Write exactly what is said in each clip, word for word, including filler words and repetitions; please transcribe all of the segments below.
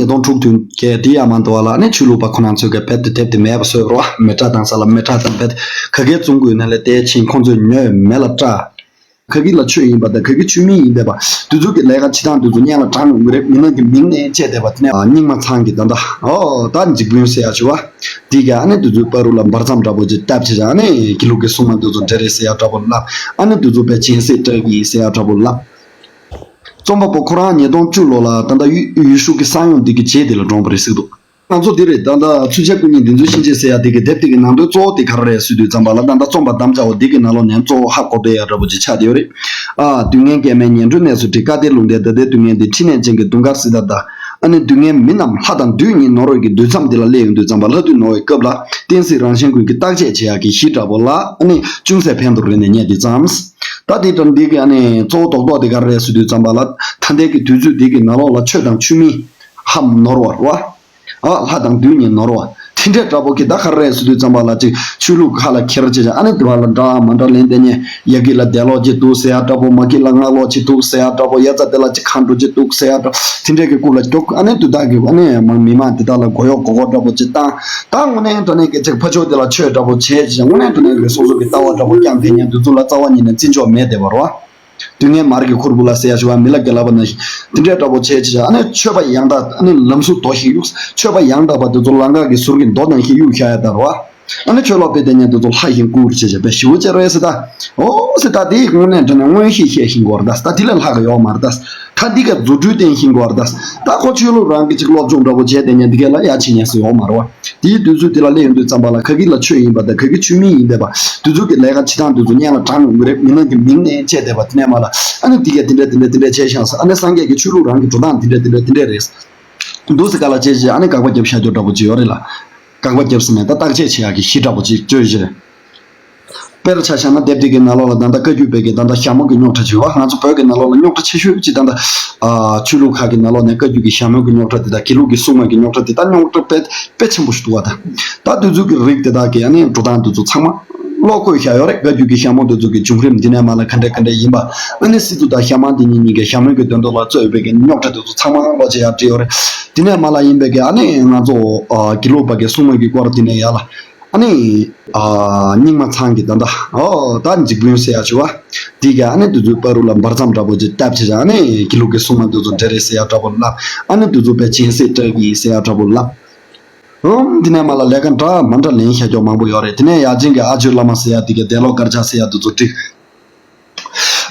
ཉིས་སྟོང་དྲུག་དུས་སྐབས་དེ་ཡང་མ་འདུག་བ་ལ། ཨ་ནི་ཆོས་ལུགས་པ་ཁོ་རང་ཚོས་གི་རྦད་དེ་དེབ་དེ་མེད་པ་བཟོས་པ་རེད་བ། མེ་སྲེག་བཏང་ས་ལ་མེ་སྲེག་བཏང་། རྦད་དེ་ག་གེ་བཙོང་དགོས་ན་ལས་དེ་ཕྱིན་ཁོང་ཚོས་ཉོས་མེ་ལ་སྲེག་ཁ་གི་ལ་ཆོས་ཡིན་པ་དང་ག་གི་ཆོས་མིན་ཡིན་པས་པ། དུས་ཚོད་ཀྱི་ལས་ཀ་བྱེད་སྟངས་དུས་ཚོད་སྙན་ལ་དྲང་ངེས་རེད། མི་ནག་གི་མིང་ནས་བཅད་བསྡད་པ་དེ་ནས་རྙིང་མ་ཚང་གི་ད་ལྟ་ཨོ་ད་འཇིགས་སྤུན་ཟེར་ཡ་ཆུ་བ་དེ་ག་ཨ་ནི་དུས་ཚོད་བར་དུ་ལ་འབར་རྩམ་འདྲ་པོ་ཅིག་བཏབ་བྱས་ཨ་ནི་དགེ་ལུགས་ཀྱི་སྲུང་མ་དུས་ཚོད་འདྲ་རེད་ཟེར་ཡ་འདྲ་པོ་ལབ། ཨ་ནི་དུས་ཚོད་པའི་སྦྱིན་སྲེག་སྤྲད་གི་ཟེར་ཡ་འདྲ་པོ་ལབ། རྩོམ་པ་པོ་ཁོ་རང་ཉིས་སྟོང་བཅུ་ལོ་ལ་ད་ལྟ་ཡུལ་ཡུལ་ཤུལ་གྱི་ས་ཡོམ་འདི་གི་རྗེས་དེ་ལ་གྲོངས་པ་རེད་ཟེར་གི་འདུག་ང་ཚོ་འདི་རེད། ད་ལྟ་ཚུལ་ཁྲིམས་སྐུ་ཉིད་བདུན་ཚོད་ཤིང་བཅད་ཟེར་ཡ་དེ་གི་དེབ་དེ་གི་ནང་དོན་གཙོ་བོ་དེ་ག་རེ་རེད་ཟེར་དུས་ཙམ་པ་ལ། ད་ལྟ་རྩོམ་པ་དམ་བཅའ་བ་འདི་གི་ནང་ལོགས་ནས་གཙོ་བོ་ཧ་གོ་བསྡད་ཡ་འདྲ་པོ་ཅིག་ཆགས་བསྡད་ཡོད་རེད། ཨ་སྡུག་བསྔལ་སྐྱེ་མེད་ངན་འགྲོའི་གནས་སུ་བྲི། བཀའ་གཏེར་ལུང་བསྟན་ད་ལྟའི་སྡུག་བསྔལ་འདི། འཕྲིན་ལས་ཅན་གྱི་དུང་དཀར་སི་ཏཱ་ཏ། ཨ་ནི་སྡུག་བསྔལ་མི་རྣམས་ལྷ་དང་བདུད་གཉིས་ནོར་བའི་གི་བདུད་མཚམས་འདི་ལ་སླེབས་ཡོང་དུས་ཙམ་པ་ལ། དུས་ནོར་བའི་སྐབས་ལ་བསྟན་སྲིད་རང་བཞིན་ཀུན་གྱིས་བརྟག་དཔྱད་བྱེད་ཡག་གི་གཞི་འདྲ་པོ་ལ་ཨ་ནི་ཅུང་ཟད་ཕན་ཐོགས་རེད་ནས་རྙེད་དུས་ཙམ། ད་དེ་ལྟར་འདི་གི་ཨ་ནི་གཙོ་བོ་རྡོག་རྡོག་དེ་ག་རེ་རེད་ཟེར་དུས་ཙམ་པ་ལ། ད་ལྟའི་གི་དུས་ཚོད་འདི་གི་ནང་ལོགས་ལ་ཆོས་དང་ཆོས་མིན་ཧམ་ནོར་བ་རེད་བ། ཨ་ལྷ་དང་བདུད་གཉིས་ནོར་བ། དེ་འདྲའི་འདྲ་པོ་གི་ད་ག་རེ་རེད་ཟེར་དུས་ཙམ་པ་ལ་ཅིག་ཆོས་ལུགས་ཁ་ལ་འཁྱེར་བྱས་ཨ་ནི་དེ་བ་ལ་འདྲ་མ་འདྲ་ལན་སྟེར་ཉན། ཡ་གི་ལ་དད་ལོག་ཅིག་འདུག་ཟེར་ཡ་འདྲ་པོ། མ་གི་ལ་སྔགས་ལོག་ཅིག་འདུག་ཟེར་ཡ་འདྲ་པོ། ཡ་ཙ་དེ་ལ་ཅིག་གང་འགྲོ་ཅིག་འདུག་ཟེར་ཡ་འདྲ། དེ་འདྲའི་གི་སྐུ་ལ་སྐྱོག་ཨ་ནི་དུས་དག་གི་ཨ་ནི་མ་མི་མང་དེ་དག་ལ་མགོ་གཡོག་མགོ་སྐོར་འདྲ་པོ་ཅིག་བཏང་། ད་དངོས་གནས་དྲང་གནས་ཀྱི་ཅིག་ཕ་ཕྱོགས་དེ་ལ་ཆོས་འདྲ་པོ་བྱས་ཅིག་དངོས་གནས་དྲང་གནས་ཀྱི་སོ་སོ་གི་ལྟ་བ་འདྲ་པོ་རྐྱང་དེ་ཉན་དུས་ཚོད་ལ་རྩ་བ་ཉིད་ནས་བརྩི་འཇོག་མེད་བསྡད་པ་རེད་བ། སྡུག་བསྔལ་མར་གྱི་ཁུར་བུ་ལ་ཟེར་ཡ་ཞུ་བ་མི་ལ་དགེ་ལགས་པ་ན་ཞིག་དེ་འདྲའི་འདྲ་པོ་བྱས་ཅིག་ཨ་ནི་ཆོས་པ་ཡང་དག་ཨ་ནི་ལམ་ཟུར་རྡོ་ཞིག་གཡུགས། ཆོས་པ་ཡང་དག་པ་དེ་ཚོ་ལམ་ཁ་གི་ཟུར་གྱི་རྡོ་ནང་བཞིན་གཡུགས་བཞག་ཡ་ད་རེད་བ། ཨ་ནི་ཆོས་ལོག་པའི་དེ་ཉན་དེ་ཚོ་ལྷ་བཞིན་བཀུར་བྱས་བྱས་པའི་ཞི་བོ་ཅེ་རེད་ཟེར་ད། ཨོ་ཟེར་ད་དེ་དངོས་གནས་དྲང་གནས་མངོན་ཤེས་བཤད་བཞིན་གོ་ར་ད། ད་དེ་ལས་ལྷག་གི་ཡོག་མ་རེད་ད། ད་འདི་ག་རྫུ་འཕྲུལ་བསྟན་བཞིན་གོ་ར་ད། ད་ཁོ་ཆོས་ལུགས་རང་གི་ཅིག་སློབ་སྦྱོང་འདྲ་པོ་བྱས་དེ་ཉན་འདི་ག་ལ་ཡ་ཕྱིན་ཉན་སུ་ཡོག་མ་རེད་བ། དེའི་དུས་ཚོད་དེ་ལ་སླེབས་ཡོང་དུས་ཙམ་པ་ལ་ག་གི་ལ་ཆོས་ཡིན་པ་དང་ག་གི་ཆོས་མིན་ཡིན་པས་པ། དུས་ཚོད་ཀྱི་ལས་ཀ་བྱེད་སྟངས་དུས་ཚོད་སྙན་ལ་དྲང་ཡོང་གི་རེད། མི་ནག་གི་མིང་ནས་བཅད་བསྡད་པ་དེ་ནས་མ་ལ་ཨ་ནི་འདི་གས་དེ་འདྲ་དེ་འདྲ་དེ་འདྲ་བྱས་ཤག་ཟེར། ཨ་ནི་སངས་རྒྱས་ཀྱི་ཆོས་ལུགས་རང་གི་འགྲོ་སྟངས་དེ་འདྲ་དེ་འདྲ་དེ་འདྲ་རེད། འདུག་སེ་ག་ལ་བྱས་བྱས་ཨ་ནི་དགག་པ་རྒྱབ་བཞག་རྒྱུ་འདྲ་པོ་ཅིག་ཡོད་རེད་ལ། དགག་པ་རྒྱབ་ཟིན་ནས་ད་བརྟག་དཔྱད་བྱེད་ཡག་གི་གཞི་འདྲ་པོ་ཅིག་བཅོས་བྱས། དཔེར་ཆ་བཞག་ན་དེབ་དེ་གི་ནང་ལོགས་ལ་ད་ལྟ་བཀའ་བརྒྱུད་པའི་གི་ད་ལྟ་ཞྭ་མོ་གི་རྙོག་དྲ་བྱས་པ། ང་ཚོ་བོད་ཀྱི་ནང་ལོགས་ལ་རྙོག་དྲ་ཆེ་ཤོས་ཅིག་ད་ལྟ་ཨ་ཆོས་ལུགས་ཁག་གི་ནང་ལོགས་ནས་བཀའ་བརྒྱུད་ཀྱི་ཞྭ་མོ་གི་རྙོག་དྲ་དེ་དང་དགེ་ལུགས་ཀྱི་སྲུང་མ་གི་རྙོག་དྲ་དེ་དག་རྙོག་དྲ་དཔེ་དཔེ་ཆེན་པོ་ཞིག་འདུག་བ། ད་ད་དུས་ཚོད་ཀྱི་རིགས་དེ་དག་གི་ཨ་ནི་འགྲོ་སྟངས་དེ་ཚོ་ཚང་མ་ཀློག་བཀོད་བཞག་ཡོད་རེད། བཀའ་བརྒྱུད་ཀྱི་ཞྭ་མོ་དེ་ཚོ་གི་བྱུང་རིམ་འདི་ནས་མ་ལ་ག་འདྲ་ག་འདྲ་ཡིན་པ། ཨ་ནི་སི་ཏུ་དང་ཞྭ་དམར་དེ་གཉིས་གཉིས་ཀའི་ཞྭ་མོའི་གི་དོན་དུ་ལ་རྩོད་པའི་གི་རྙོག་དྲ་དེ་ཚོ་ཚང་མ་ཀློག་བྱེད་ཡག་བྲིས་ཡོད་རེད། དེ་ནས་མ་ལ་ཡིན་པའི་གི་ཨ་ནི་ང་ཚོ་ཨ་དགེ་ལུགས་པ་གི་སྲུང་མ་གི་སྐོར་དེ་ནས་ཡ་ལ། ཨ་ནི། ཨ་རྙིང་མ་ཚང་གི་ད་ལྟ། ཨོ་ད་འཇིགས་སྤུན་ཟེར་ཡ་ཆུ་བ། དེ་ག་ཨ་ནི་དུས་ཚོད་བར་དུ་ལ་འབར་རྩམ་འདྲ་པོ་ཅིག་བཏབ་བྱས་ཨ་ནི་དགེ་ལུགས་ཀྱི་སྲུང་མ་དེ་ཚོ་འདྲ་རེད་ཟེར་ཡ་འདྲ་པོ་ལབ། ཨ་ནི་དུས་ཚོད་པའི་སྦྱིན་སྲེག་སྤྲད་གི་ཟེར་ཡ་འདྲ་པོ་ལབ། ཨོམ་དེ་ནས་མ་ལ་ལས་ཀ་འདྲ་མ་འདྲ་ལེན་བྱ་རྒྱུ་མང་པོ་ཡོད་རེད། དེ་ནས་ཡ་ཅིན་གི་ཨ་ཇོའི་བླ་མ་ཟེར་ཡ་དེ་ག་དད་ལོག་དཀར་ཆག་ཟེར་ཡ་དེ་ཚོ་བསྒྲིགས།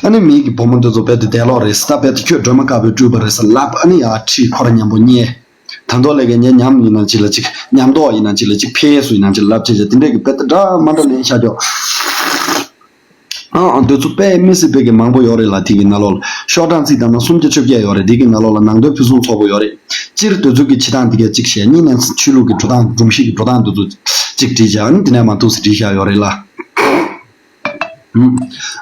ཨ་ནི་མིའི་གི་བུ་མོ་དེ་ཚོ་རྦད་དེ་དད་ལོག་རེད་ཟེར་ད། རྦད་དེ་ཁྱོད་སྒྲོལ་མ་དཀར་པོའི་སྤྲུལ་པ་རེད་ཟེར་ལབ། ཨ་ནི་ཡ་ཁྲིད་ཁོ་ར་མཉམ་པོ་ཉལ། ད་མདོ་ལས་ཀའི་ཉེ་ཉམས་ཡིན་ན་ཅིག་ལ་ཅིག་ཉམས་རྟོགས་ཡིན་ན་ཅིག་ལ་ཅིག་ཕེ་སུ་ཡིན་ན་ཅིག་ལབ་བྱས་བྱས་དེ་འདྲས་ཀྱི་དཔེ་དེ་འདྲ་མ་འདྲ་ལེན་བྱ་རྒྱུ། ཨ་ཨ་འདོད་ཚུལ་དཔེ་མི་སྲིད་པའི་གི་མང་པོ་ཡོད་རེད་ལ། དེ་གི་ནང་ལོགས་ལ་ཤོག་གྲངས་རྩིས་བཏང་ན་སུམ་བརྒྱ་བཅོ་བརྒྱད་ཡོད་རེད། དེ་གི་ནང་ལོགས་ལ་ནང་དོན་ཕུན་སུམ་ཚོགས་པོ་ཡོད་རེད། སྤྱིར་འདོད་ཚུལ་གྱི་བྱེད་སྟངས་དེ་གས་གཅིག་བཤད། གཉིས་ནས་ཆོས་ལུགས་ཀྱི་འགྲོ་སྟངས་སྒྲོམ་གཞི་གི་འགྲོ་སྟངས་དེ་ཚོ་གཅིག་བྲིས་བྱས། ཨ་ནི་དེ་ནས་མར་འདུག་སེ་བྲིས་བཞག་ཡོད་རེད་ལ།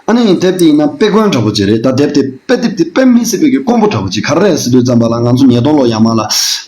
ཨ་ནི་དེབ་དེ་ཡིན་ན་དཔེ་མགོན་འདྲ་པོ་ཅིག་རེད། ད་དེབ་དེ་དཔེ་དེབ་དེ་དཔེ་མི་སྲིད་པའི་གི་དཀོན་པོ་འདྲ་པོ་ཅིག་ག་རེ་རེད་ཟེར་དུས་ཙམ་པ་ལ་ང་ཚོ་ཉིས་སྟོང་ལོ་ཡར་མར་ལ་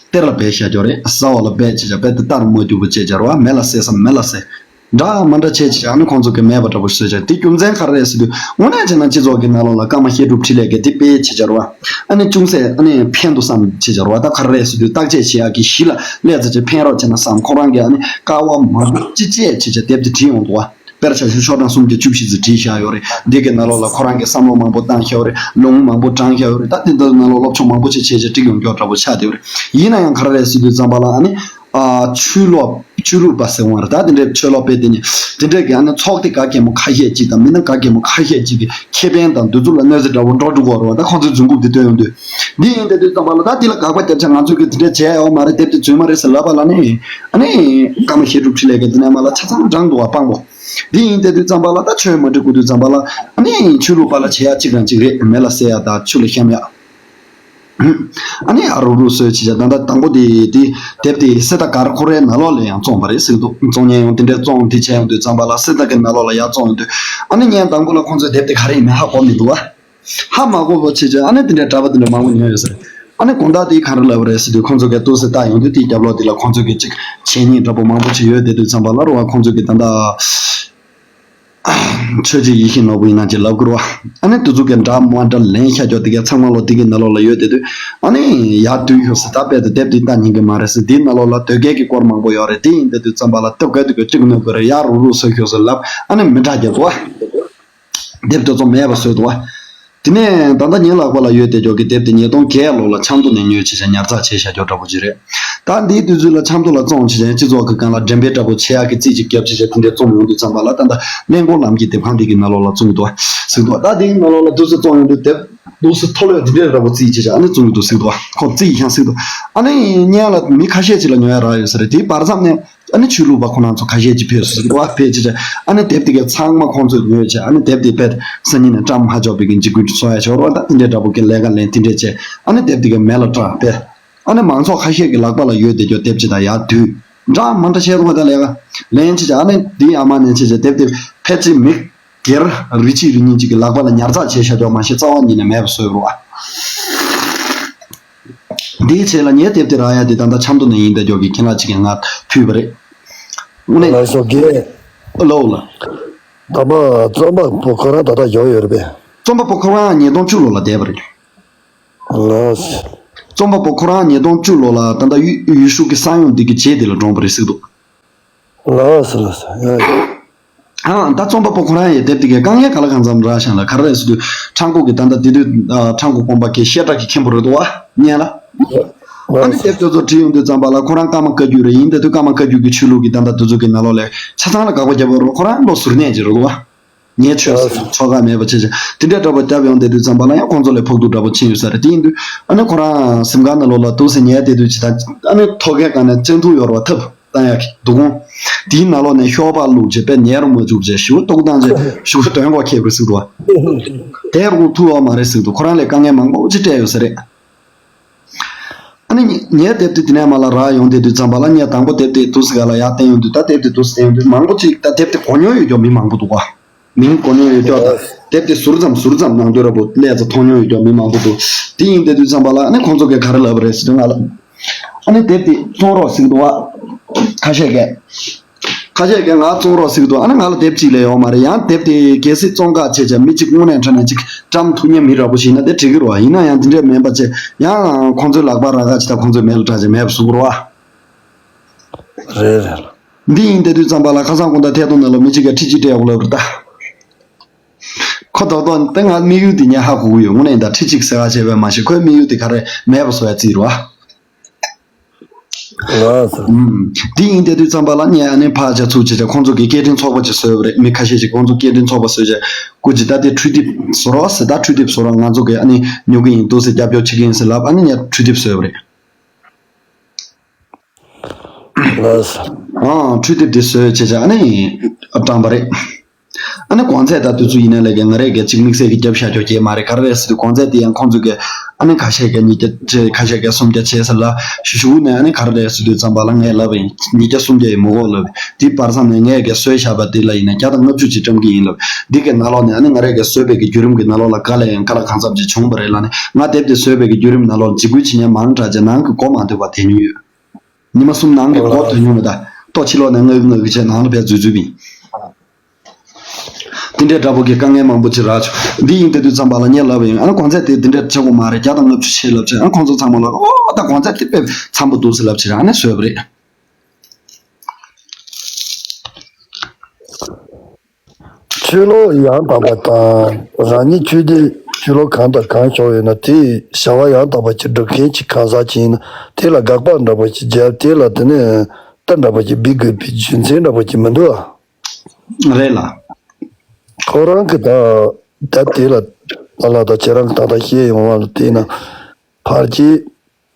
གཏེར་ལ་སྦས་བཞག་རྒྱུ་རེད། ཟ་བ་ལ་སྦས་བྱས་བྱས་དཔེ་དེ་ལྟར་མ་རྒྱུག་པ་བྱས་བྱས་རེད་བ། མེ་ལ་བསྲེགས་སམ་མེ་ལ་བསྲེགས། འདྲ་མ་འདྲ་བྱས་བྱས་ཨ་ནི་ཁོང་ཚོ་གི་མེད་པ་འདྲ་པོ་བཟོས་བྱས། དེ་རྒྱུ་མཚན་ག་རེ་རེད་ཟེར་དུས་དངོས་གནས་བྱས་ན་སྤྱི་ཚོགས་ཀྱི་ནང་ལོགས་ལ་ཀརྨ་བཤད་སྒྲུབ་འཕྲིན་ལས་ཀྱི་དེ་དཔེ་བྱས་བྱས་རེད་བ། ཨ་ནི་ཅུང་ཟད་ཨ་ནི་ཕན་འདུག་བསམ་བྱས་བྱས་རེད་བ། ད་ག་རེ་རེད་ཟེར་དུས་བརྟག་དཔྱད་བྱེད་ཡག་གི་གཞི་ལ་སླེབས་ཚར་བྱས་ཕན་རོགས་བྱས་ན་བསམ་ཁོ་རང་གིས་ཨ་ནི་དཀའ་བ་མང་པོ་ཅི་བྱས་བྱས་བྱས་དེབ་དེ་བྲིས་ཡོང་འདུག་བ། དཔེར་ཆ་བཞག་ཤོག་གྲངས་སུམ་བརྒྱ་བཅུ་བཞི་ཙམ་བྲིས་བཞག་ཡོད་རེད། འདི་གི་ནང་ལོགས་ལ་ཁོ་རང་གི་བསམ་བློ་མང་པོ་བཏང་བཞག་ཡོད་རེད། ལུང་མང་པོ་དྲངས་བཞག་ཡོད་རེད། ད་དེ་འདྲ་ནང་ལོགས་སློབ་སྦྱོང་མང་པོ་བྱས་བྱས་བྱས་བྲིས་ཡོང་རྒྱུ་འདྲ་པོ་ཆགས་བསྡད་ཡོད་རེད། ཡིན་ན་ཡང་ག་རེ་རེད་ཟེར་དུས་ཙམ་པ་ལ་ཨ་ནི། ཨ་ཆོས་ལུགས་ཆོས་ལུགས་པ་ཟེར་འོང་རེད། ད་དེ་འདྲའི་ཆོས་ལུགས་པའི་དེ་ནི་དེ་འདྲའི་གི་ཨ་ནི་ཚོགས་སྡེ་ག་གེ་མོ་ཁ་ཤས་ཅིག་དང་མི་སྣ་ག་གེ་མོ་ཁ་ཤས་ཅིག་གི་ཁེ་ཕན་དང་འདོད་ཚུལ་ལ་གནོད་འཚེ་འདྲ་པོ་འགྲོ་འགྲོ་གི་ཡོད་རེད་བ། ད་ཁོང་ཚོའི་རྫུན་རྐུབ་དེ་བཏོན་ཡོང་དུས་འདི་ཡིན་དེ་དུས་ཙམ་པ་ལ་ད་དེ་ལ་དགག་པ་རྒྱབ་ཆ་ང་ཚོས་གི་དེ་འདྲ་བྱས་ཡོད་མ་རེད། དེབ་དེ་བཙོན་མ་རེད་ཟེར་ལབ་པ་ལ་ནི་ཨ་ནི་ཀརྨ་བཤད་སྒྲུབ་འཕྲིན་ལས་ཀྱི་དེ་ནས་མ་ལ་ཆ་ཚང་དྲངས་འདུག་བ། སྤང་བོ། འདི་ཡིན་དེ་དུས་ཙམ་པ་ལ་ད་ཆོས་མ་འགྲིག་གི་དུས་ཙམ་པ་ལ་ཨ་ནི་ཆོས་ལུགས་པ་ལ་བྱེད་ཡག་གཅིག་རང་གཅིག་རེད། མེ་ལ་བསྲེག་ཡག་དང་ཆུ་ལ་བཤམས་ཡག་ཨ་ནི་ཨ་རུ་རུ་སོད་ཅི་བྱ། ད་ལྟ་དང་པོ་དེ་དེ་དེབ་དེ་སི་ཏཱ་གར་ཁོ་རའི་ནང་ལོགས་ལ་ཡང་བཙོངས་པ་རེད་ཟེར་གི་འདུག་བཙོང་མཁན་ཡང་དེ་འདྲས་བཙོངས་དེ་བྱས་ཡོང་དུས་ཙམ་པ་ལ་སི་ཏཱ་གི་ནང་ལོགས་ལ་ཡར་བཙོངས་ཡོང་དུས་ཨ་ནི་ངས་དང་པོ་ལ་ཁོང་ཚོའི་དེབ་དེ་ག་རེ་ཡིན་མིན་ཧ་གོ་མི་འདུག་བ། ཧ་མ་གོ་བ་བྱས་བྱས་ཨ་ནི་དེ་འདྲས་གྲྭ་པ་དེ་འདྲ་མང་པོ་ཉོས་ཡོད་ས་རེད། ཨ་ནི་དགོང་དག་དེ་ག་རེ་ལབ་པ་རེད་ཟེར་དུས་ཁོང་ཚོ་གི་ཏོག་ཙམ་བལྟ་ཡོང་དུས་དེའི་རྒྱབ་ལོགས་དེ་ལ་ཁོང་ཚོ་གི་ཅིག་བྱས་ཉེས་འདྲ་པོ་མང་པོ་ཅིག་ཡོད་བསྡད་དུས་ཙམ་པ་ལ་རུ་བ་ཁོང་ཚོ་གི་ད་ལྟ། ཆོས་རྗེ་ཡིད་བཞིན་ནོར་བུ་ཡིན་ན་ཅིག་ལབ་དགོས་རེད་བ། ཨ་ནི་དེ་ཚོ་གི་འདྲ་མ་འདྲ་ལན་ཤ་ཅོག་དེ་གའི་ཚང་མ་ལོ་དེ་གི་ནང་ལོགས་ལ་ཡོད་དེ་དུས། ཨ་ནི་ཡར་དུས་ཤོག་ཟེར། ད་དཔེ་དེ་དེབ་དེ་ལྟ་ཉན་གི་མ་རེད་ཟེར། དེའི་ནང་ལོགས་ལ་དོལ་རྒྱལ་གྱི་སྐོར་མང་པོ་ཡོད་རེད། དེ་ཡིན་དེ་དུས་ཙམ་པ་ལ་སྟབས་ག་དུས་ག་གཅིག་གནོད་དགོས་རེད། ཡར་རུག་རུག་བཟོས་ཤོག་ཟེར་ལབ། ཨ་ནི་མི་དྲག་རྒྱབ་འདུག་བ། དེབ་དེ་ཚོ་མེད་པ་བཟོས་འདུག་བ། དེ་ནས་ད་ལྟ་ངའི་ལག་པ་ལ་ཡོད་དེ་ཅོག་གི་དེབ་དེ་ཉིས་སྟོང་བརྒྱད་ལོ་ལ་ཆབ་མདོ་ནས་ཉོས་བྱས་བྱས་ཉར་ཚགས་བྱས་བཞག་ཅོག་འདྲ་པོ་ཅིག་རེད། ད་འདིའི་དུས་ཚོད་ལ་ཆབ་མདོ་ལ་བཙོང་བྱས་བྱས་སྤྱི་ཚོགས་ཀྱི་སྒང་ལ་འགྲེམས་སྤེལ་འདྲ་པོ་བྱེད་ཡག་གི་རྩིས་ཅིག་བརྒྱབ་བྱས་བྱས་དེ་འདྲས་བཙོང་ཡོང་དུས་ཙམ་པ་ལ། ད་ལྟ་གླིང་སྐོར་ལམ་གྱི་དེབ་ཁང་འདི་གི་ནང་ལོགས་ལ་བཙོང་འདུག་བ། གཟིགས་འདུག་བ། ད་འདིའི་ནང་ལོགས་ལ་དུས་ཚོད་བཙོང་ཡོང་དུས་དེབ་འདུག་སེ་མཐོ་ལོས་འདི་འདྲས་འདྲ་པོ་རྩིས་བྱས་བྱས་ཨ་ནི་བཙོང་གི་འདུག་གཟིགས་འདུག་བ། ཁོ་རྩིས་ཤིང་གཟིགས་འདུག། ཨ་ནི་སྔོན་ལ་མི་ཁ་ཤས་ཅིག་ལ་ཉོ་ཡག་རག་ཡོད་ས་རེད། དེའི་བར་མཚམས་ནས། ཨ་ནི་ཆོས་ལུགས་པ་ཁོ་རང་ཚོ་ཁ་ཤས་ཅིག་ཕེབས་སོང་། ཨ་ཕེབས་བྱས་བྱས་ཨ་ནི་དེབ་དེ་གའི་ཚང་མ་ཁོང་ཚོས་ཉོས་བྱས། ཨ་ནི་དེབ་དེ་དཔེ་སང་ཉིན་ནས་བཀྲམ་མ་ཆོག་པའི་གི་འཇིགས་སྐུལ་གསོ་ཡ་ཆོག་རོགས། ད་དེ་འདྲའི་འདྲ་པོ་གི་ལས་ཀ་ལེན་དེ་འདྲས་བྱས། ཨ་ནི་དེབ་དེ་གའི་མེ་ལ་བཀྲ་བས། ཨ་ནི་མང་ཚོགས་ཁ་ཤས་ཀྱི་ལག་པ་ལ་ཡོད་དེ་ཅོག་དེབ་ཅིག་དང་ཡར་དུས་འདྲ་མ་འདྲ་བཤད་རོགས། ད་ལས་ཀ་ལེན་བྱས་བྱས་ཨ་ནི་དེའི་ཨ་མ་ནས་བྱས་བྱས་དེབ་དེ་ཕལ་ཆེར་མི་སྒེར་རེ་གཅིག་རེ་གཉིས་ཅིག་གི་ལག་པ་ལ་ཉར་ཚགས་བྱས་བཞག་ཅོག་མ་གཞི་རྩ་བ་ཉིད་ནས་མེད་པ་བཟོས་རོགས། འདིའི་རྗེས་ལ་ངའི་དེབ་དེ་རག་ཡ་དེ་ད་ལྟ་ཆབ་མདོ་ནས་ཡིན་དེ་ཅོག་གི་ཁྱེད་ལ་ཅིག་གིས་ང་ཕུལ་བ་རེད། དངོས་གནས། ལགས་སོ་རྒན། ལོ་ལ། ད་མ་རྩོམ་པ་པོ་ཁོ་རང་ད་ལྟ་ཡོད་ཡོད་རེད་པས། རྩོམ་པ་པོ་ཁོ་རང་ཉིས་སྟོང་བཅུ་ལོ་ལ་འདས་པ་རེད། ལགས། རྩོམ་པ་པོ་ཁོ་རང་ཉིས་སྟོང་བཅུ་ལོ་ལ་ད་ལྟ་ཡུལ་ཡུལ་ཤུལ་གྱི་ས་ཡོམ་འདི་གི་རྗེས་དེ་ལ་གྲོངས་པ་རེད་ཟེར་འདུག། ལགས་སོ་ལགས་སོ། ཡ་ཡ། ཨ་ད་རྩོམ་པ་པོ་ཁོ་རང་ཡི་དེབ་དེ་གའི་དཀའ་ངལ་ག་ལ་གང་འཚམ་རག་ཤག་ལ། ག་རེ་རེད་ཟེར་དུས་ཁྲ་འགུ་གི་ད་ལྟ་དེ་དུས་ཨ་ཁྲ་འགུ་དགོན་པ་གི་བཤད་གྲྭ་གི་མཁན་པོ་རེད་འདུག་བ། ཉན་ལ། ཨ་ནི་དེབ་དེ་ཚོ་བྲིས་ཡོང་དུས་ཙམ་པ་ལ་ཁོ་རང་ཀརྨ་བཀའ་བརྒྱུད་རེད། ཡིན་དེ་དུས་ཀརྨ་བཀའ་བརྒྱུད་ཀྱི་ཆོས་ལུགས་ཀྱི་ད་ལྟ་དེ་ཚོ་གི་ནང་ལོགས་ལ་ཆ་ཚང་ལ་དགག་པ་བརྒྱབ་པ་རེད། ཁོ་རང་ལོ་ཟུར་གནས་ཅིག་རེད་འདུག་བ། ངའི་ཆོས་ཟེར་ཚོགས་ཁག་མེད་པ་བྱས་བྱས་དེ་འདྲའི་འདྲ་པོ་བརྒྱབ་ཡོང་བསྡད་དུས་ཙམ་པ་ལ་ཡང་ཁོང་ཚོ་ལ་ཕོག་ཐུག་འདྲ་པོ་ཕྱིན་ཡོད་ས་རེད། དེ་ཡིན་དུས་ཨ་ནི་ཁོ་རང་གཟིམ་ཁང་ནང་ལོགས་ལ་འདུག་སེ་ཉལ་བསྡད་དུས་ཇི་ལྟར་ཨ་ནི་ཐོག་ཁའི་སྒང་ནས་བཙན་ཐུག་ཡོར་བ་ཐབ་བཏང་ཡག་གི་འདུག་གོང་དེའི་ནང་ལོགས་ནས་ཤོག་སྦག་བླུགས་བྱས་པས་ཉལ་རུ་མ་བཅུག་བྱས་ཞུ་ཏོག་བཏང་བྱས་ཞུ་དོན་གོ་ཁེབས་རེད་ཟེར་འདུག་བ། དེ་རུ་ཐུག་ཡོད་མ་རེད་ཟེར་འདུག། ཁོ་རང་ལ་དཀའ་ངལ་མང་པོ་ཅིག་སྤྲད་ཡོད་ས་རེད། ཨ་ནི་ངའི་དེབ་དེ་དེ་ནས་མར་ལ་རག་ཡོང་བསྡད་དུས་ཙམ་པ་ལ་ངས་དང་པོ་དེབ་དེ་འདུག་སེ་ག་ལ་ཡར་བསྟན་ཡོང་དུས། ད་དེབ་དེ་འདུག་སེ་བསྟན་ཡོང་དུས་མང་པོ་ཅིག་ད་དེབ་དེ་གོ་མྱོང་ཡོད་ཀྱོག་མི་མང་པོ་འདུག་ག། མིང་གོ་མྱོང་ཡོད་ཀྱོག་ད་དེབ་དེ་ཟུར་ཙམ་ཟུར་ཙམ་ནང་དོན་ར་པོ་ལས་ཙ་མཐོང་མྱོང་ཡོད་ཀྱོག་མི་མང་པོ་འདུག། དེ་ཡིན་བསྡད་དུས་ཙམ་པ་ལ་ཨ་ནི་ཁོང་ཚོ་གིས་ག་རེ་ལབ་པ་རེད་ཟེར་དུས་ང་ལ། ཨ་ནི་དེབ་དེ་བཙོང་རོགས་ཟེར་གི་འདུག་ག། ཁ་ཤས་ཀྱིས། ཁ་ཤས་ཀྱིས་ང་བཙོང་རོགས་ཟེར་གི་འདུག། ཨ་ནི་ང་ལ་དེབ་གཅིག་ལས་ཡོད་མ་རེད། ཡང་དེབ་དེ་གལ་སྲིད་བཙོང་ག་བྱས་བྱས་མི་གཅིག་དངོས་གནས་དྲང་གནས་གཅིག་བཀྲམ་ཐུབ་མཁན་མི་ར་པོ་ཞིག་ཡིན་ན་དེ་འགྲིག་གི་རེད་བ། ཡིན་ན་ཡང་དེ་འདྲས་མིན་པ་བྱས་ཡང་ཁོང་ཚོའི་ལག་པར་རག་ག་ཅིག་དང་ཁོང་ཚོས་མེ་ལ་བཀྲ་བྱས་མེད་པ་བཟོ་གི་རེད་བ། རེད་རེད། འདི་ཡིན་བསྡད་དུས་ཙམ་པ་ལ་ཁ་སང་དགོང་དག་ཐད་གཏོང་ནང་ལ་མི་གཅིག་གིས་ཁྲི་གཅིག་སྤྲད་ཡོང་ལབ་རེད་ད། ཁོ་ཐོག་ཐོག་དེ་ང་དམིགས་ཡུལ་དེ་ངས་ཧ་གོ་གི་ཡོད། དངོས་གནས་ད་ཁྲི་གཅིག་ཟེར་བ་བྱས་པས་མ་གཞི་ཁོའི་དམིགས་ཡུལ་དེ་ག་རེ་མེད་པ་བཟོ་ཡ་རྩིས་རེད་བ། ལགས་སོ། ཨུམ། དེ་ཡིན་བསྡད་དུས་ཙམ་པ་ལ་ངས་ཨ་ནི་ཕར་བྱ་ཚུར་བྱས་བྱས་ཁོང་ཚོ་གི་སྐད་འཕྲིན་ཚོགས་པ་ཅིག་བཟོས་པ་རེད། མི་ཁ་ཤས་ཤིག་ཁོང་ཚོ་སྐད་འཕྲིན་ཚོགས་པ་བཟོས་བྱས་སྐུ་མཁྱེན་ད་དེ་འཕྲུལ་དེབ་བཟོ་རོགས་ཟེར། ད་འཕྲུལ་དེབ་བཟོ་རོགས། ང་ཚོ་གི་ཨ་ནི་ཉོ་གི་ཡིན། འདུག་སེ་རྒྱབ་སྐྱོར་བྱེད་ཀྱི་ཡིན་ཟེར་ལབ། ཨ་ནི་ངས་འཕྲུལ་དེབ་བཟོས་པ་རེད། ལགས་སོ། ཨ་འཕྲུལ་དེབ་དེ་བཟོས་བྱས་བྱས་ཨ་ནི་བཀྲམ་པ་རེད། ཨ་ནི་གོང་ཚད་ད་དུས་ཚོད་ཡིན་ན་ལས་ཀ་ང་རས་ཀྱི་གཅིག་དམིགས་བསལ་གྱི་རྒྱབ་བཞག་ཆོག་གི་མ་རེད། ག་རེ་རེད་ཟེར་དུས་གོང་ཚད་དེ་ཡང་ཁོང་ཚོ་གི་ཨ་ནི་ཁ་ཤས་ཀྱིས་ཉིས་བརྒྱ་བྱས། ཁ་ཤས་ཀྱིས་སུམ་བརྒྱ་བྱས་ཟེར་ལབ། ཞུ་ཞུ་ནས་ཨ་ནི་ག་རེ་རེད་ཟེར་དུས་ཙམ་པ་ལ་ངས་ལབ་པ་ཡིན། ཉིས་བརྒྱ་སུམ་བརྒྱ་ཡི་མི་དགོས་ལབ། དེའི་བར་མཚམས་ནས་ངས་ཀྱི་བཟོས་བཞག་པ་དེ་ལ་ཡིན་ན་བརྒྱ་དང་ལྔ་བཅུ་ཅིག་བཀྲམ་གྱི་ཡིན་ལབ། འདི་གི་ནང་ལོགས་ནས་ཨ་ནི་ང་རས་ཀྱི་བཟོས་པའི་གི་བརྒྱུད་རིམ་གྱི་ནང་ལོགས་ལ་ག་ལ་ཡང་ག་ལ་གང་འཚམ་ཅིག་བྱུང་བ་རེད་ལབ་ནས། ང་དེབ་དེ་བཟོས་པའི་གི་བརྒྱུད་རིམ་ནང་ལོགས་འཇིགས་སྐུལ་བྱེད་མཁན་མང་དྲགས་བྱས་ནང་གི་མགོ་མ་ཐོན་པ་དེ་ཉུང་ཡོད། ཉི་མ་གསུམ་ནང་གི་མགོ་ཐོན་མྱོང་མེད། ད་ལྟོ་ཕྱི་ལོགས་ནས་ངག་གི་ངག་གི་བྱས་ནང་ལ་ཕར་འཛུལ་འཛུལ་བ་ཡིན། དེ་འདྲའི་འདྲ་པོ་གི་དཀའ་ངལ་མང་པོ་ཅིག་རག་བྱུང་། འདི་ཡིན་བསྡད་དུས་ཙམ་པ་ལ་ངས་ལབ་པ་ཡིན། ཨ་ནི་གོང་ཚད་དེ་དེ་འདྲ་ཆེ་པོ་མ་རེད། བརྒྱ་དང་ལྔ་བཅུ་ཆེ་ལབ་བྱས། ཨ་ཁོང་ཚོ་ཚང་མ་ལ་ཨོ་ད་གོང་ཚད་དེ་དཔེ་འཚམ་པོ་འདུག་ཟེར་ལབ་བྱས་ཨ་ནི་བཟོས་པ་རེད། ཆོས་ལུགས་ཡང་དག་པ་དང་རང་ཉིད་ཆོས་དད་ཆོས་ལུགས་གང་དང་གང་ཕྱོགས་ཡོད་ན་དེའི་བྱ་བ་ཡང་དག་པ་ཅིག་སྒྲུབ་མཁན་ཅིག་གང་ཟག་ཅིག་ཡིན་ན་དེ་ལ་དགག་པ་འདྲ་པོ་ཅིག་བརྒྱབ། དེ་ལ་དེ་ནས་རྟ་འདྲ་པོ་ཅིག་འབིགས་དགོས་པའི་རྒྱུ་མཚན་འདྲ་པོ་ཅིག་མི་འདུག་ཨ། རེད་ལ། ཁོ་རང་གི་ད་ད་དེ་ལ་ད་ལ་ད་ཁྱེད་རང་གི་ད་ལྟ་བཤད་ཡོང་བ་ལ་བལྟས་ན་ཕལ་ཆེར་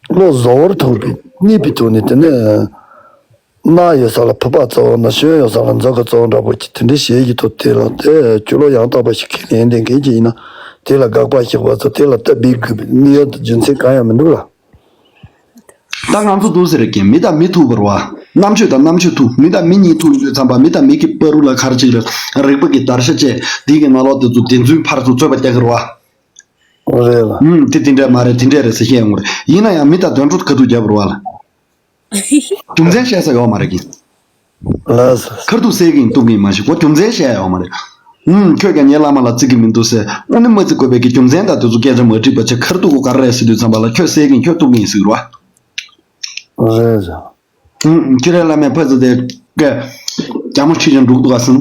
བློ་བཟང་བོར་ཐུག་པའི་གཉིས་པའི་ཐོག་ནས་དེ་ནས་རྣ་ཡོད་ས་ལ་ཕུ་པ་གཙོ་བོ་ན་ཞོན་ཡོད་ས་ལ་མཛོ་གི་གཙོ་བོ་འདྲ་པོ་ཅིག་དེ་འདྲའི་བྱེད་ཀྱི་ཐོག་དེ་ལ་དེ་ཆོས་ལུགས་ཡང་དག་པ་ཞིག་གི་ལན་འདེབས་མཁན་ཅིག་ཡིན་ན་དེ་ལ་དགག་པ་བཞག་པ་ཚོ་དེ་ལ་སྟབས་བདེ་དགོས་པའི་གནད་ཡོད་རྒྱུ་མཚན་གང་ཡང་མི་འདུག་ལ། ད་ང་ཚོ་འདུག་ཟེར་གྱི་མི་དང་མི་ཐུག་པ་རེད་བ། རྣམ་དཔྱོད་དང་རྣམ་དཔྱོད་ཐུག་མི་དང་མི་གཉིས་ཐུག་ཡོང་དུས་ཙམ་པ་མི་དང་མི་གི་བར་དུ་ལ་ག་རེ་ཅིག་རེད། རིག་པ་གི་བརྡར་ཤ་བཅད་འདི་གི་ནང་ལོགས་དེ་ཚོ་བདེན་རྫུན་ཕར་ཚུར་རྩོད་པ་རྒྱག་གི་རེད་བ། རེད་ལ། ཨུམ་དེ་དེ་འདྲས་མ་རེད་དེ་འདྲས་རེད་ཟེར་བཤད་ཡོང་གི་རེད། ཡིན་ན་ཡང་མི་དང་དོན་གྲུབ་ཁ་ཐུག་རྒྱབ་རེད་བ་ལ། རྒྱུ་མཚན་བཤད་ས་ཡོད་མ་རེད་གི། ལགས་སོ། ཁ་ཐུག་བསད་གིན་གཏུབ་གིན་མ་ཤེས་གོ་རྒྱུ་མཚན་བཤད་ཡོད་མ་རེད། ཨུམ། ཁྱོད་ཀྱང་ངའི་བླ་མ་ལ་བརྩི་གི་མི་འདུག་ཟེར། དངོས་གནས་མ་བརྩི་དགོས་པའི་གི་རྒྱུ་མཚན་དང་དེ་ཚོ་སྐད་ཆ་མ་དྲིས་པ་བྱས། ཁར་ཐུག་གོ་ག་རེ་རེད་ཟེར་དུས་ཙམ་པ་ལ་ཁྱོད་བསད་གིན་ཁྱོད་གཏུབ་གིན་ཟེར་གི་རེད་བ། རེད་རེད། ཨུམ། ཁྱོད་རའི་བླ་མས་ཕ་ཚོ་དེ་སྐད་རྒྱ་མོ་ཁྲིད་ཀྱང་འགྲུག་འདུག་ག་ཟེར།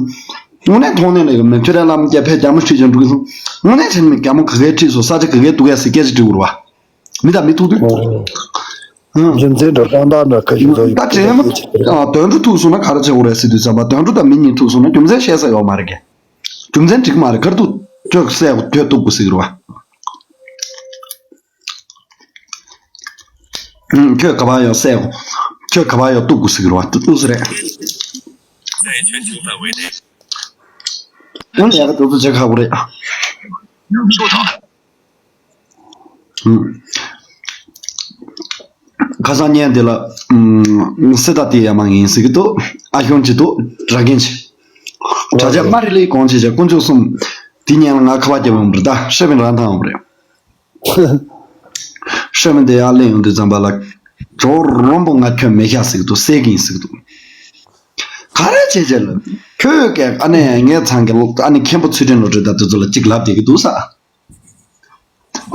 དངོས་གནས་མཐོང་སྣང་ལ་ཡོད་མེད། ཁྱོད་རའི་བླ་མ་སྐད་ཕར་རྒྱ་མོ་ཁྲིད་ཀྱང་འགྲུག་གི་ཟེར། དངོས་གནས་དྲན་མེད། རྒྱ་མོ་ག་གེ་ཁྲིད་སོང་། ས་ཆ་ག་གེ་འདུག་གས་ཟེར་སྐད་ཆ་དྲི་དགོས་རེད་བ། མི་དང་མི་ཐུག་དུས། ཨོ། ཨང་། རྒྱུ་མཚན་འདྲ་དྲང་དག་འདྲ་ཁ་ཤས་ཚོ་ད་དྲན་མ། ཨ། དོན་གྲུབ་ཐུག་སོང་ན་ག་རེ་བྱེད་དགོས་རེད་ཟེར་དུས་ཙམ་པ། དོན་གྲུབ་དང་མི་གཉིས་ཐུག་སོང་ན་རྒྱུ་མཚན་བཤད་ས་ཡོད་མ་རེད་གས། རྒྱུ་མཚན་འགྲིག་མ་རེད། ཁར་ཐུག་ཁྱོད་བསད་དགོས། ཁྱོད་གཏུབ་དགོས་ཟེར་གི་རེད་བ། ཨང་། ཁྱོད་ག་པར་ཡོད་བསད་དགོས། ཁྱོད་ག་པར་ཡོད་གཏུབ་དགོས་ཟེར་གི་རེད་བ། ཏུ་ཏུ་ཟེར་རེད། ཨང་། ལས་ཀ་ཏུ་ཏུ་བྱེད་ཁག་པོ་རེད། ཁ་སང་བརྙན་དེ་ལ། ཨུམ། གསེར་རྟ་དེ་ཡ་མ་ཡིན་ཟེར་གི་འདུག་ཨ་ཞང་གཅིག་འདུག་དྲ་རྒན་གཅིག་དྲ་རྒྱ་མ་རི་ལི་གོང་ཆེ་ཆེ་དཀོན་མཆོག་གསུམ། དེ་བརྙན་ལ་ང་ཁ་པར་བརྒྱབ་ཡོང་བ་རེད། ད་ཤེས་མིན་རང་ཐང་བ་རེད། ཤེས་མིན་དེ་ཡར་ལེན་ཡོང་དུས་ཙམ་པ་ལ། ཇོ་རོང་པོ་ང་ཁྱོད་མེད་ཤག་ཟེར་གི་འདུག་བསད་གི་ཡིན་ཟེར་གི་འདུག་ག་རེ་བྱས་བྱས་ལ། ཁྱོད་ཀྱིས་ཨ་ནེ་ངའི་ཚང་གི་ཨ་ནེ་མཁན་པོ་ཚུལ་ཁྲིམས་བློ་གྲོས་དང་དེ་ཚོ་ལ་གཅིག་ལབ་བསྡད་གི་འདུག་ས།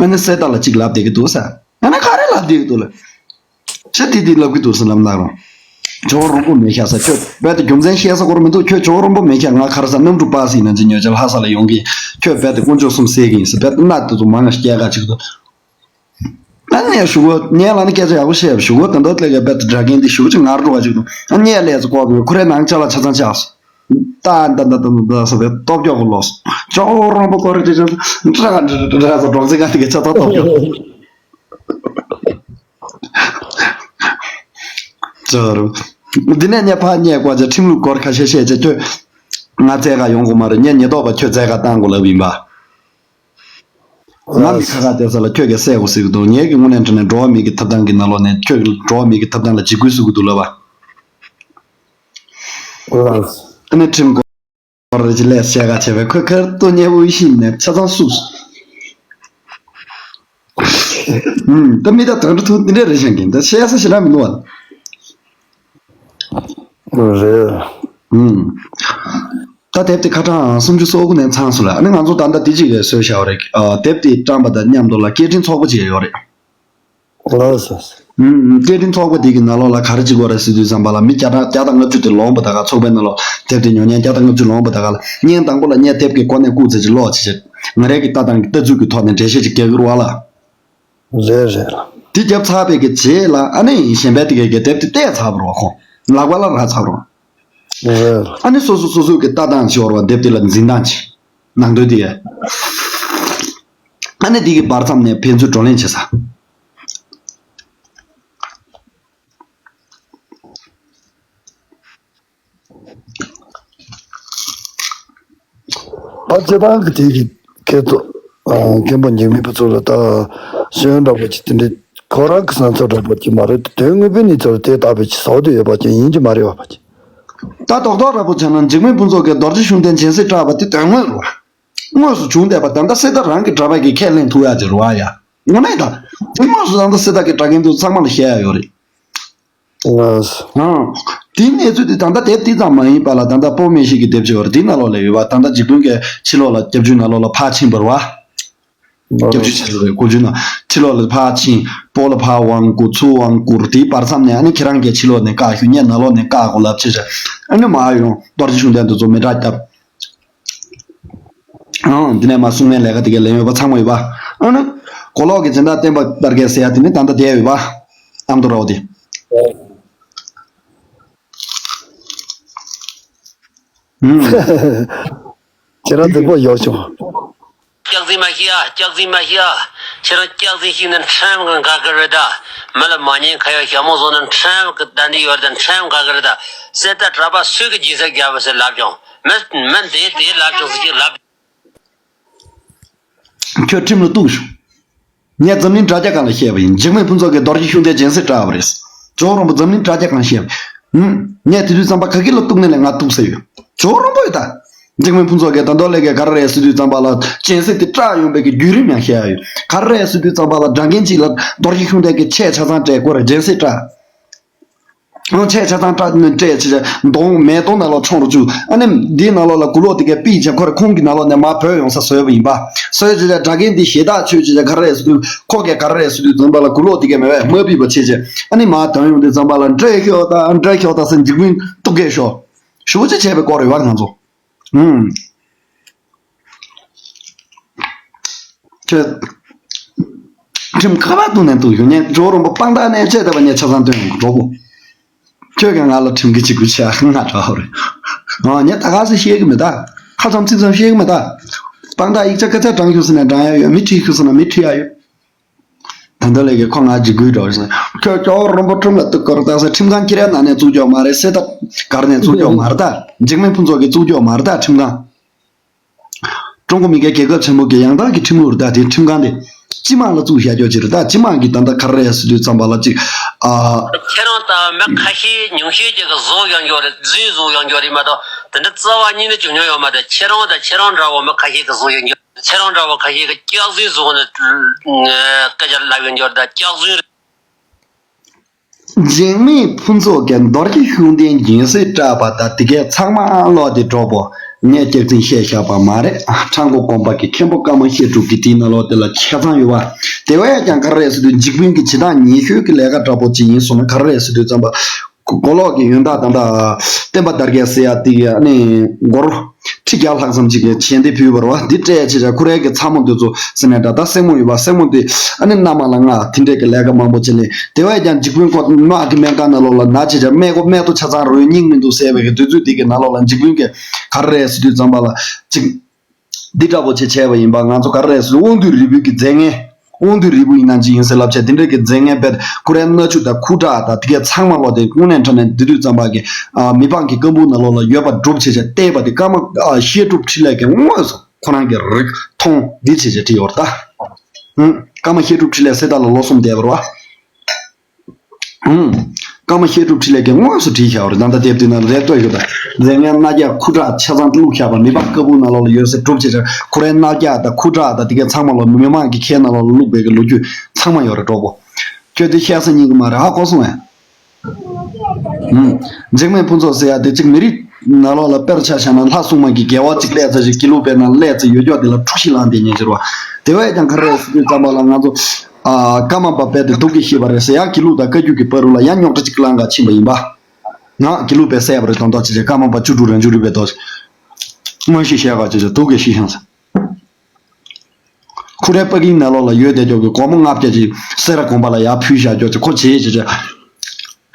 ཨ་ནི་གསེར་རྟ་ལ་གཅིག་ལབ་བསྡད་ཀྱི་འདུག་ས། ཨ་ནི་ག་རེ་ལབ་བསྡད་ཀྱི་འདུག་ལ། ཁྱེད་དེ་དེ་ལབ་ཀྱི་འདུག་ས་ལབ་ན་རུང་། ཇོ་རོང་པོ་མེད་ཤག་ས། ཁྱོད་རྦད་དེ་རྒྱུ་མཚན་བཤད་ས་སྐོར་མི་འདུག་ཁྱོད་ཇོ་རོང་པོ་མེད་ཤག་ང་ཁ་ར་ས་གནམ་གྲུ་པ་སི་ནང་ཅི་ཉོ་ཆ་ལྷ་ས་ལ་ཡོང་གི། ཁྱོད་རྦད་དེ་དཀོན་མཆོག་གསུམ་བསད་ཀྱི་ཡིན་ས། རྦད་དེ་གནའ་དེ་ཚོ་མང་ང་སྐྱེལ་ག་ཅིག་འདུག་ཨ་ནི་ཞུ་གོ་ངས་ལ་ནི་སྐད་ཆ་ཡག་པོ་བཤད་ཞུ་གོ་ད་འདོད་ལས་ཀ་རྦད་དེ་དྲ་རྒན་དེ་ཞུ་གོ་ཅིག་ངར་འགྲོ་ག་ཅིག་འདུག་ཨ་ནི་ལས་ཚོ་ཀོ་བི་ཁོ་རའི་ནང་ཆ་ལ་ཆ་ཚང་ཆགས་སོང་། ད་ད་ད་ད་ད་ཟེར་བའི་སྟོབས་སྐྱོ་གོ་ལོས། ཇོ་རོང་པོ་ཀོ་རེ་ཏི་ཅན་ཏྲ་ཏྲ་ཏྲ་ཏྲ་ཟེར་འགྲོ་ཚིག་ག་དེ་གའི་ཆ་ཚང་སྟོབས་སྐྱོ། ཇོ་རོང་། འདི་ནས་ངས་ཕར་ངས་བཀའ་ཆ་ཁྲིམས་ལུགས་སྐོར་ཁ་ཤས་བཤད་བྱས་ཁྱོད་ང་བཙལ་ག་ཡོང་དགོས་མ་རེད། ངས་ཉེན་རྟོག་པ་ཁྱོད་བཙལ་ག་བཏང་དགོས་ལབ་ཡིན་པ། ང་མི་ཁ་ཁ་བསྡད་ས་ལ་ཁྱོད་ཀྱིས་བསད་དགོས་ཟེར་གི་འདུག་ངས་ཀྱི་དངོས་གནས་དྲང་གནས་འགྲོ་བ་མིའི་གི་ཐོབ་ཐང་གི་ནང་ལོགས་ནས་ཁྱོད་ཀྱི་འགྲོ་བ་མིའི་གི་ཐོབ་ཐང་ལ་འཇིགས་སྐུལ་བཟོ་གི་འདུག་ལབ་པ། ལགས། ཨ་ནི་ཁྲིམས་སྐོར་རེ་ཅི་ལས་བཤད་ག་བྱས་པས་ཁོས་ཁར་ཏོ་ཉེ་བོ་ཤིན་ནས་ཆ་ཚང་བསུབས། ཨུམ། ད་མི་ད་དོན་འགྲོ་ཐུག་འདི་འདྲ་རེད་ཤང་གིན་ད་བཤད་ས་ཞེ་དྲག་མི་འདུག་བ། རེད། ཨུམ། ད་དེབ་དེ་ཁ་གྲངས་སུམ་ཅུ་སོ་དགུ་ནས་ཚང་སོང་ལ། ཨ་ནི་ང་ཚོ་ད་ལྟ་དེ་གཅིག་ལས་བཟོས་བཞག་པ་རེད། ཨ། དེབ་དེ་བཀྲམ་པ་དང་མཉམ་དུ་ལ་སྐད་འཕྲིན་ཚོགས་པ་ཅིག་ཡོད་རེད། ལགས་སོ། ཨུམ། སྐད་འཕྲིན་ཚོགས་པ་དེ་གི་ནང་ལོགས་ལ་ག་རེ་བྱེད་དགོས་རེད་ཟེར་དུས་ཙམ་པ་ལ་མི་བརྒྱ་དང་བརྒྱ་དང་ལྔ་བཅུ་དེ་ལོངས་པ་ད་ག་ཚོགས་པའི་ནང་ལོགས་དེབ་དེ་ཉོ་མཁན་བརྒྱ་དང་ལྔ་བཅུ་ལོངས་པ་ད་ག་ལ་བརྙན་དང་པོ་ལ་ངས་དེབ་ཀྱི་སྐོར་ནས་སྐུགས་ཚེ་ཅིག་ཀློག་བྱེད་ཅིག་ང་རའི་གི་ལྟ་སྟངས་ཀྱི་ལྟ་ཚུལ་གྱི་ཐོག་ནས་འགྲེལ་བཤད་ཅིག་རྒྱག་གི་རེད་བ་ལ། རེད་རེད། དེ་བརྒྱབ་ཚར་བའི་གི་རྗེས་ལ་ཨ་ནི་གཞན་པའི་དེ་གའི་གི་དེབ་དེ་བལྟས་ཚར་བ་རེད་བ་ཁོང་ལག་པ་ལ་རག་ཚར་བ་རེད། རེད། ཨ་ནི་སོ་སོ་སོ་སོའི་གི་ལྟ་སྟངས་ཅིག་ཡོད་རེད་བ། དེབ་དེ་ལ་འཛིན་སྟངས་ཅིག་ནང་དོན་དེ། ཨ་ནི་དེ་གི་བར་མཚམས་ནས་ཕན་ཚུན་བགྲོ་གླེང་བྱེད་ས། ཨ་སྤྱི་བཏང་གི་དེ་གི་ཁྱེད་ཚོ་ཨ་མཁན་པོ་འཇིགས་མེད་ཕུན་ཚོགས་ལ་ད་ཤེས་ཡོན་འདྲ་པོ་ཅིག་དེ་འདྲའི་ཁོ་རང་གི་བསམ་ཚུལ་འདྲ་པོ་ཅིག་མ་རེད། དོན་དངོས་པོའི་གནས་ཚུལ་དེ་ལྟ་བུ་ཅིག་ཟོག་དེ་ཡོད་པ་ཅིག་ཡིན་གྱི་མ་རེད་བ་པ་ཅིག་ད་རྡོག་རྡོག་འདྲ་པོ་བྱས་ན་འཇིགས་མེད་ཕུན་ཚོགས་ཀྱིས་རྡོ་རྗེ་ཤུགས་ལྡན་སྦྱིན་སྲེག་བསྲེགས་པ་དེ་དོན་དངོས་རེད་བ། དངོས་སུ་བྱུང་བསྡད་པ་ད་ལྟ་གསེར་རྟ་རང་གི་གྲྭ་པ་གིས་ཁས་ལེན་ཐུབ་ཡག་ཅིག་རེད་བ་ཡ། དངོས་གནས་ད། དེ་དངོས་སུ་ད་ལྟ་གསེར་རྟ་གི་གྲྭ་རྒན་ཚོ་ཚང་མ་ལ་བཤད་ཡག་ཡོད་རེད། ལགས། ཨང་། དེའི་གནས་ཚུལ་དེ་ད་ལྟ་དེབ་དེ་ཙམ་མ་ཡིན་པ་ལ་ད་ལྟ་སྤོ་མེ་ཤི་གི་དེབ་ཅིག་ཡོད་རེད། དེའི་ནང་ལོགས་ལ་ཡོད་པ་ད་ལྟ་འཇིགས་མེད་ཀྱིས་ཕྱི་ལོགས་ལ་སྐྱབས་བཅོལ་ནང་ལོགས་ལ་ཕར་ཕྱིན་པ་རེད་བ། སྐྱབས་བཅོལ་ཕྱི་ལོགས་རེད། བཀོལ་སྤྱོད་ནང་ཕྱི་ལོགས་ལ་ཕར་ཕྱིན། སྤོ་ལ་ཕར་དབང་བསྐུར་ཚུར་དབང་བསྐུར། དེའི་བར་མཚམས་ནས་ཨ་ནི་ཁྱེད་རང་གིས་ཕྱི་ལོགས་ནས་བཀག་ཞུ། ངས་ནང་ལོགས་ནས་བཀག་དགོས་ལབ་བྱས་བྱས། ཨ་ནི་མར་ཡོང་རྡོ་རྗེ་ཤུགས་ལྡན་དེ་ཚོ་མེ་སྲེག་བརྒྱབ། ཨང་། འདི་ནས་མར་སྲུང་མའི་ལས་ཀ་དེ་གའི་ལེན་ཡོད་པ་ཚང་མ་ཡོད་པ། ཨ་ནི། གོ་ལོག་གི་སྦྱིན་བདག་བསྟན་པ་དར་རྒྱས་ཟེར་ཡ་དེ་ནི་ད་ལྟ་བསྡད་ཡོད་པ། ཨ་མདོ་ར་བ་དེ། ཨུམ། ཁྱེད་རང་འཛིང་པོ་ཡོད་བྱུང་། སྐྱག་རྫུན་མ་བཤད་ཨ། སྐྱག་རྫུན་མ་བཤད་ཨ། ཁྱེད་རང་སྐྱག་རྫུན་བཤད་ན་ཁྲིམས་ཀྱིས་འགལ་གི་རེད་ད། མི་ལ་མ་ཉན་ཁ་ཡོད་ཞྭ་མོ་བཟོ་ན་ཁྲིམས་ཀྱི་བརྡ་འདི་ཡོད་ད། ཁྲིམས་འགལ་གི་རེད་ད། གསེར་རྟ་གྲྭ་པ་སུས་ཀྱི་སྦྱིན་སྲེག་བརྒྱབ་པ་ཟེར་ལབ་བྱུང་། མི་མི་འདི་དེ་ལབ་བྱུང་ཟེར་གྱི་ལབ། ཁྱོད་ཁྲིམས་ལ་གཏུགས་ཤོག་ངས་འཛམ་གླིང་དྲ་རྒྱ་སྒང་ལ་བཤད་པ་ཡིན། འཇིགས་མེད་ཕུན་ཚོགས་ཀྱིས་རྡོ་རྗེ་ཤུགས་ལྡན་སྦྱིན་སྲེག་བསྲེགས་པ་རེད། ཇོ་རོང་པོ་འཛམ་གླིང་དྲ་རྒྱ་སྒང་བཤད་པ། ཧུམ། ངས་དེ་དུས་ཙམ་པ་ག་གི་ལ་གཏུགས་ནས་ལས་ང་གཏུགས་ས་ཡོད། ཇོ་རོང་པོ་ཡོད་ད། འཇིགས་མེད་ཕུན་ཚོགས་ཀྱིས་ད་མདོ་ལས་ཀའི་ག་རེ་རེད་ཟེར་དུས་ཙམ་པ་ལ་སྦྱིན་སྲེག་དེ་བསྲེགས་ཡོང་བའི་གི་བརྒྱུད་རིམ་ཡང་བཤད་ཡ་ཡོད། ག་རེ་རེད་ཟེར་དུས་ཙམ་པ་ལ་དྲ་རྒན་གཅིག་ལ་རྡོ་རྗེ་ཤུགས་ལྡན་གྱི་ཆས་ཆ་ཚང་སྤྲད། ཁོ་ར་སྦྱིན་སྲེག་བསྲེགས། ཨང་། ཆས་ཆ་ཚང་སྤྲད་ནས་སྤྲད་བྱས་བྱས་གདོང་མེ་དོང་ནང་ལོགས་མཆོང་རུ་བཅུག་ཨ་ནི་འདིའི་ནང་ལོགས་ལ་གུ་ལོག་དེ་གས་པིག་བྱས་ཁོ་ར་ཁོང་གི་ནང་ལོགས་ནས་མར་བུད་ཡོང་ས་བཟོས་པ་ཡིན་པ། བཟོས་བྱས་བྱས་དགྲ་རྒན་འདི་ཞེ་དྲག་ཆོས་བྱས་བྱས་ག་རེ་རེད་ཟེར་དུས་ཁོ་གས་ག་རེ་རེད་ཟེར་དུས་ཙམ་པ་ལ་གུ་ལོག་དེ་གས་མེད་པས་མ་པིག་པ་བྱས་བྱས་ཨ་ནི་མར་དོན་ཡོང་དུས་ཙམ་པ་ལ་འདྲེ་ཤོག་དང་འདྲེ་ཤོག་དང་ཟེར་འཇིགས་སྨོན་གཏུག་གས་ཤོག་ཞུ་བ་ཅིག་བྱས་པའི་སྐོར་རེད་བ་ང་ཚོ། ཨུམ། ཁྱོད། ཁྲིམས་ཁ་པར་བཏུང་ནས་འདུག་ཡོད་ཉན་ཇོ་རོང་པོ་དཔང་རྟགས་ནས་བཅད་བསྡད་པ་ཉན་ཆ་ཚང་སྟོན་ཡོང་གྲོགས་པོ། ཁྱོད་ཀྱང་ང་ལ་ཁྲིམས་ཀྱི་འཇིགས་སྐུལ་བྱེད་ང་འདྲ་བ་རེད། ཨ་ཉན་ད་ག་སེ་ཤེས་གི་མེད་ད། ཁ་ཙམ་ཚིག་ཙམ་ཤེས་གི་མེད་ད། དཔང་རྟགས་ཡིག་ཆ་སྐད་ཆ་དྲང་ཤོག་ཟེར་ན་དྲང་ཡ་ཡོད། མི་ཁྲིད་ཤོག་ཟེར་ན་མི་ཁྲིད་ཡ་ཡོད། ད་འདི་ལས་ཀྱི་ཁོ་ང་འཇིགས་སྐུལ་འགྲོ་ཟེར། ཁྱོད་ཇོ་རོང་པོ་ཁྲིམས་ལ་གཏུག་སྐོར་ད་ཟེར། ཁྲིམས་ཁང་ཁྱེད་རའི་ནང་ནས་བཙུགས་ཀྱོག་མ་རེད་སེ་ད། གར་ནས་བཙུགས་ཀྱོག་མ་རེད་ད། འཇིགས་མེད་ཕུན་ཚོགས་ཀྱིས་བཙུགས་ཀྱོག་མ་རེད་ད་ཁྲིམས་ཁང་། ཀྲུང་གོ་མི་སྒེར་རྒྱལ་ཁབ་ཆེན་པོ་གི་ཡང་དག་གི་ཁྲིམས་ལུགས་རེད་ད། དེ་ཁྲིམས་ཁང་དེ་སྤྱི་དམངས་ལ་བཙུགས་བཞག་རྒྱུ་ཅིག་རེད་ད། སྤྱི་དམངས་ཀྱིས་ད་ལྟ་ག་རེ་རེད་ཟེར་དུས་ཙམ་པ་ལ་ཅིག་ཨ། ཁྱེད་རང་ལྟ་བུ་མི་ཁ་ཤས་ཉུང་ཤས་ཅིག་གིས་བཟོ་ཡོང་རྒྱུ་རེད། རྫུན་བཟོ་ཡོང་རྒྱུ་རེད་མ་གཏོགས་དེ་འདྲ་རྩ་བ་ཉིད་ནས་བྱུང་མྱོང་ཡོད་མ་རེད། ཁྱེད་རང་དང་ཁྱེད་རང་འདྲ་བོ་མི་ཁ་ཤས་ཀྱིས་བཟོ་ཡོང་རྒྱུ། ཁྱེད་རང་འདྲ་བོ་ཁ་ཤས་ཀྱིས་སྐྱག་རྫུན་བཟོ་ནས་སྐད་ཆ་ལབ་ཡོང་རྒྱུ་རེད་ད། སྐྱག་རྫུན་རེད། འཇིགས་མེད་ཕུན་ཚོགས་ཀྱིས་རྡོ་རྗེ་ཤུགས་ལྡན་རྒྱལ་སྲིད་བསྐྲགས་པ་དང་དེ་གས་ཚང་མ་ཀློག་སྟེ་གྲོགས་པོ། ངས་སྐྱག་རྫུན་བཤད་བཞག་པ་མ་རེད། ཁྲ་མགོ་དགོན་པ་གི་མཁན་པོ་ཀརྨ་བཤད་སྒྲུབ་ཀྱི་དེའི་ནང་ལོགས་དེ་ལ་ཆ་ཚང་ཡོད་པ། དེ་བས་ཀྱང་ག་རེ་རེད་ཟེར་དུས་འཇིགས་སྨོན་གྱི་བྱེད་སྟངས་ཉེས་ཤོས་ཀྱི་ལས་ཀ་འདྲ་པོ་ཅིག་ཡིན་སོང་ན་ག་རེ་རེད་ཟེར་དུས་ཙམ་པ། མགོ་ལོག་གི་ཡོན་བདག་ད་ལྟ་བསྟན་པ་དར་རྒྱས་ཟེར་ཡ་དེ་གི་ཨ་ནི་མགོར། ཁྲི་བརྒྱ་ལྷག་ཙམ་ཅིག་གིས་ཞལ་འདེབས་ཕུལ་བ་རེད་བ། འདི་སྤྲད་བྱས་བྱས་ཁོ་རའི་གི་ཚ་མོ་འདི་ཚོ་ཟེར་ནས་འདྲ་ད་སེན་མོ་ཡོད་པ་སེན་མོ་འདི་ཨ་ནི་མནའ་མ་ལ་མངགས། དེ་འདྲས་ཀྱི་ལས་ཀ་མང་པོ་བྱས་ནས་དེ་བས་ཀྱང་འཇིགས་སྨོན་ཁོ་དམག་གི་སྨན་ཁང་ནང་ལོགས་ལ་ན་བྱས་བྱས་སྨན་ཁོ་སྨན་ཐོ་ཆ་ཚང་རུལ་སྙིང་མི་འདུག་ཟེར་བའི་གི་དུས་ཚོད་འདི་གི་ནང་ལོགས་ལ་འཇིགས་སྨོན་གྱིས་ག་རེ་རེད་ཟེར་དུས་ཙམ་པ་ལ་ཅིག་འདི་འདྲ་པོ་བྱས་བྱས་པ་ཡིན་པ་ང་ཚོ་ག་རེ་རེད་ཟེར་དབང་འདུས་རིལ་བུ་གི་རྫས་ངན། དབང་འདུས་རིལ་བུ་ཡིན་ན་ཅི་ཡིན་ཟེར་ལབ་བྱས་དེ་འདྲས་ཀྱི་རྫས་ངན་བེད་ཁོ་རའི་སྣ་ཆུ་དང་ཁུ་ཁྲག་དང་དེ་གས་ཚང་མ་ལོག་སྟེ་དངོས་གནས་དྲང་གནས་འདི་དུས་ཙམ་པ་གི་ཨ་མི་ཕམ་གྱི་བཀའ་འབུམ་ནང་ལོགས་ལ་ཡོད་པ་སྒྲུབ་བྱས་བྱས་བལྟས་པ་དེ་ཀརྨ་ཨ་བཤད་སྒྲུབ་འཕྲིན་ལས་ཀྱིས་དངོས་སུ་ཁོ་རང་གི་རིག་མཐོང་འདི་བྱས་བྱས་བྲིས་ཡོད་རེད་ད། ཧུམ། ཀརྨ་བཤད་སྒྲུབ་འཕྲིན་ལས་ཟེར་ད་ལ་ལོ་གསུམ་འདས་པ་རེད་བ། ཧུམ། ཀརྨ་བཤད་སྒྲུབ་འཕྲིན་ལས་ཀྱིས་དངོས་སུ་བྲིས་བཞག་པ་རེད། ད་ལྟ་དེབ་དེ་ནང་ལ་རེད་ལྟོས་ཡོད་ད། རྫས་ངན་སྣ་རྒྱག་ཁུ་ཁྲག་ཆ་ཚང་བླུགས་བཞག་པ་མི་ཕམ་བཀའ་འབུམ་ནང་ལོགས་ལ་ཡོད་ཟེར་སྒྲུབ་བྱས་བྱས་ཁོ་རའི་སྣ་རྒྱག་དང་ཁུ་ཁྲག་དང་དེ་གས་ཚང་མ་ལོག་མི་མང་གི་ཁའི་ནང་ལོགས་ལ་བླུགས་པའི་གི་ལོ་རྒྱུས་ཚང་མ་ཡོད་རེད་གྲོགས་པོ། ཁྱོད་འདི་བཤད་ས་རྙེད་གི་མ་རེད་ཧ་གོ་སོང་ངས། ཧུམ། འཇིགས་མེད་ཕུན་ཚོགས་ཟེར་ཡ་དེ་གཅིག་མི་རིགས་ནང་ལོགས་ལ་དཔེར་ཆ་བཞག་ན་ལྷ་སྲུང་མ་གི་དགེ་བ་གཅིག་སླེབས་ཚར་ཞིག་དགེ་ལུགས་པའི་ནང་སླེབས་ཚར་ཡོད་ཀྱོག་དེ་ལ་འཁྲུག་གཞི་ལངས་བསྡད་ཉན་ཟེར་བ། དེ་བས་ཀྱང་ག་རེ་ཟེར་དུས་ཙམ་པ་ལ་ང་ཚོ། ཨ། ཀརྨ་པ་རྦད་དེ་སྡུག་གིས་ཤེས་པ་རེད་ཟེར་ཡ་དགེ་ལུགས་དང་བཀའ་བརྒྱུད་ཀྱི་བར་རུ་ལ་ཡང་རྙོག་དྲ་གཅིག་ལངས་ག་ཕྱིན་པ་ཡིན་པ། ང་དགེ་ལུགས་པས་བསད་པ་རེད་དོན་དག་ཅི་བྱས་ཀརྨ་པ་བཅུ་དྲུག་རང་བཅུ་དྲུག་པའི་ཐོག་མངོན་ཤེས་བཞག་ག་ཅི་བྱས་སྡུག་གིས་ཤི་ཤང་ཟེར། ཁོ་རའི་པ་ཀིང་ནང་ལོགས་ལ་ཡོད་བསྡད་ཀྱོག་གི་སྒོར་མོ་ལྔ་བརྒྱ་ཅིག་སེ་ར་དགོན་པ་ལ་ཡར་ཕུལ་བཞག་ཀྱོག་ཅིག་ཁོ་བྱེད་བྱེད་བྱེད།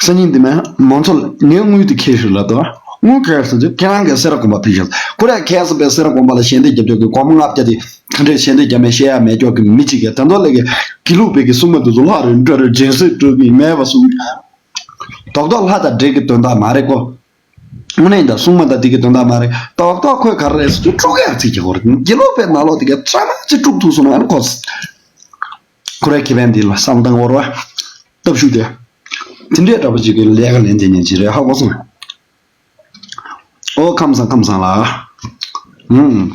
སང་ཉིན་འདི་མིན་མང་ཚོགས་ལ་ངས་དངུལ་དེ་ཁྱེར་ཤོག་ལབ་དོ། དངུལ་ཁྱེར་སོང་ཅིག་ཁྱེད་རང་གིས་སེ་ར་དགོན་པ་ཕུལ་བཞག་ཁོ་རའི་ཁ་སང་པའི་སེ་ར་དགོན་པ་ལ་ཞལ་འདེབས་རྒྱབ་ཀྱོག་གི་སྒོར་མོ་ལྔ་བརྒྱ་དེ་ག་འདྲས་ཞལ་འདེབས་རྒྱབ་མིན་བཤད་ཡ་མེད་ཀྱོག་གི་མི་གཅིག་གིས་ད་མདོ་ལས་ཀྱི་དགེ་ལུགས་པའི་གི་སྲུང་མ་དེ་ཚོ་ལྷ་རུ་འགྲོ་རུ་སྦྱིན་སྲེག་སྤྲོད་གི་མེད་པ་སོང་། རྡོག་རྡོག་ལྷ་དང་འདྲེ་གི་དོན་དག་མ་རེད་ཀོ། དངོས་གནས་ད་སྲུང་མ་དང་དེ་གི་དོན་དག་མ་རེད། རྡོག་རྡོག་ཁོས་ག་རེ་རེད་ཟེར་དུས་དཀྲུག་ཡག་ཚིག་གི་གོ་རེད། དགེ་ལུགས་པའི་ནང་ལོགས་དེ་གའི་གྲ་མ་ཚིག་དཀྲུག་ཐུབ་སོང་ན་ཨ་ནི་ཁོ། ཁོ་རའི་ཁེ་ཕན་འདི་ལ་བསམ་བཏང་བོར་བ། སྟབས་ཤུགས་དེ། དེ་འདྲའི་འདྲ་པོ་ཅིག་གི་ལས་ཀ་ལེན་དེ་ཉན་ཅི་རེད་ཧ་གོ་སོང་། ཨོ་ཁམས་བཟང་ཁམས་བཟང་ལ། ཨུམ།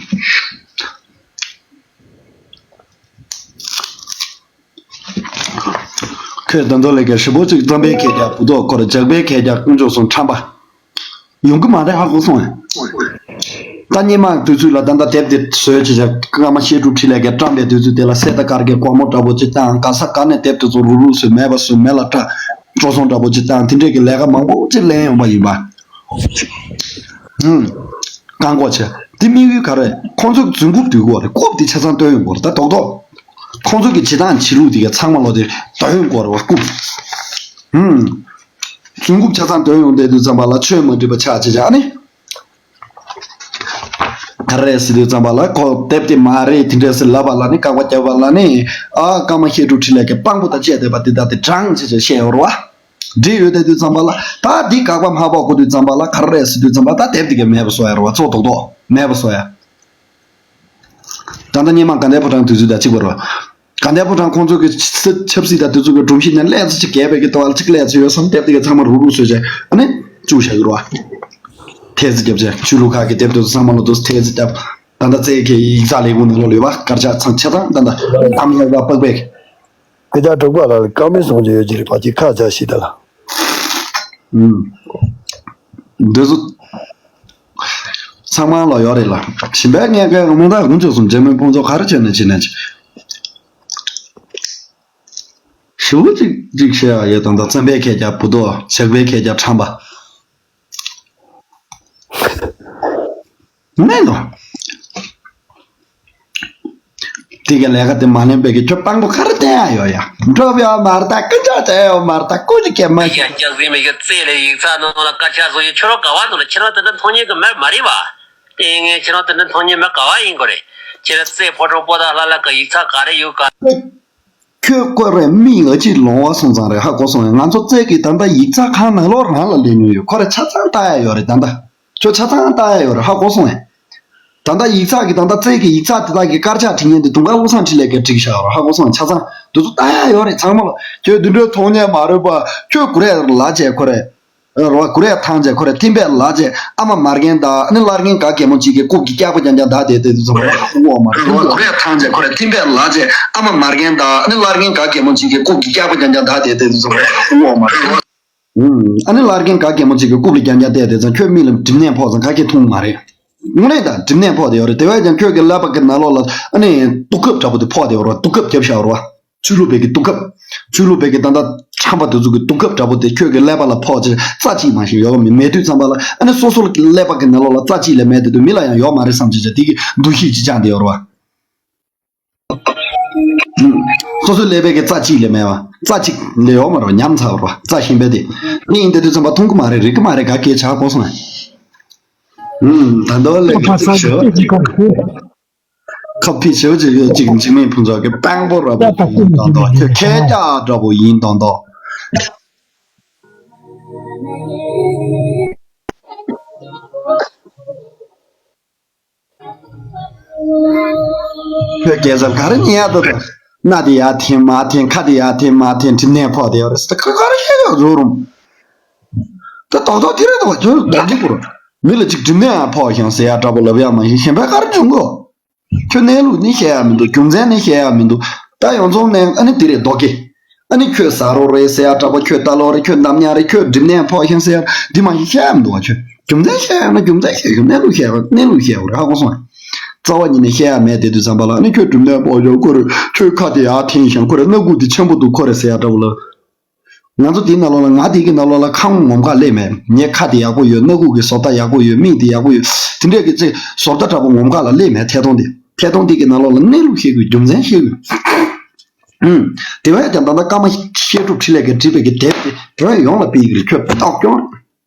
ཁོས་ད་དུང་ལས་ཀ་ཧྲིལ་པོ་གཅིག་རྩམ་པའི་ཁལ་རྒྱག་བུ་ཐོག་ཁོར་ཇག་པའི་ཁལ་རྒྱག་དཀོན་མཆོག་གསུམ་ཁྲམ་པ། ཡོང་གི་མ་རེད་ཧ་གོ་སོང་ངས། ད་སྔོན་མ་དུས་ཚོད་ལ་ད་ལྟ་དེབ་དེ་བཟོས་བྱས་བྱས་ཀརྨ་བཤད་སྒྲུབ་འཕྲིན་ལས་ཀྱིས་བཀྲམ་པའི་དུས་ཚོད་དེ་ལ་གསེར་དང་དཀར་གྱི་སྒོར་མོ་འདྲ་པོ་གཅིག་བཏང་ག་ས་ག་ནས་དེབ་དེ་ཚོ་རུག་རུག་བཟོས་མེད་པ་བཟོས་མེད་ལ་སྤྲད་སྤྲོ་ཚོང་འདྲ་པོ་གཅིག་བཏང་དེ་འདྲས་ཀྱི་ལས་ཀ་མང་པོ་གཅིག་ལེན་ཡོང་པ་ཡིན་པ། ཧུམ། བཀག་འགོག་བྱས། འདི་དམིགས་ཡུལ་ག་རེ། ཁོང་ཚོ་རྫུན་རྐུབ་བསྡུས་དགོས་རེད། རྐུབ་འདི་ཆ་ཚང་བཏོན་ཡོང་དགོས་རེད་ད་རྡོག་རྡོག་ཁོང་ཚོ་གི་བྱེད་སྟངས་བྱེད་ལུགས་འདི་ག་ཚང་མ་ལོག་སྟེ་བཏོན་ཡོང་དགོས་རེད་བ་རྐུབ། ཧུམ། རྫུན་རྐུབ་ཆ་ཚང་བཏོན་ཡོང་བསྡད་དུས་ཙམ་པ་ལ་ཆོས་མ་འགྲིག་པ་ཆགས་བྱས་བྱས་ཨ་ནི། ག་རེ་ཟེར་དུས་ཙམ་པ་ལ་ཁོ་དེབ་དེ་མ་རེད་དེ་འདྲས་ཟེར་ལབ་པ་ལ་ནི་བཀག་པ་བརྒྱབ་པ་ལ་ནི་ཨ་ཀརྨ་བཤད་སྒྲུབ་འཕྲིན་ལས་ཀྱི་དཔང་པོ་དང་བཅས་བསྡད་པ་འདི་ལྟ་སྟེ་དྲང་བྱས་བྱས་བཤད་ཡོད་རེད་བ། འདྲེས་ཡོད་བསྡད་དུས་ཙམ་པ་ལ་ད་འདི་དགག་པ་མ་ཕོག་གོ་དུས་ཙམ་པ་ལ་ག་རེ་རེད་ཟེར་དུས་ཙམ་པ་ད་དེབ་འདི་གས་མེད་པ་བཟོ་ཡ་རེད་བ། ཚོགས་རྡོག་རྡོག་མེད་པ་བཟོ་ཡ། ད་ལྟ་སྔོན་མ་དགའ་ལྡན་ཕོ་བྲང་དུས་ཚོད་དང་གཅིག་པ་རེད་བ། དགའ་ལྡན་ཕོ་བྲང་ཁོང་ཚོ་གི་ཆབ་སྲིད་དང་དེ་ཚོ་གི་སྒྲོམ་གཞི་ནས་སླེབས་ཚེ་གཅིག་གས་པའི་གི་ཏོ་ཨལ་གཅིག་སླེབས་ཚེ་ཡོད་བསམ་དེབ་འདི་གས་ཚང་མ་རུག་རུག་བཟོས་བྱས་ཨ་ནི་བཅུག་བཞག་གི་རེད་བ། ཐེལ་ཙེ་རྒྱབ་བྱས་ཆོས་ལུགས་ཁག་གི་དེབ་དེ་ཚོ་ཚང་མ་ལ་དུ་ཐེལ་ཙེ་རྒྱབ། ད་ལྟ་རྩེ་གི་ཡིག་ཚགས་ལས་ཁུངས་ནང་ལོགས་ལ་ཡོད་པ་དཀར་ཆག་ཚང་ཆ་ཚང་ད་ལྟ་གཏམ་ཡག་པ་པག་པེག་དེ་ལྟར་འབྲུག་པ་ལ་ཀརྨའི་གསུང་ཆོས་ཡོད་ཀྱི་རེད་པ་ཅིག་ཁ་བྱ་ཞིག་ད་ལ། ཨུམ། འདི་ཚོ་ཚང་མ་ལ་ཡོད་རེད་ལ། གཞན་པའི་ངས་ཀའི་མོ་ད་ཧུན་ཆོག་སོང་། རྗེས་མའི་ཕུང་ཚོགས་ག་རེ་བྱས་ནས་བྱེད་ནས་བྱེད། ཞུ་གཅིག་གཅིག་བཤད་ཡ་ཡོད་དང་ད་བཙན་པའི་ཁྱེད་ཀྱ་བུ་དོ་ཇག་པའི་ཁྱེད་ཀྱ་ཁྲམ་པ། མེད་ནོ། དེ་ག་ལས་ཀ་དེ་མ་ལེན་པའི་གི་ཁྱོད་དཔང་པོ་ག་རེ་བསྟན་ཡ་ཡོད་ཡ། འགྲོ་བ་ཡོད་མ་རེད་ད་སྐུ་འཇོག་བྱས་ཡོད་མ་རེད་ད་སྐུ་ཅི་སྐྱེ་མ་ཡ་ཤེས། སྐྱག་རྫུན་མི་ཤེས། རྩེ་ལས་ཡིག་ཚགས་ནང་ལ་དཀར་ཆག་བཟོ་ཡི་ཁྱོད་རང་ག་བ་འདུག་ལ། ཁྱེད་རང་དེ་འདྲ་མཐོང་མཁན་གི་མི་མ་རེད་བ། ལྟས་ངན་ཁྱེད་རང་དེ་འདྲ་མཐོང་མཁན་མི་ག་བ་ཡིན་དགོས་རེད། ཁྱེད་རང་རྩེ་ཕོ་བྲང་པོ་ཏཱ་ལ་ལ་གི་ཡིག་ཚགས་ག་རེ་ཡོད་ག་ཁྱོད་ཀོ་རེ་མིག་ཨ་ཅིག་ལོང་བ་སོང་ཙང་རེད། ཧ་གོ་སོང་ངས། ང་ཚོ་རྩེ་གི་ད་ལྟ་ཡིག་ཚགས་ཁང་ནང་ལོགས་རང་ལ་སླེབས་མྱོང་ཡོད། ཁོ་རེ་ཆ་ཚང་ལྟ་ཡ་ཡོད་རེད་ད་ལྟ། ཁྱོད་ཆ་ཚང་ལྟ་ཡ་ཡོད་རེད། ཧ་གོ་སོང་ངས། ད་ལྟ་ཡིག་ཚགས་ཀྱི་ད་ལྟ་རྩེ་གི་ཡིག་ཚགས་དེ་དག་གི་དཀར་ཆག་བྲིས་མཁན་དེ་དུང་དཀར་བློ་བཟང་འཕྲིན་ལས་ཀྱིས་བྲིས་བཞག་ཡོད་རེད། ཧ་གོ་སོང་ངས། ཆ་ཚང་དེ་ཚོ་ལྟ་ཡ་ཡོད་རེད་ཚང་མ་ལ། ཁྱོད་དེ་འདྲའི་མཐོང་མཁན་མ་རེད་པ། ཁྱོད་ཀོ་རེ་ལ་བྱས་ཁོ་རེ། རོ་ཀུ་རེ་ཐང་ཆེ་ཁོ་རེ་ཐིམ་པས་ལ་ཆེ་ཨ་མ་མར་གན་ད་ཨ་ནི་སླར་གན་ག་གད་མོ་གཅིག་གི་རྐུབ་ཀྱི་སྐྱག་པ་རྐྱང་རྐྱང་ད་དེ་དེ་དུ་ཚོ་རོ་ཀུ་རེ་ཐང་ཆེ་ཁོ་རེ་ཐིམ་པས་ལ་ཆེ་ཨ་མ་མར་གན་ད་ཨ་ནི་སླར་གན་ག་གད་མོ་གཅིག་གི་རྐུབ་ཀྱི་སྐྱག་པ་རྐྱང་རྐྱང་ད་དེ་དེ་དུ་ཚོ་རོ་ཀུ་ཨ་མ་ཨ་ནི་སླར་གན་ག་གད་མོ་གཅིག་གི་རྐུབ་ལ་རྐྱང་རྐྱང་བལྟས་དེ་ཚོ་ཁྱོད་མིག་ལ་གྲིབ་ནད་ཕོག་ཙང་ག་གེ་མཐོང་མ་རེད། དངོས་གནས་ད་གྲིབ་ནད་ཕོག་དེ་ཡོད་རེད། དེ་བས་ཀྱང་ཁྱོད་ཀྱི་ཀླད་པ་གི་ནང་ལོགས་ལ་ཨ་ནི་དུག་ཁབ་འདྲ་པོ་དེ་ཕོག་དེ་ཡོད་རེད། དུག་ཁབ་རྒྱབ་བཞག་རེད་བ། ཆོས་ལུགས་པའི་གི་དུག་ཁབ། ཆོས་ལུགས་པའི་གི་ད་ལྟ་ཁྲམ་པ་དེ་ཚོ་གི་དུག་ཁབ་འདྲ་པོ་དེ་ཁྱོད་ཀྱི་ཀླད་པ་ལ་ཕོག་ཅེས་རྩ་གཅིག་མ་ཞིག་ཡོད་མེད་མེད་དུས་ཙམ་པ་ལ་ཨ་ནི་སོ་སོ་ཀླད་པ་གི་ནང་ལོགས་ལ་རྩ་གཅིག་ལས་མེད་དེ་དུས་མི་ལ་ཡང་ཡོད་མ་རེད་བསམ་བྱས་བྱས་དེ་གི་འདུ་ཤེས་ཅིག་བཅངས་བསྡད་ཡོད་རེད་བ། སོ་སོའི་ཀླད་པའི་གི་རྩ་གཅིག་ལས་མེད་བ། རྩ་གཅིག་ལས་ཡོད་མ་རེད་བ། ཉམས་ཚར་བ་རེད་བ། རྩ་གཞན་པའི་དེ་ཨ་ནི་ཡིན་དེ་དུས་ཙམ་པ་མཐོང་གི་མ་རེད། རིག་གི་མ་རེད། ག་གེ་ཆགས་གོ་སོང་ཨ། ད་འདོད་ལས་ཀྱི་ཚིག་ཞོ། ཁ་ཕྱི་ཞེ་པོ་ཅིག་ཡོད་ཅིག་འཇིགས་མེད་ཕུན་ཚོགས་ཀྱི་དཔང་པོ་ར་པོ་ཡིན་དང་དང་ཁྱོད་ཁྱེད་ཅག་འདྲ་པོ་ཡིན་དང་དང་། ཁྱོད་རྒྱལ་ས་ག་རེ་ཉན་ཡ་འདུག་ད། སྣ་དེ་ཡར་འཐེན་མར་འཐེན་ཁ་དེ་ཡར་འཐེན་མར་འཐེན་གྲིབ་ནད་ཕོག་དེ་ཡོད་རེད་ཟེར་ད་ག་རེ་བཤད་ཡོད་རོ་རུང་། ད་ཏག་ཏག་དེ་རེད་འདུག་བ། ཁྱོད་ལྡོག་གི་པོ་ར། མི་ལ་ཅིག་གྲིབ་ནད་ཡང་ཕོག་ཤིང་ཟེར་ཡ་འདྲ་པོ་ལབ་ཡ་མ་གཞི་གཞན་པ་ག་རེ་འབྱུང་གོ། ཁྱོད་གནས་ལུགས་ནི་བཤད་ཡ་མི་འདུག་རྒྱུ་མཚན་ནི་བཤད་ཡ་མི་འདུག་ད་ཡོངས་རྫོགས་ནས་ཨ་ནི་དེ་རེད་ལྡོག་གི། ཨ་ནི་ཁྱོད་ཟ་རོགས་རེད་ཟེར་ཡ་འདྲ་པོ། ཁྱོད་ལྟ་ལོག་རེད། ཁྱོད་གནམ་ཉག་རེད། ཁྱོད་གྲིབ་ནད་ཕོག་ཤིང་ཟེར་ཡ་འདི་མ་གཞི་བཤད་ཡ་མི་འདུག་བ། ཁྱོད་རྒྱུ་མཚན་བཤད་ཡ་ན་རྒྱུ་མཚན་བཤད་ཤོག་གནས་ལུགས་བཤད་རོགས། གནས་ལུགས་བཤད་དགོས་རེད། ཧ་གོ་སོང་ཨ། རྩ་བ་ཉིད་ནས་བཤད་ཡ་མེད་དེ་དུས་ཙམ་པ་ལ་ཨ་ནི་ཁྱོད་གྲིབ་ནད་ཕོག་ཤོག་ཁོ་རེད། ཁྱོད་ཁ་དེ་ཡར་འཐེན་ཤིང་ཁོ་རེད། སྣ་ཁུག་དེ་ཆེན་པོ་འདུག་ཁོ་རེད་ཟེར་ཡ་འདྲ་པོ་ལ། ང་ཚོ་དེའི་ནང་ལོགས་ལ་ང་དེ་གི་ནང་ལོགས་ལ་ཁ་ངོམ་ཁ་སླེབས་མེད། ངའི་ཁ་དེ་ཡག་པོ་ཡོད། སྣ་ཁུག་གི་བཟོ་ལྟ་ཡག་པོ་ཡོད། མིག་དེ་ཡག་པོ་ཡོད། དེ་འདྲས་ཀྱི་ཚེ་བཟོ་ལྟ་འདྲ་པོ་ངོམ་ཁ་ལ་སླེབས་མེད། ཐད་གཏོང་དེ་ཐད་གཏོང་དེ་གི་ནང་ལོགས་ལ་གནས་ལུགས་བཤད་དགོས། རྒྱུ་མཚན་བཤད་དགོས། ཨུམ། དེ་བས་ཀྱང་ད་ལྟ་ཀརྨ་བཤད་སྒྲུབ་འཕྲིན་ལས་ཀྱིས་བྲིས་པའི་གི་དེབ་དེ་དེ་བས་ཡོངས་ལ་སྤེལ་གི་རེད། ཁྱོད་ཏོག་སྐྱོང་རེད།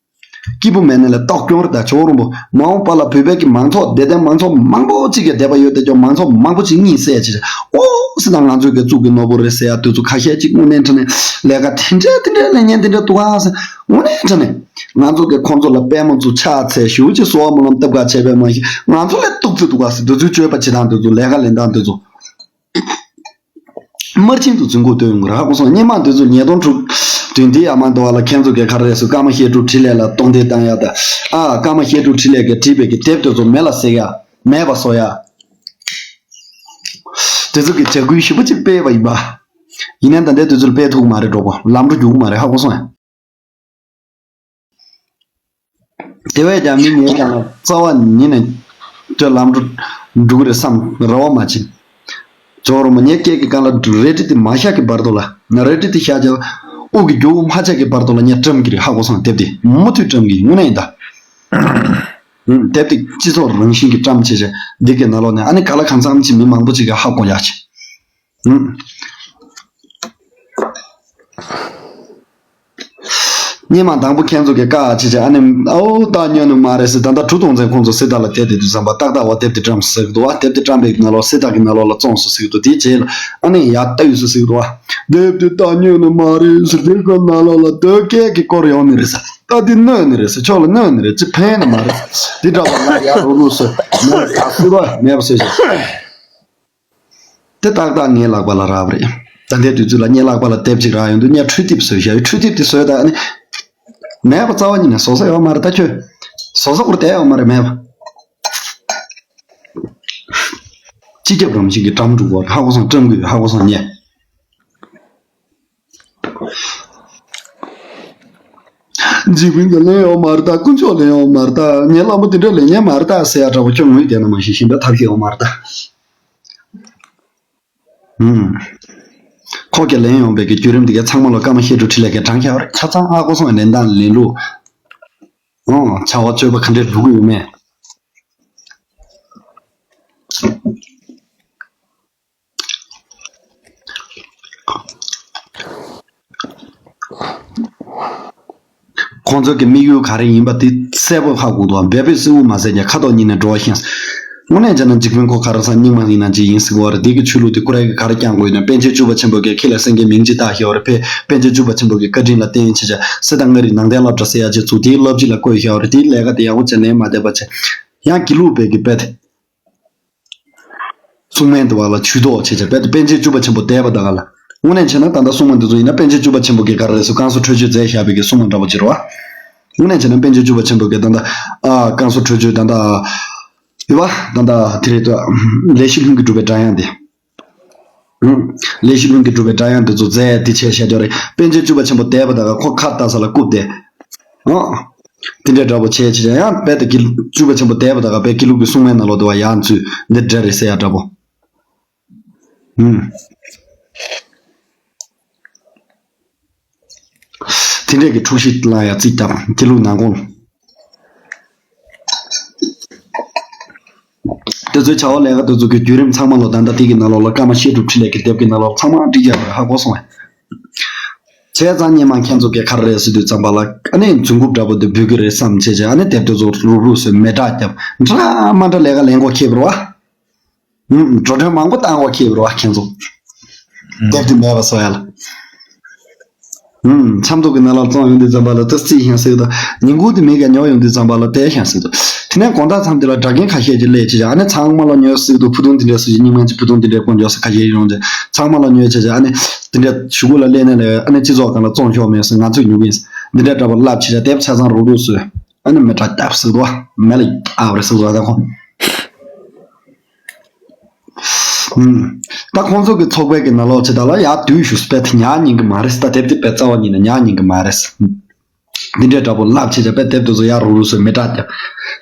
སྐྱིད་པོ་མེད་ནས་ལས་ཏོག་སྐྱོང་རེད། ད་ཇོ་བོ་རིན་པོ་མ་འོངས་པ་ལ་བོད་པའི་གི་མང་ཚོགས་དད་ལྡན་མང་ཚོགས་མང་པོ་གཅིག་གི་དད་པ་ཡོད་དེ་ཀྱང་མང་ཚོགས་མང་པོ་གཅིག་གཉིད་སད་ཅིག་ཨོ་སི་ད་ང་ཚོའི་གི་གཙུག་གི་ནོར་བུ་རེད་ཟེར་ཡ་དུས་ཚོད་ཁ་ཤས་གཅིག་དངོས་གནས་དྲང་གནས་ལས་ཀ་དེ་འདྲས་དེ་འདྲས་ལས་ཉན་དེ་འདྲས་འདུག་ཨ་ཟེར། དངོས་གནས་དྲང་གནས་ང་ཚོ་གི་ཁོང་ཚོ་ལ་དཔལ་མོ་ཚོ་ཕྱག་འཚལ་ཞུ་ཅིག་གསོལ་བ་སྨོན་ལམ་བཏབ་ག་བྱས་པས་མ་གཞི་ང་ཚོ་ལས་སྡུག་ཙི་འདུག་ཨ་ཟེར། དུས་ཚོད་སྤྱོད་པ་བྱེད་སྟངས་དུས་ཚོད་ལས་ཀ་ལེན་སྟངས་དུས་ཚོད། དམར་ཆེན་དུ་འཛིན་གོ་སྟོན་ཡོང་གི་རེད། ཧ་གོ་སོང་། སྔོན་མ་འདི་ཚོ་ཉིས་སྟོང་དྲུག་བདུན་འདི་ཡ་མ་འདུག་བ་ལ། ཁྱེད་ཚོ་གི་ག་རེ་སུ་ཀརྨ་བཤད་སྒྲུབ་འཕྲིན་ལས་ལ་གཏོང་འདེད་བཏང་ཡ་ད། ཨ་ཀརྨ་བཤད་སྒྲུབ་འཕྲིན་ལས་ཀྱིས་བྲིས་པའི་གི་དེབ་དེ་ཚོ་མེ་ལ་བསྲེག་ཡ་མེད་པ་བཟོ་ཡ། དེ་ཚོ་གི་བྱ་འགུལ་ཞེ་པོ་ཅིག་སྤེལ་བ་ཡིན་པ། ཡིན་ནའི་ད་ལྟའི་དུས་ཚོད་སྤེལ་ཐུབ་ཀྱི་མ་རེད། འགྲོ་གོ་ལམ་འགྲོ་རྒྱུག་གི་མ་རེད། ཧ་གོ་སོང་ཡ། དེ་བས་ཀྱང་མི་ངའི་ཀྱང་ལ་རྩ་བ་ཉིད་ནས་ཁྱོད་ལམ་འགྲོ་འགྲོ་གི་རེད་བསམ་རེ་བ་མ་བྱེད། ཇོ་རུ་མ་ངའི་སྐད་ཀྱི་སྒང་ལ་རལ་གྲི་དེ་མ་བཞག་གི་བར་དུ་ལ་ན་རལ་གྲི་དེ་བཞག་ཀྱང་དབུགས་ཀྱི་རྒྱུ་བོ་མ་ཆག་གི་བར་དུ་ལ་ངས་བཀྲམ་གི་རེད། ཧ་གོ་སོང་། དེབ་དེ་མུ་མཐུད་བཀྲམ་གི་ཡིན། དངོས་གནས་ཡིན་ད། ཨུམ། དེབ་དེ་སྤྱི་ཚོགས་རང་བཞིན་གྱི་བཀྲམ་བྱས་བྱས་འདི་གའི་ནང་ལོགས་ནས་ཨ་ནི་ག་ལ་གང་འཚམ་ཅིག་མི་མང་པོ་ཅིག་གིས་ཧ་གོ་ཡག་ཅིག་སྔོན་མ་དང་པོ་ཁྱེད་ཚོ་གི་བཀའ་ཆེ་ཆེ་ཨ་ནི་ཨོ་ཏག་ཉོས་ནི་མ་རེད་ཟེར། ད་ལྟ་གྲུ་གཏོང་མཁན་ཁོང་ཚོ་སྲིད་ཐག་ལ་དེད་དེ་དུས་ཙམ་པ་ཏག་ཏག་བ་དེབ་དེ་བཀྲམ་ཟེར་གི་འདུག་བ། དེབ་དེ་བཀྲམ་པའི་ནང་ལོགས་སྲིད་ཐག་གི་ནང་ལོགས་ལ་བཙོངས་སོང་ཟེར་གི་འདུག་དེའི་རྗེས་ལ་ཨ་ནི་ཡར་ལྟ་ཡོད་སོང་ཟེར་གི་འདུག་བ། དེབ་དེ་ཏག་ཉོས་ནི་མ་རེད་ཟེར། དེབ་ཀྱི་ནང་ལོགས་ལ་དོལ་སྐད་ཀྱི་སྐོར་ཡོང་ནི་རེད་ཟེར། ད་དེ་གནོད་ནི་རེད་ཟེར། ཁྱོད་ལ་གནོད་ནི་རེད། ཅི་ཕན་ནི་མ་རེད་ཟེར། དེ་འདྲ་བ་ང་ཡར་རུག་རུག་ཟེར་མེད་པ་ད་སྲིད་པ་མེད་པ་བཟོས་ཟེར། དེ་ཏག་ཏག་ངའི་ལག་པ་ལ་རག་པ་རེད། ད་ལྟའི་དུས་ཚོད་ལ་ངའི་ལག་པ་ལ་དེབ་ཅིག་རག་ཡོང་དུས་ངས་འཕྲུལ་དེབ་བཟོས་བཞག་ཡོད། འཕྲུལ་དེབ་དེ་བཟོས་ད་ཨ་ནི་མེད་པ་རྩ་བ་ཉིད་ནས་བཟོ་ས་ཡོད་མ་རེད། ད་ཁྱོད་བཟོ་ས་སྐོར་བསྡད་ཡོད་མ་རེད། མེད་པ་སྤྱི་ཁྱབ་རང་བཞིན་གྱི་བཀྲམ་འགྲོ་གི་རེད། ཧ་གོ་སོང་། བཀྲམ་དགོས་ཧ་གོ་སོང་ངས། འཇིགས་པིན་གྱིས་ལེན་ཡོང་མ་རེད་ད། དཀོན་མཆོག་ལེན་ཡོང་མ་རེད་ད། ངའི་བླ་མ་དེ་འདྲ་ལེན་མཁན་མ་རེད་ད་ཟེར་ཡ་འདྲ་བོ། ཁྱོད་ངུས་བསྡད་ན་མ་ཤེས། གཞན་པའི་ཐབས་ཤེས་ཡོང་མ་རེད་ད། ཧུམ། ཁོ་གིས་ལེན་ཡོང་བའི་གི་བརྒྱུད་རིམ་དེ་གའི་ཚང་མ་ལ་ཀརྨ་བཤད་སྒྲུབ་འཕྲིན་ལས་ཀྱིས་དྲངས་བཞག་པ་རེད། ཆ་ཚང་ཨ་ཁུ་སོང་བའི་ལེན་སྟངས་ལེན་ལུགས། ཨོ། བྱ་བ་སྤྱོད་པ་ག་འདྲས་སྒྲུབ་ཀྱི་ཡོད་མེད། ཁོང་ཚོ་གི་དམིགས་ཡུལ་ག་རེ་ཡིན་པ་དེ་གསལ་པོ་ཧ་གོ་འདུག་བལ་པོས་སེའུ་མ་ཟས་ཀྱང་ཁ་དོག་གཉིས་ནས་འགྲོ་བ་ཤེས། དངོས་གནས་བྱས་ན་འཇིགས་པིན་ཁོ་ག་རེ་ཟེར། རྙིང་མ་ཡིན་ན་ཅི་ཡིན་ཟེར་གི་ཡོད་རེད། དེ་གི་ཆོས་ལུགས་དེ་ཁོ་རང་གིས་ག་རེ་བསྐྱངས་དགོས་ཡོད་ན། པཎ་ཆེན་བཅུ་པ་ཆེན་པོ་གིས་ཁྱེད་ལ་སེང་གེའི་མིང་ཅིག་བཏགས་བཞག་ཡོད་རེད། ཕེ། པཎ་ཆེན་བཅུ་པ་ཆེན་པོ་གི་བཀའ་དྲིན་ལ་བརྟེན་བྱས་བྱས་གསེར་དང་མངའ་རིས་ནང་བསྟན་སློབ་གྲྭ་ཟེར་ཡ་ཅིག་བཙུགས། དེའི་སློབ་སྤྱི་ལ་བསྐོས་བཞག་ཡོད་རེད། དེའི་ལས་ཀ་དེ་ཡག་པོ་བྱས་ལེན་མ་བསྡད་པ་བྱས། ཡང་དགེ་ལུགས་པའི་གི་དཔེ་དེ། སྲུང་མའི་འདུལ་བ་ལ་ཇུས་གཏོགས་བྱས་བྱས། དཔེ་དེ་པཎ་ཆེན་བཅུ་པ་ཆེན་པོ་འདས་པ་དག་ལ། དངོས་གནས་བྱས་ན་ད་ལྟ་སྲུང་མ་འདི་ཚོ་ཡིན་ན་པཎ་ཆེན་བཅུ་པ་ཆེན་པོ་གིས་ག་རེ་རེད་ཟེར། བསྐང་གསོ་ཁྲོས་ཆོས་མཛད་བཞག་པའི་གི་སྲུང་མ་འདྲ་པོ་ཅིག་རེད་བ། དངོས་གནས་བྱས་ན་པཎ་ཆེན་བཅུ་པ་ཆེན་པོ་གིས་ད་ལྟ་ཨ་བསྐང་གསོ་ཁྲོས་ཆོས་ད་ལྟ་ཡོད་བ། ད་ལྟ་དེ་རེད་དོ། ལས་ཤིག་ལྷུན་གྱིས་གྲུབ་པའི་སྒྲ་དབྱངས་དེ། ཨུམ། ལས་ཤིག་ལྷུན་གྱིས་གྲུབ་པའི་སྒྲ་དབྱངས་འདི་ཚོ་མཛད་དེ་བྱས་བཞག་ཡོད་རེད། པཎ་ཆེན་བཅུ་པ་ཆེན་པོ་འདས་པ་དག་ག་ཁོ་ཁ་ལྟ་ས་ལ་བཀུག་སྟེ། ཨོ། དེ་འདྲའི་འདྲ་པོ་བྱས་བྱས་ཡང་རྦད་དེ་དགེ་བཅུ་པ་ཆེན་པོ་འདས་པ་དག་ག་རྦད་དགེ་ལུགས་ཀྱི་སྲུང་མའི་ནང་ལོགས་དུ་བ་ཡར་འཛུལ་འདི་འདྲ་རེད་ཟེར་ཡ་འདྲ་པོ། ཨུམ། དེ་འདྲས་ཀྱི་འཁྲུག་གཞི་ལ་ཡང་རྩིས་བརྒྱབ། དགེ་ལུགས་ནང་ཁོངས། དེ་ཚོའི་བྱ་བ་ལས་ཀ་དེ་ཚོ་གི་བརྒྱུད་རིམ་ཚང་མ་ལོ་ད་ལྟ་དེ་གི་ནང་ལོགས་ལ་ཀརྨ་བཤད་སྒྲུབ་འཕྲིན་ལས་ཀྱི་དེབ་ཀྱི་ནང་ལོགས་ཚང་མ་བྲིས་རྒྱག་པར་ཧ་གོ་སོང་བས། བྱས་ཙང་སྔོན་མ་ཁྱེད་ཚོ་གིས་ག་རེ་རེད་ཟེར་དུས་ཙམ་པ་ལ་ཨ་ནི་རྫུན་རྐུབ་འདྲ་པོ་དེ་འབུད་ཀྱི་རེད་བསམ་བྱས་བྱས། ཨ་ནི་དེབ་དེ་ཚོ་རུབ་རུབ་བཟོས་མེ་སྲེག་བརྒྱབ། འདྲ་མ་འདྲ་ལས་ཀ་ལས་མགོ་ཁེབས་རེད་བ། ཨུམ། འགྲོ་གྲོན་མང་པོ་བཏང་བ་ཁེལ་བ་རེད་བ་ཁྱེད་ཚོ། ཨུམ། དེབ་དེ་མེད་པ་བཟོ་ཡ་ལ། ཨུམ། ཆབ་མདོ་གི་ནང་ལ་བཙོང་ཡོང་དུས་ཙམ་པ་ལ་ད་རྩིས་ཤིང་ཟེར་དུ། ཉིན་གུང་དེ་མི་ག་ཉོ་ཡོང་དུས་ཙམ་པ་ལ་དེ་ཤིང་ཟེར་དུ། དེ་ནས་དགོང་དག་མཚམས་དེ་ལ་སྒྲ་རྒན་ཁ་ཤས་ཀྱིས་སླེབས་བྱས་བྱས། ཨ་ནི་ཚང་མ་ལ་ཉོས་ཟེར་དུ། ཕུ་ཐུང་དེ་འདྲས་བཟོ་བྱས། རྙིང་མ་ཅིག་ཕུ་ཐུང་དེ་འདྲས་དཀོན་མཆོག་ཟེར་ཁ་ཤས་ཡོང་བྱས། ཚང་མ་ལ་ཉོས་བྱས་བྱས། ཨ་ནི་དེ་འདྲས་གཞུག་གུ་ལ་སླེབས་ནས་ལས། ཨ་ནི་སྤྱི་ཚོགས་སྒང་ལ་བཙོང་ཤོག་མེད་ཟེར། ང་ཚོས་ཉོ་གི་ཡིན་ཟེར། འདི་འདྲས་འདྲ་པོ་ལབ་བྱས་བྱས། དེབ་ཆ་ཚང་རུབ་རུབ་བཟོས། ཨ་ནི་མེ་སྲེག་བརྒྱབ་ཟེར་དུ་བ། མེ་ལ་ཨ་བ་རེད་ཟེར་དུ་བ། ད་ཁོ། ཨུམ། ད་ཁོང་ཚོ་གི་ཚོགས་པའི་གི་ནང་ལོགས་ཆེ་ད་ལ་ཡར་བསྡུས་ཞུ་སྤེལ་དེ་ཉར་ཉན་གི་མ་རེད། ད་དེབ་དེ་དཔེ་རྩ་བ་ཉིད་ནས་ཉར་ཉན་གི་མ་རེད། འདི་འདྲའི་འདྲ་པོ་ལབ་བྱས་བྱས། དཔེ་དེབ་དེ་ཚོ་ཡར་རུབ་རུབ་བཟོས་མེ་སྲེག་བརྒྱབ།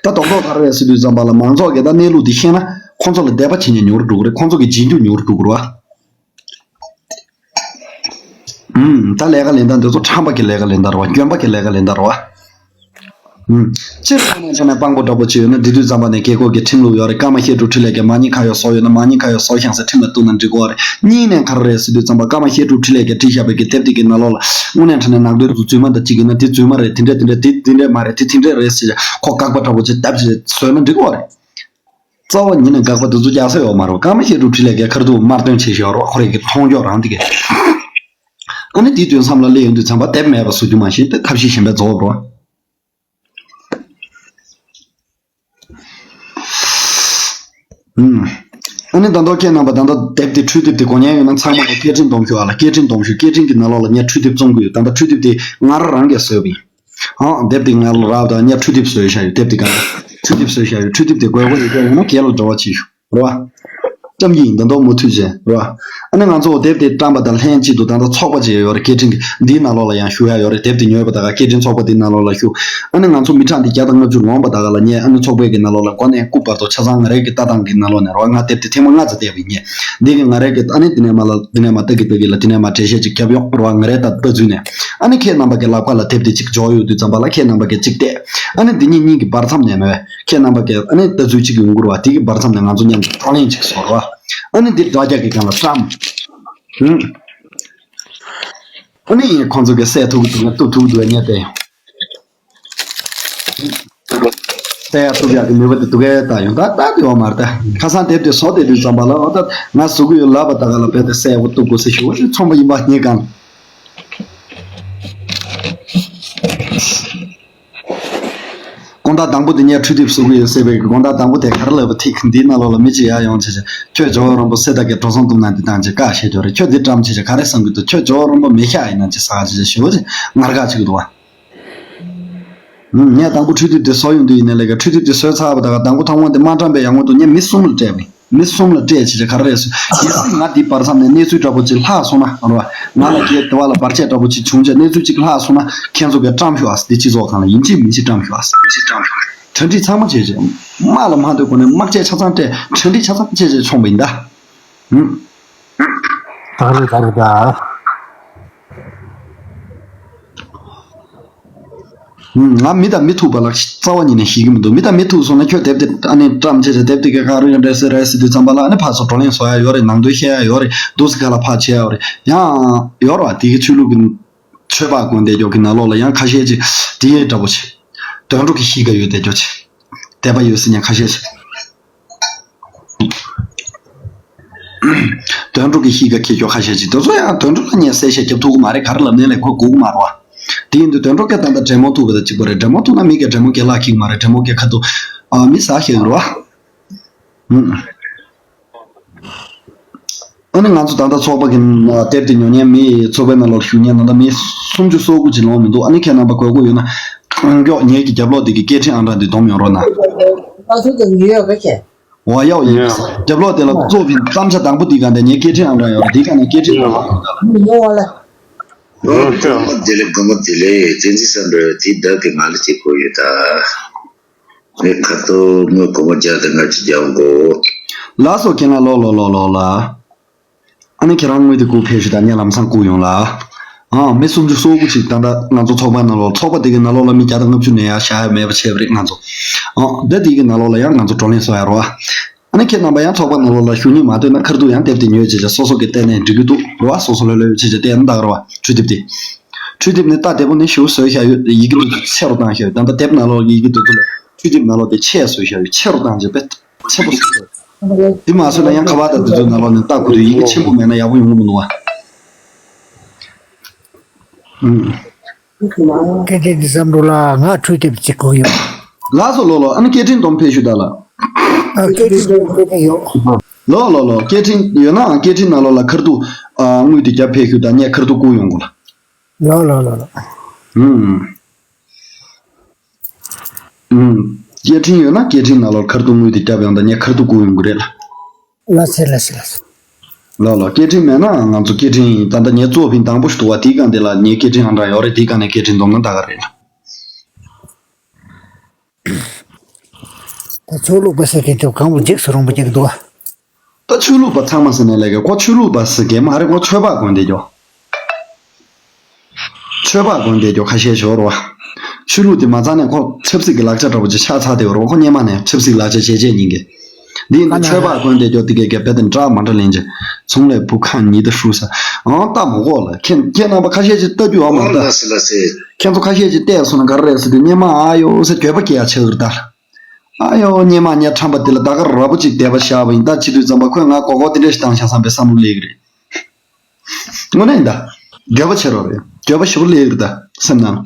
ད་རྡོག་རྡོག་ག་རེ་རེད་ཟེར་དུས་ཙམ་པ་ལ་མང་ཚོགས་ཀྱིས་ད་གནས་ལུགས་འདི་ཤེས་ན་ཁོང་ཚོ་ལ་དད་པ་བྱེད་ཉན་ཉུང་རུ་འགྲོ་གི་རེད། ཁོང་ཚོ་གི་རྗེས་འཇུག་ཉུང་རུ་འགྲོ་གི་རེད་བ། ཨུམ། ད་ལས་ཀ་ལེན་སྟངས་འདི་ཚོ་ཁྲམ་པ་གི་ལས་ཀ་ལེན་སྟངས་རེད་བ། སྐྱོན་པ་གི་ལས་ཀ་ལེན་སྟངས་རེད་བ། ཨུམ། སྤྱིར་བཏང་ནས་བྱས་ན་དཔང་པོ་འདྲ་པོ་ཅིག་ཡོད་ན། འདི་དུས་ཙམ་པ་ནས་རྒྱལ་ཁབ་ཀྱི་ཁྲིམས་ལུགས་ཡོད་རེད། ཀརྨ་བཤད་སྒྲུབ་འཕྲིན་ལས་ཀྱིས་མ་ཉེས་ཁ་གཡོགས་བཟོས་ཡོད་ན། མ་ཉེས་ཁ་གཡོགས་བཟོས་ཤག་ཟེར་ཁྲིམས་ལ་གཏུགས་ན་འགྲིག་གི་རེད། གཉིས་ནས་ག་རེ་རེད་ཟེར་དུས་ཙམ་པ་ཀརྨ་བཤད་སྒྲུབ་འཕྲིན་ལས་ཀྱིས་བྲིས་བཞག་པའི་གི་དེབ་དེ་གི་ནང་ལོགས་ལ་དངོས་གནས་དྲང་གནས་ནག་དོན་དེ་ཚོ་རྫུན་མ་འདྲ་ཅིག་ཡིན་ན་དེ་རྫུན་མ་རེད། དེ་འདྲ་དེ་འདྲ་མ་རེད། དེ་དེ་འདྲ་རེད་ཟེར་ཁོ་དགག་པ་འདྲ་པོ་ཅིག་བཏབ་བྱས་བཟོས་ན་འགྲིག་གི་རེད། རྩ་བ་ཉིད་ནས་དགག་པ་འདི་ཚོ་རྒྱག་ས་ཡོད་མ་རེད། ཀརྨ་བཤད་སྒྲུབ་འཕྲིན་ལས་ཀྱིས་ཁ་ཐུག་དམར་འདོན་བྱས་བཞག་རོགས། ཁོ་རང་གི་མཐོང་ཕྱོགས་རང་དེ་གས། ཨ་ནི་དེའི་དུས་མཚམས་ལ་སླེབས་ཡོང་དུས་ཙམ་པ་དེབ་མེད་པ་བཟོ་རྒྱུ་མ་ཤེས་ཏེ་ཐབས་ཤེས་གཞན་པའི་རྫོགས་རོགས། ཨུམ། ཨ་ནི་ད་ལྟ་ཁྱེད་རྣམ་པ་ད་ལྟ་དེབ་དེ་འཕྲུལ་དེབ་དེ་གོ་མཁན་ཡོད་ན་ཚང་མ་ལ་སྐད་འཕྲིན་གཏོང་ཤོག་ཨ་ལ། སྐད་འཕྲིན་གཏོང་ཤོག་སྐད་འཕྲིན་གྱི་ནང་ལོགས་ལ་ངས་འཕྲུལ་དེབ་བཙོང་གི་ཡོད། ད་ལྟ་འཕྲུལ་དེབ་དེ་ང་རང་རང་གིས་བཟོས་པ་ཡིན། ཨང་། དེབ་དེ་ང་ལ་རག་དང་། ངས་འཕྲུལ་དེབ་བཟོས་བཞག་ཡོད། དེབ་དེ་ག་འཕྲུལ་དེབ་བཟོས་བཞག་ཡོད། འཕྲུལ་དེབ་དེ་དགོས་མཁོ་ཡོད་མཁན་ཡོད་ན་སྒེར་ལ་འབྲེལ་བ་བྱེད་ཤོག་རེད་བ། ལྕམ་གྱི་ཡིན་ད་མདོག་མུ་མཐུད་བྱས་རེད་བ། ཨ་ནི་ང་ཚོ་དེབ་དེ་བཀྲམ་པ་དང་ལྷན་ཅིག་ཏུ་ད་ལྟ་ཚོགས་པ་ཅིག་ཡོད་རེད། སྐད་འཕྲིན་གྱི་འདིའི་ནང་ལོགས་ལ་ཡང་ཞུགས་ཡ་ཡོད་རེད། དེབ་དེ་ཉོས་པ་དང་སྐད་འཕྲིན་ཚོགས་པ་འདིའི་ནང་ལོགས་ལ་ཞུགས། ཨ་ནི་ང་ཚོ་མི་གྲངས་འདི་བརྒྱ་དང་ལྔ་བཅུ་ལོངས་པ་དང་ལ་ངས་ཨ་ནི་ཚོགས་པའི་གི་ནང་ལོགས་ལ་མགོ་ནས་རྐུབ་བར་དུ་ཆ་ཚང་ང་རའི་གི་ལྟ་སྟངས་ཀྱི་ནང་ལོགས་ནས་རེད་བ། ང་དེབ་དེ་ཐེངས་མ་ལྔ་ཙམ་བལྟས་པ་ཡིན། ངས་འདི་གི་ང་རའི་གི་ཨ་ནི་འདི་ནས་མ་ལ་འདི་ནས་མ་ལྟ་གི་ལྟ་གི་ལ་འདི་ནས་མ་འགྲེལ་བཤད་ཅིག་རྒྱབ་ཡོང་རེད་བ། ང་རའི་ལྟ་ལྟ་ཚུལ་ནས། ཨ་ནི་ཁྱེད་རྣམ་པ་གི་ལག་པ་ལ་དེབ་དེ་གཅིག་འཇོག་ཡོད་དུས་ཙམ་པ་ལ་ཁྱེད་རྣམ་པ་གི་གཅིག་བལྟས། ཨ་ནི་འདི་གཉིས་གཉིས་ཀྱི་བར་མཚམས་ནས་མེད་པས་ཁྱེད་རྣམ་པ་གི་ཨ་ནི་ལྟ་ཚུལ་གཅིག་ཡོང་གི་རེད་བ། དེ་གི་བར་མཚམས་ནས་ང་ཚོ་མཉམ་དུ་བགྲོ་གླེང་ཅིག་བཟོ་རེད་བ། ཨ་ནི་འདི་དགྲ་རྒྱག་གི་སྒང་ལ་བཀྲམ། ཧུམ། ཨ་ནི་ཁོང་ཚོ་གི་སྲས་ཐུག་གི་འདུག་ན་ལྟོ་ཐུག་གི་འདུག་ངས་བལྟས་ཡོང་། སྲས་ཡ་ཐུག་ཡག་གི་ནུས་པ་དེ་འདུག་གས། ད་ཡོང་ད་ད་དེ་བ་མ་རེད། ད་ཁ་སང་དེབ་དེ་བཟོ་བསྡད་དུས་ཙམ་པ་ལ་འོ་ད་ང་བཟོ་གི་ཡོད་ལབ་པ་ད་ག་ལ་བལྟས་ཏེ་སྲས་འོ་གཏུག་དགོས་ཟེར་ཞུ་བ་ཞིག་ཚོང་པ་ཡིན་པ་ངས་གང་། དགོང་དག་དང་པོ་དེ་ངས་འཕྲུལ་དེབ་བཟོ་གི་ཡོད་ཟེར་བའི་དགོང་དག་དང་པོ་དེ་ག་རེ་ལབ་པ་ཐིག་འདིའི་ནང་ལོགས་ལ་མི་གཅིག་ཡར་ཡོང་བྱས་བྱས་ཁྱོད་ཇོ་བོ་རིན་པོ་སྲས་དག་གི་འགྲོ་སོང་བཏུང་ན་འདི་བཏང་བྱས་བཀའ་བཤད་རྒྱུ་རེད། ཁྱོད་འདི་བཀྲམ་བྱས་བྱས་ག་རེ་བསམ་གི་འདུག་ཁྱོད་ཇོ་བོ་རིན་པོ་མི་ཤ་ཡིན་ན་ཅི་ཟ་བྱས་བྱས་ཞུ་བ་ཅིག་ངར་ག་བྱེད་གི་འདུག་བ། ངས་དང་པོ་འཕྲུལ་དེབ་དེ་བཟོ་ཡོང་དུས་ཡིན་ནའི་ལས་ཀ་འཕྲུལ་དེབ་དེ་བཟོས་ཚར་བ་དག་དང་པོ་ཐོག་མ་དེ་དམག་འཁྲབ་པའི་ཡར་སྔོན་དུ་ངས་མི་གསུམ་ལ་སྤྲད་པ་ཡིན། མི་གསུམ་ལ་སྤྲད་བྱས་བྱས་ག་རེ་རེད་ཟེར། གལ་སྲིད་ང་འདི་བར་མཚམས་ནས་གནས་ཚུལ་འདྲ་པོ་ཅིག་ལྷག་སོང་ན་རེད་བ། ང་ལ་གལ་ཏེ་བ་ལ་བར་ཆད་འདྲ་པོ་ཅིག་བྱུང་བྱས་གནས་ཚུལ་ཅིག་ལྷག་སོང་ན་ཁྱེད་ཚོ་གིས་བཀྲམ་ཤོག་ཨ། འདི་སྤྱི་ཚོགས་སྒང་ལ་ཡིན་གཅིག་མིན་གཅིག་བཀྲམ་ཤོག་ཨ། གྲ་སྒྲིག་ཚང་མ་བྱས་བྱས། དམག་ལ་མ་ལྟོས་གོང་ནས་དམག་ཆས་ཆ་ཚང་སྤྲད། གྲ་སྒྲིག་ཆ་ཚང་བྱས་བྱས་མཆོངས་པ་ཡིན་ད། ཧུམ། ད་རེད་ད་རེད་ད། ང་མི་དང་མི་ཐུག་པ་ལ་རྩ་བ་ཉིད་ནས་ཞེད་ཀྱི་མི་འདུག་མི་དང་མི་ཐུག་སོང་ན་ཁྱོད་དེབ་དེ་ཨ་ནི་བཀྲམ་བྱས་བྱས་དེབ་དེ་ག་ག་རུ་ཡང་འདྲ་སེ་རེད་ཟེར་དུས་ཙམ་པ་ལ་ཨ་ནི་ཕར་ཚུར་བགྲོ་གླེང་བཟོ་ཡ་ཡོད་རེད། ནང་དོན་བཤད་ཡ་ཡོད་རེད། འདུག་སེ་ག་ལ་ཕར་བྱེད་ཡ་ཡོད་རེད། ཡང་ཡོད་རེད་བ། དེ་གི་ཆོས་ལུགས་ཀྱི་ཆོས་པ་དགོན་སྡེ་སྐྱོག་གི་ནང་ལོགས་ལ་ཡང་ཁ་ཤས་ཅིག་དེ་ཡས་འདྲ་པོ་བྱེད། དོན་གྲུབ་ཀྱི་གཤིས་ཀ་ཡོད་དེ་སྐྱོག་ཅིག་དད་པ་ཡོད་སྲིད་མཁན་ཁ་ཤས་ཤིག་དོན་གྲུབ་ཀྱི་གཤིས་ཀ་ཁྱེད་ཆོ་ཁ་ཤས་ཤིག་དེ་ཚོ་ཡང་དོན་གྲུབ་ལ་ངས་གསལ་བཤད་རྒྱབ་ཐུབ་ཀྱི་མ་རེད། ག་རེ་ལབ་ནའི་ལས་ཁོ་སྒུག་གི་མ་རེད་བ། དེ་ཡིན་དུས་དོན་གྲུབ་ཀྱིས་ད་ལྟ་འབྲེལ་མོལ་ཐུབ་པ་དང་གཅིག་པ་རེད། འབྲེལ་མོལ་ཐུབ་ན་མི་གིས་འབྲེལ་མོལ་གྱི་ལག་འཁྱེར་གྱི་མ་རེད། འབྲེལ་མོལ་གྱི་ཁ་ཐུག་ཨ་མི་ཟ་ཤེས་ཀྱི་རེད་བ། ཨ་ནི་ང་ཚོ་ད་ལྟ་ཚོགས་པ་གི་དེབ་དེ་ཉོ་མཁན་མི་ཚོགས་པའི་ནང་ལོགས་ཞུགས་མཁན་ད་ལྟ་མི་སུམ་ཅུ་སོ་དགུ་ཅིག་ལོངས་མི་འདུག་ཨ་ནི་ཁྱེད་རྣམ་པ་དགོས་མཁོ་ཡོད་ན་ཡོད་ངེད་ཀྱི་རྒྱབ་ལོགས་དེ་གི་སྐད་འཕྲིན་ཨང་གྲངས་དེ་སྡོམ་ཡོང་རོགས་གནང་། ང་ཚོ་དང་ཉུལ་ཡོད་ག་ཁྱེད། འོ་ཡ་འོ་ཡ། རྒྱབ་ལོགས་དེ་ལ་གཙོ་བོ་གཏམ་བྱ་དང་པོ་དེ་ག་ནས་ངའི་སྐད་འཕྲིན་ཨང་གྲངས་ཡོད་རེད། དེ་ག་ནས་སྐད་འཕྲིན་ཨང་གྲངས་ཡོད་རེད། མི་ཉུང་བ་ལ། ཨོ་ཀྲོ་མོ་བདེ་ལེགས། སྒོ་མོ་བདེ་ལེགས། བསྟན་འཛིན་བསམ་འགྲུབ་དེ་བདག་གི་ང་ལ་གཅིག་དགོས་ཡོད་ད། ངས་ཁ་ཐོག་དངུལ་སྒོར་མོ་བརྒྱ་དང་ལྔ་བཅུ་རྒྱག་དགོས། ལགས་སོ་ཁྱེད་རང་ལོ་ལོ་ལོ་ལོ་ལ། ཨ་ནི་ཁྱེད་རང་དངུལ་དེ་བསྐུར་ཕེབས་ཤོག་ད་ངས་ལམ་སང་བསྐུར་ཡོང་ལ། ཨང་མི་སུམ་ཅུ་སོ་དགུ་ཅིག་ད་ལྟ་ང་ཚོ་ཚོགས་པ་ནང་ལོགས་ཚོགས་པ་དེ་གི་ནང་ལོགས་ལ་མི་བརྒྱ་དང་ལྔ་བཅུ་ནས་ཡར་བཞག་ཡ་མེད་པ་བྱས་པ་རེད་ང་ཚོ། ཨང་ད་དེ་གི་ནང་ལོགས་ལ་ཡང་ང་ཚོ་བགྲོ་གླེང་བཟོ་ཡ་རོ། ཨ་ནི་ཁྱེད་རྣམ་པ་ཡང་ཚོགས་པ་ནང་ལོགས་ལ་ཞུགས་མཁན་མ་ཐོན་ན་ཁ་ཐུག་ཡང་དེབ་དེ་ཉོས་བྱས་བྱས་སོ་སོ་གི་ལྟས་ནས་འགྲིག་གི་འདུག་རོ། སོ་སོ་ལྷོད་ལྷོད་བྱས་བྱས་ལྟས་ན་འདག་རོ། འཕྲུལ་དེབ་དེ། འཕྲུལ་དེབ་ནི་ད་དེ་པོ་ནི་ཞུ་བཟོས་བཞག་ཡོད། ཡི་གེ་དེ་ཚོ་ཆེ་རུ་བཏང་བཞག་ཡོད། ད་ལྟ་དེབ་ནང་ལོགས་ཡི་གེ་དེ་ཚོ་ལ་འཕྲུལ་དེབ་ནང་ལོགས་དེ་ཆེ་བཟོས་བཞག་ཡོད། ཆེ་རུ་བཏང་བྱས་པས། ཆེན་པོ་ཞིག་དགོས། དེ་མ་བཟོས་ན་ཡང་ཁ་པར་དང་དེ་ཚོའི་ནང་ལོགས་ནས་ལྟ་དགོས་དུས་ཡི་གེ་ཆེན་པོ་མེད་ན་ཡག་པོ་ཡོང་གི་མི་འདུག་བ། ཨུམ། སྐད་ཆ་འདི་བསམ་འགྲོ་ལ་ང་འཕྲུལ་དེབ་ཅིག་དགོས་ཡོད། ལགས་སོ་ལོ་ལོ། ཨ་ནི་སྐད་འཕྲིན་སྡོམ་ཕེབས་ཞུ་ད་ལ། ཨ་སྐད་འཕྲིན་སྡོམ་སྐད་འཕྲིན་ཡོད། ལོ་ལོ་ལོ། སྐད་འཕྲིན་ཡོད་ན་སྐད་འཕྲིན་ནང་ལོགས་ལ་ཁ་ཐུག་ཨ་དངུལ་དེ་བརྒྱབ་ཕེབས་ཞུ་ད། ངས་ཁ་ཐུག་བསྐུར་ཡོང་གོ་ལ། ལོ་ལོ་ལོ་ལོ། ཨུམ། ཨུམ། སྐད་འཕྲིན་ཡོད་ན་སྐད་འཕྲིན་ནང་ལོགས་ཁ་ཐུག་དངུལ་དེ་བརྒྱབ་ཡོང་དང་ངས་ཁ་ཐུག་བསྐུར་ཡོང་གི་རེད་ལ། ལགས་སེ་ལགས་སེ་ལགས་སེ། ལགས་ལགས། སྐད་འཕྲིན་མེད་ན་ང་ཚོ་སྐད་འཕྲིན་ད་ལྟ་ངའི་གཙོ་ཕིན་དང་པོ་ཞིག་འདུག་བ། དེའི་སྒང་དེ་ལ་ངའི་སྐད་འཕྲིན་ཨང་གྲངས་ཡོད་རེད། དེའི་སྒང་ནས་སྐད་འཕྲིན་འདོམས་ན་ད་ག་རེད་ལ། ད་ཆོས་ལུགས་པ་ཟེར་མཁན་ཚོ་གང་བོ་འཇིགས་སུ་རུང་བ་ཅིག་འདུག་བ། ད་ཆོས་ལུགས་པ་ཚང་མ་ཟེར་ནས་ལས་ཀ་ཁོ་ཆོས་ལུགས་པ་ཟེར་མཁན་མ་རེད། ཁོ་ཆོས་པ་དགོན་སྡེ་སྐྱོ། ཆོས་པ་དགོན་སྡེ་སྐྱོ་ཁ་ཤས་ཤོར་བ། ཆོས་ལུགས་དེ་མ་ཚང་ནས་ཁོ་ཆབ་སྲིད་ཀྱི་ལག་ཆ་འདྲ་པོ་ཅིག་ཆགས་ཚར་དེ་བར་ཁོ་སྔོན་མ་ནས་ཆབ་སྲིད་ལག་ཆ་བྱས་བྱས་ཉིན་གྱི། འདི་ཡིན་ན་ཆོས་པ་དགོན་སྡེ་སྐྱོ་དེ་གས་གས་བེད་དེ་འདྲ་མ་འདྲ་ལེན་ཅིག་ཚོང་ལས་བུ་ཁ་ཉིད་དུ་ཧྲུ་ས། ཨང་ལྟ་མ་གོ་ལ། ཁྱེད་ཁྱེད་རྣམ་པ་ཁ་ཤས་ཅིག་ལྟ་རྒྱུ་ཨ་མ་ལྟ། ཁྱེད་ཚོ་ཁ་ཤས་ཅིག་བལྟས་སོང་ན་ག་རེ་རེད་ཟེར་དུས་སྔོན་མ་ཨ་ཡོ་ཟེར་འགྱོད་པ་སྐྱེ་ཡ་ཆགས་ཀྱི་རེད་ད། ཨ་ཡོ་སྔོན་མ་ངའི་ཁྲམ་པ་དེ་ལ་ད་ག་ར་བོ་ཅིག་དད་པ་བཞག་པ་ཡིན། ད་བྱེད་དུས་ཙམ་པ་ཁོས་ང་མགོ་སྐོར་དེ་འདྲ་ཞིག་བཏང་ཤག་བསམ་པའི་བསམ་བློ་སླེབས་ཀྱི་རེད། དངོས་གནས་ཡིན་ད། འགྱོད་པ་ཆེ་རོགས་རེད། འགྱོད་པ་ཞེ་པོ་སླེབས་ཀྱི་རེད་ད་སེམས་ནང་།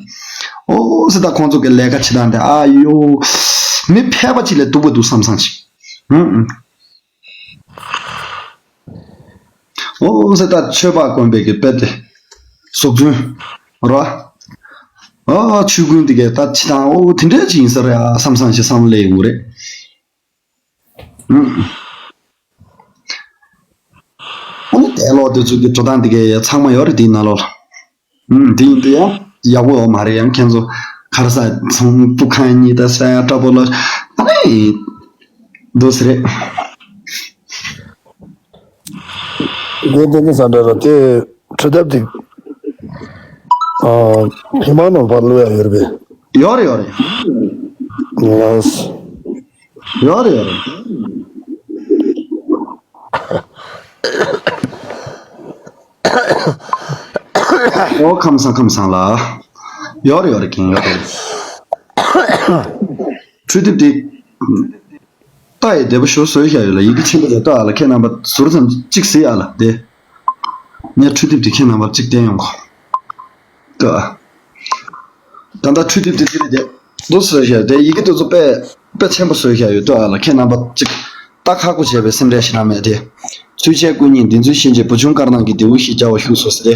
ཨོ་ཟེར་ད་ཁོང་ཚོ་གི་ལས་ཀ་བྱེད་སྟངས་དེ་ཨ་ཡོ། མི་ཕལ་པ་ཅིག་ལས་སྡུག་པ་འདུག་བསམ་བསམ་ཞིག་ཨུ་ཨུ། ཨོ་ཟེར་ད་ཆོས་པ་དགོན་པའི་གི་དཔེ་དེ། སྲོག་རྫུན། ར། ཨ་ཆོས་ཀུན་དེ་གས་ད་ཕྱི་དང་ཨོ་དེ་འདྲས་ཅིག་ཡིན་ས་རེད་ཨ་བསམ་བསམ་ཞིག་བསམ་བློ་སླེབས་ཡོང་གི་རེད། ཨུ། ཨོ་ནི་དེ་ལོག་དེ་ཚོ་གི་འགྲོ་སྟངས་དེ་གས་ཡ་ཚང་མ་ཡོད་རེད་དེའི་ནང་ལོགས་ལ། ཨུམ། དེ་ཡིན་དུས་ཡང་ཡག་པོ་ཡོད་མ་རེད། ཡང་ཁྱེད་ཚོ་ག་རེ་ཟ་ཚོང་པུ་ཁང་གཉིས་དང་ཟ་ཡ་འདྲ་པོ་ལ་ཨ་ནི་འདུག་ཟེར་རེད། དགེ་འདུན་གྱི་ས་འདྲ་ར་དེ་ཁྲི་ཐབ་དེ་ཨ་ཧི་མ་ནང་བར་ལུ་ཡ་ཡོད་རེད་པས། ཡོད་རེད་ཡོད་རེད། ལགས། ཡོད་རེད་ཡོད་རེད། ཨོ་ཁམས་བཟང་ཁམས་བཟང་ལ། ཡོད་རེད་ཡོད་རེད་རྒན་ཡོད་རེད། འཕྲུལ་དེབ་འདི། ལྟ་ཡི་བདེ་པོ་ཞོ་བཟོས་བཞག་ཡོད་ལ་ཡི་གེ་ཆེན་པོ་དེ་ལྟ་ཨ་ལ་ཁྱེད་རྣམ་པ་ཟུར་ཙམ་གཅིག་གཟིགས་ཨ་ལ་དེ། ངས་འཕྲུལ་དེབ་དེ་ཁྱེད་རྣམ་པར་གཅིག་བསྟན་ཡོང་གོ། ལྟ་ཨ། ད་ལྟ་འཕྲུལ་དེབ་དེ་དེ་རེད་དེ། ལོ་བཟོས་བཞག་དེ་ཡི་གེ་དེ་ཚོ་དཔེ་དཔེ་ཆེན་པོ་བཟོས་བཞག་ཡོད་ལྟ་ཨ་ལ་ཁྱེད་རྣམ་པ་གཅིག་ལྟ་ཁག་པོ་བྱས་པའི་སེམས་ཁྲལ་ཞིག་རང་མེད་དེ། ཚུལ་འཆལ་སྐུ་ཉིད་འདི་ཚོའི་ཤན་འབྱེད་བུ་ཆུང་དཀར་ནག་གི་རྡེའུ་བཞི་རྒྱལ་བ་བཞུགས་སོ་ཟེར་ཏེ།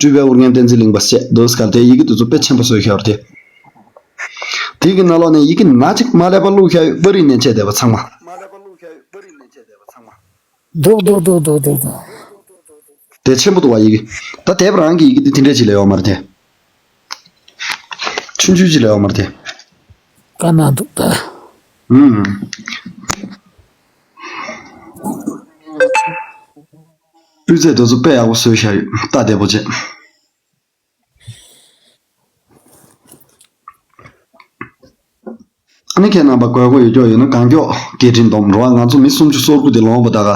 སྤྲུལ་པའི་དབུ་རྒྱན་བསྟན་འཛིན་གླིང་པ་བཤད་འདུག་སྐབས་དེ་ཡི་གེ་དེ་ཚོ་དཔེ་ཆེན་པོ་བཟོས་བཞག་རེད་དེ། དེ་གི་ནང་ལོགས་ནས་ཡི་གེ་སྣ་གཅིག་མ་ལེགས་པ་བླུགས་བཞག་ཡོད། པར་རིས་ནས་བཅད་བསྡད་པ་ཚང་མ། འདུག་འདུག་འདུག་འདུག་འདུག་འདུག་དེ་ཆེན་པོ་འདུག་བ་ཡི་གེ། ད་དེབ་རང་གི་ཡི་གེ་འདི་དེ་འདྲས་ཅིག་ལས་ཡོག་མ་རེད་དེ། ཆུང་ཆུང་ཅིག་ལས་ཡོག་མ་རེད་དེ། དཀའ་གནང་འདུག་ད། ཨུམ། སྤུས་ཚད་དེ་ཚོ་དཔེ་ཡག་པོ་བཟོས་བཞག་ཡོད། ལྟ་བདེ་པོ་བྱས། ཨ་ནི་ཁྱེད་རྣམ་པ་དགོས་མཁོ་ཡོད་ཀྱོག་ཡོད་ན་གང་མགྱོགས་སྐད་འཕྲིན་སྡོམ་རོགས། ང་ཚོ་མི་སུམ་ཅུ་སོ་དགུ་དེ་ལོངས་པ་ད་ག་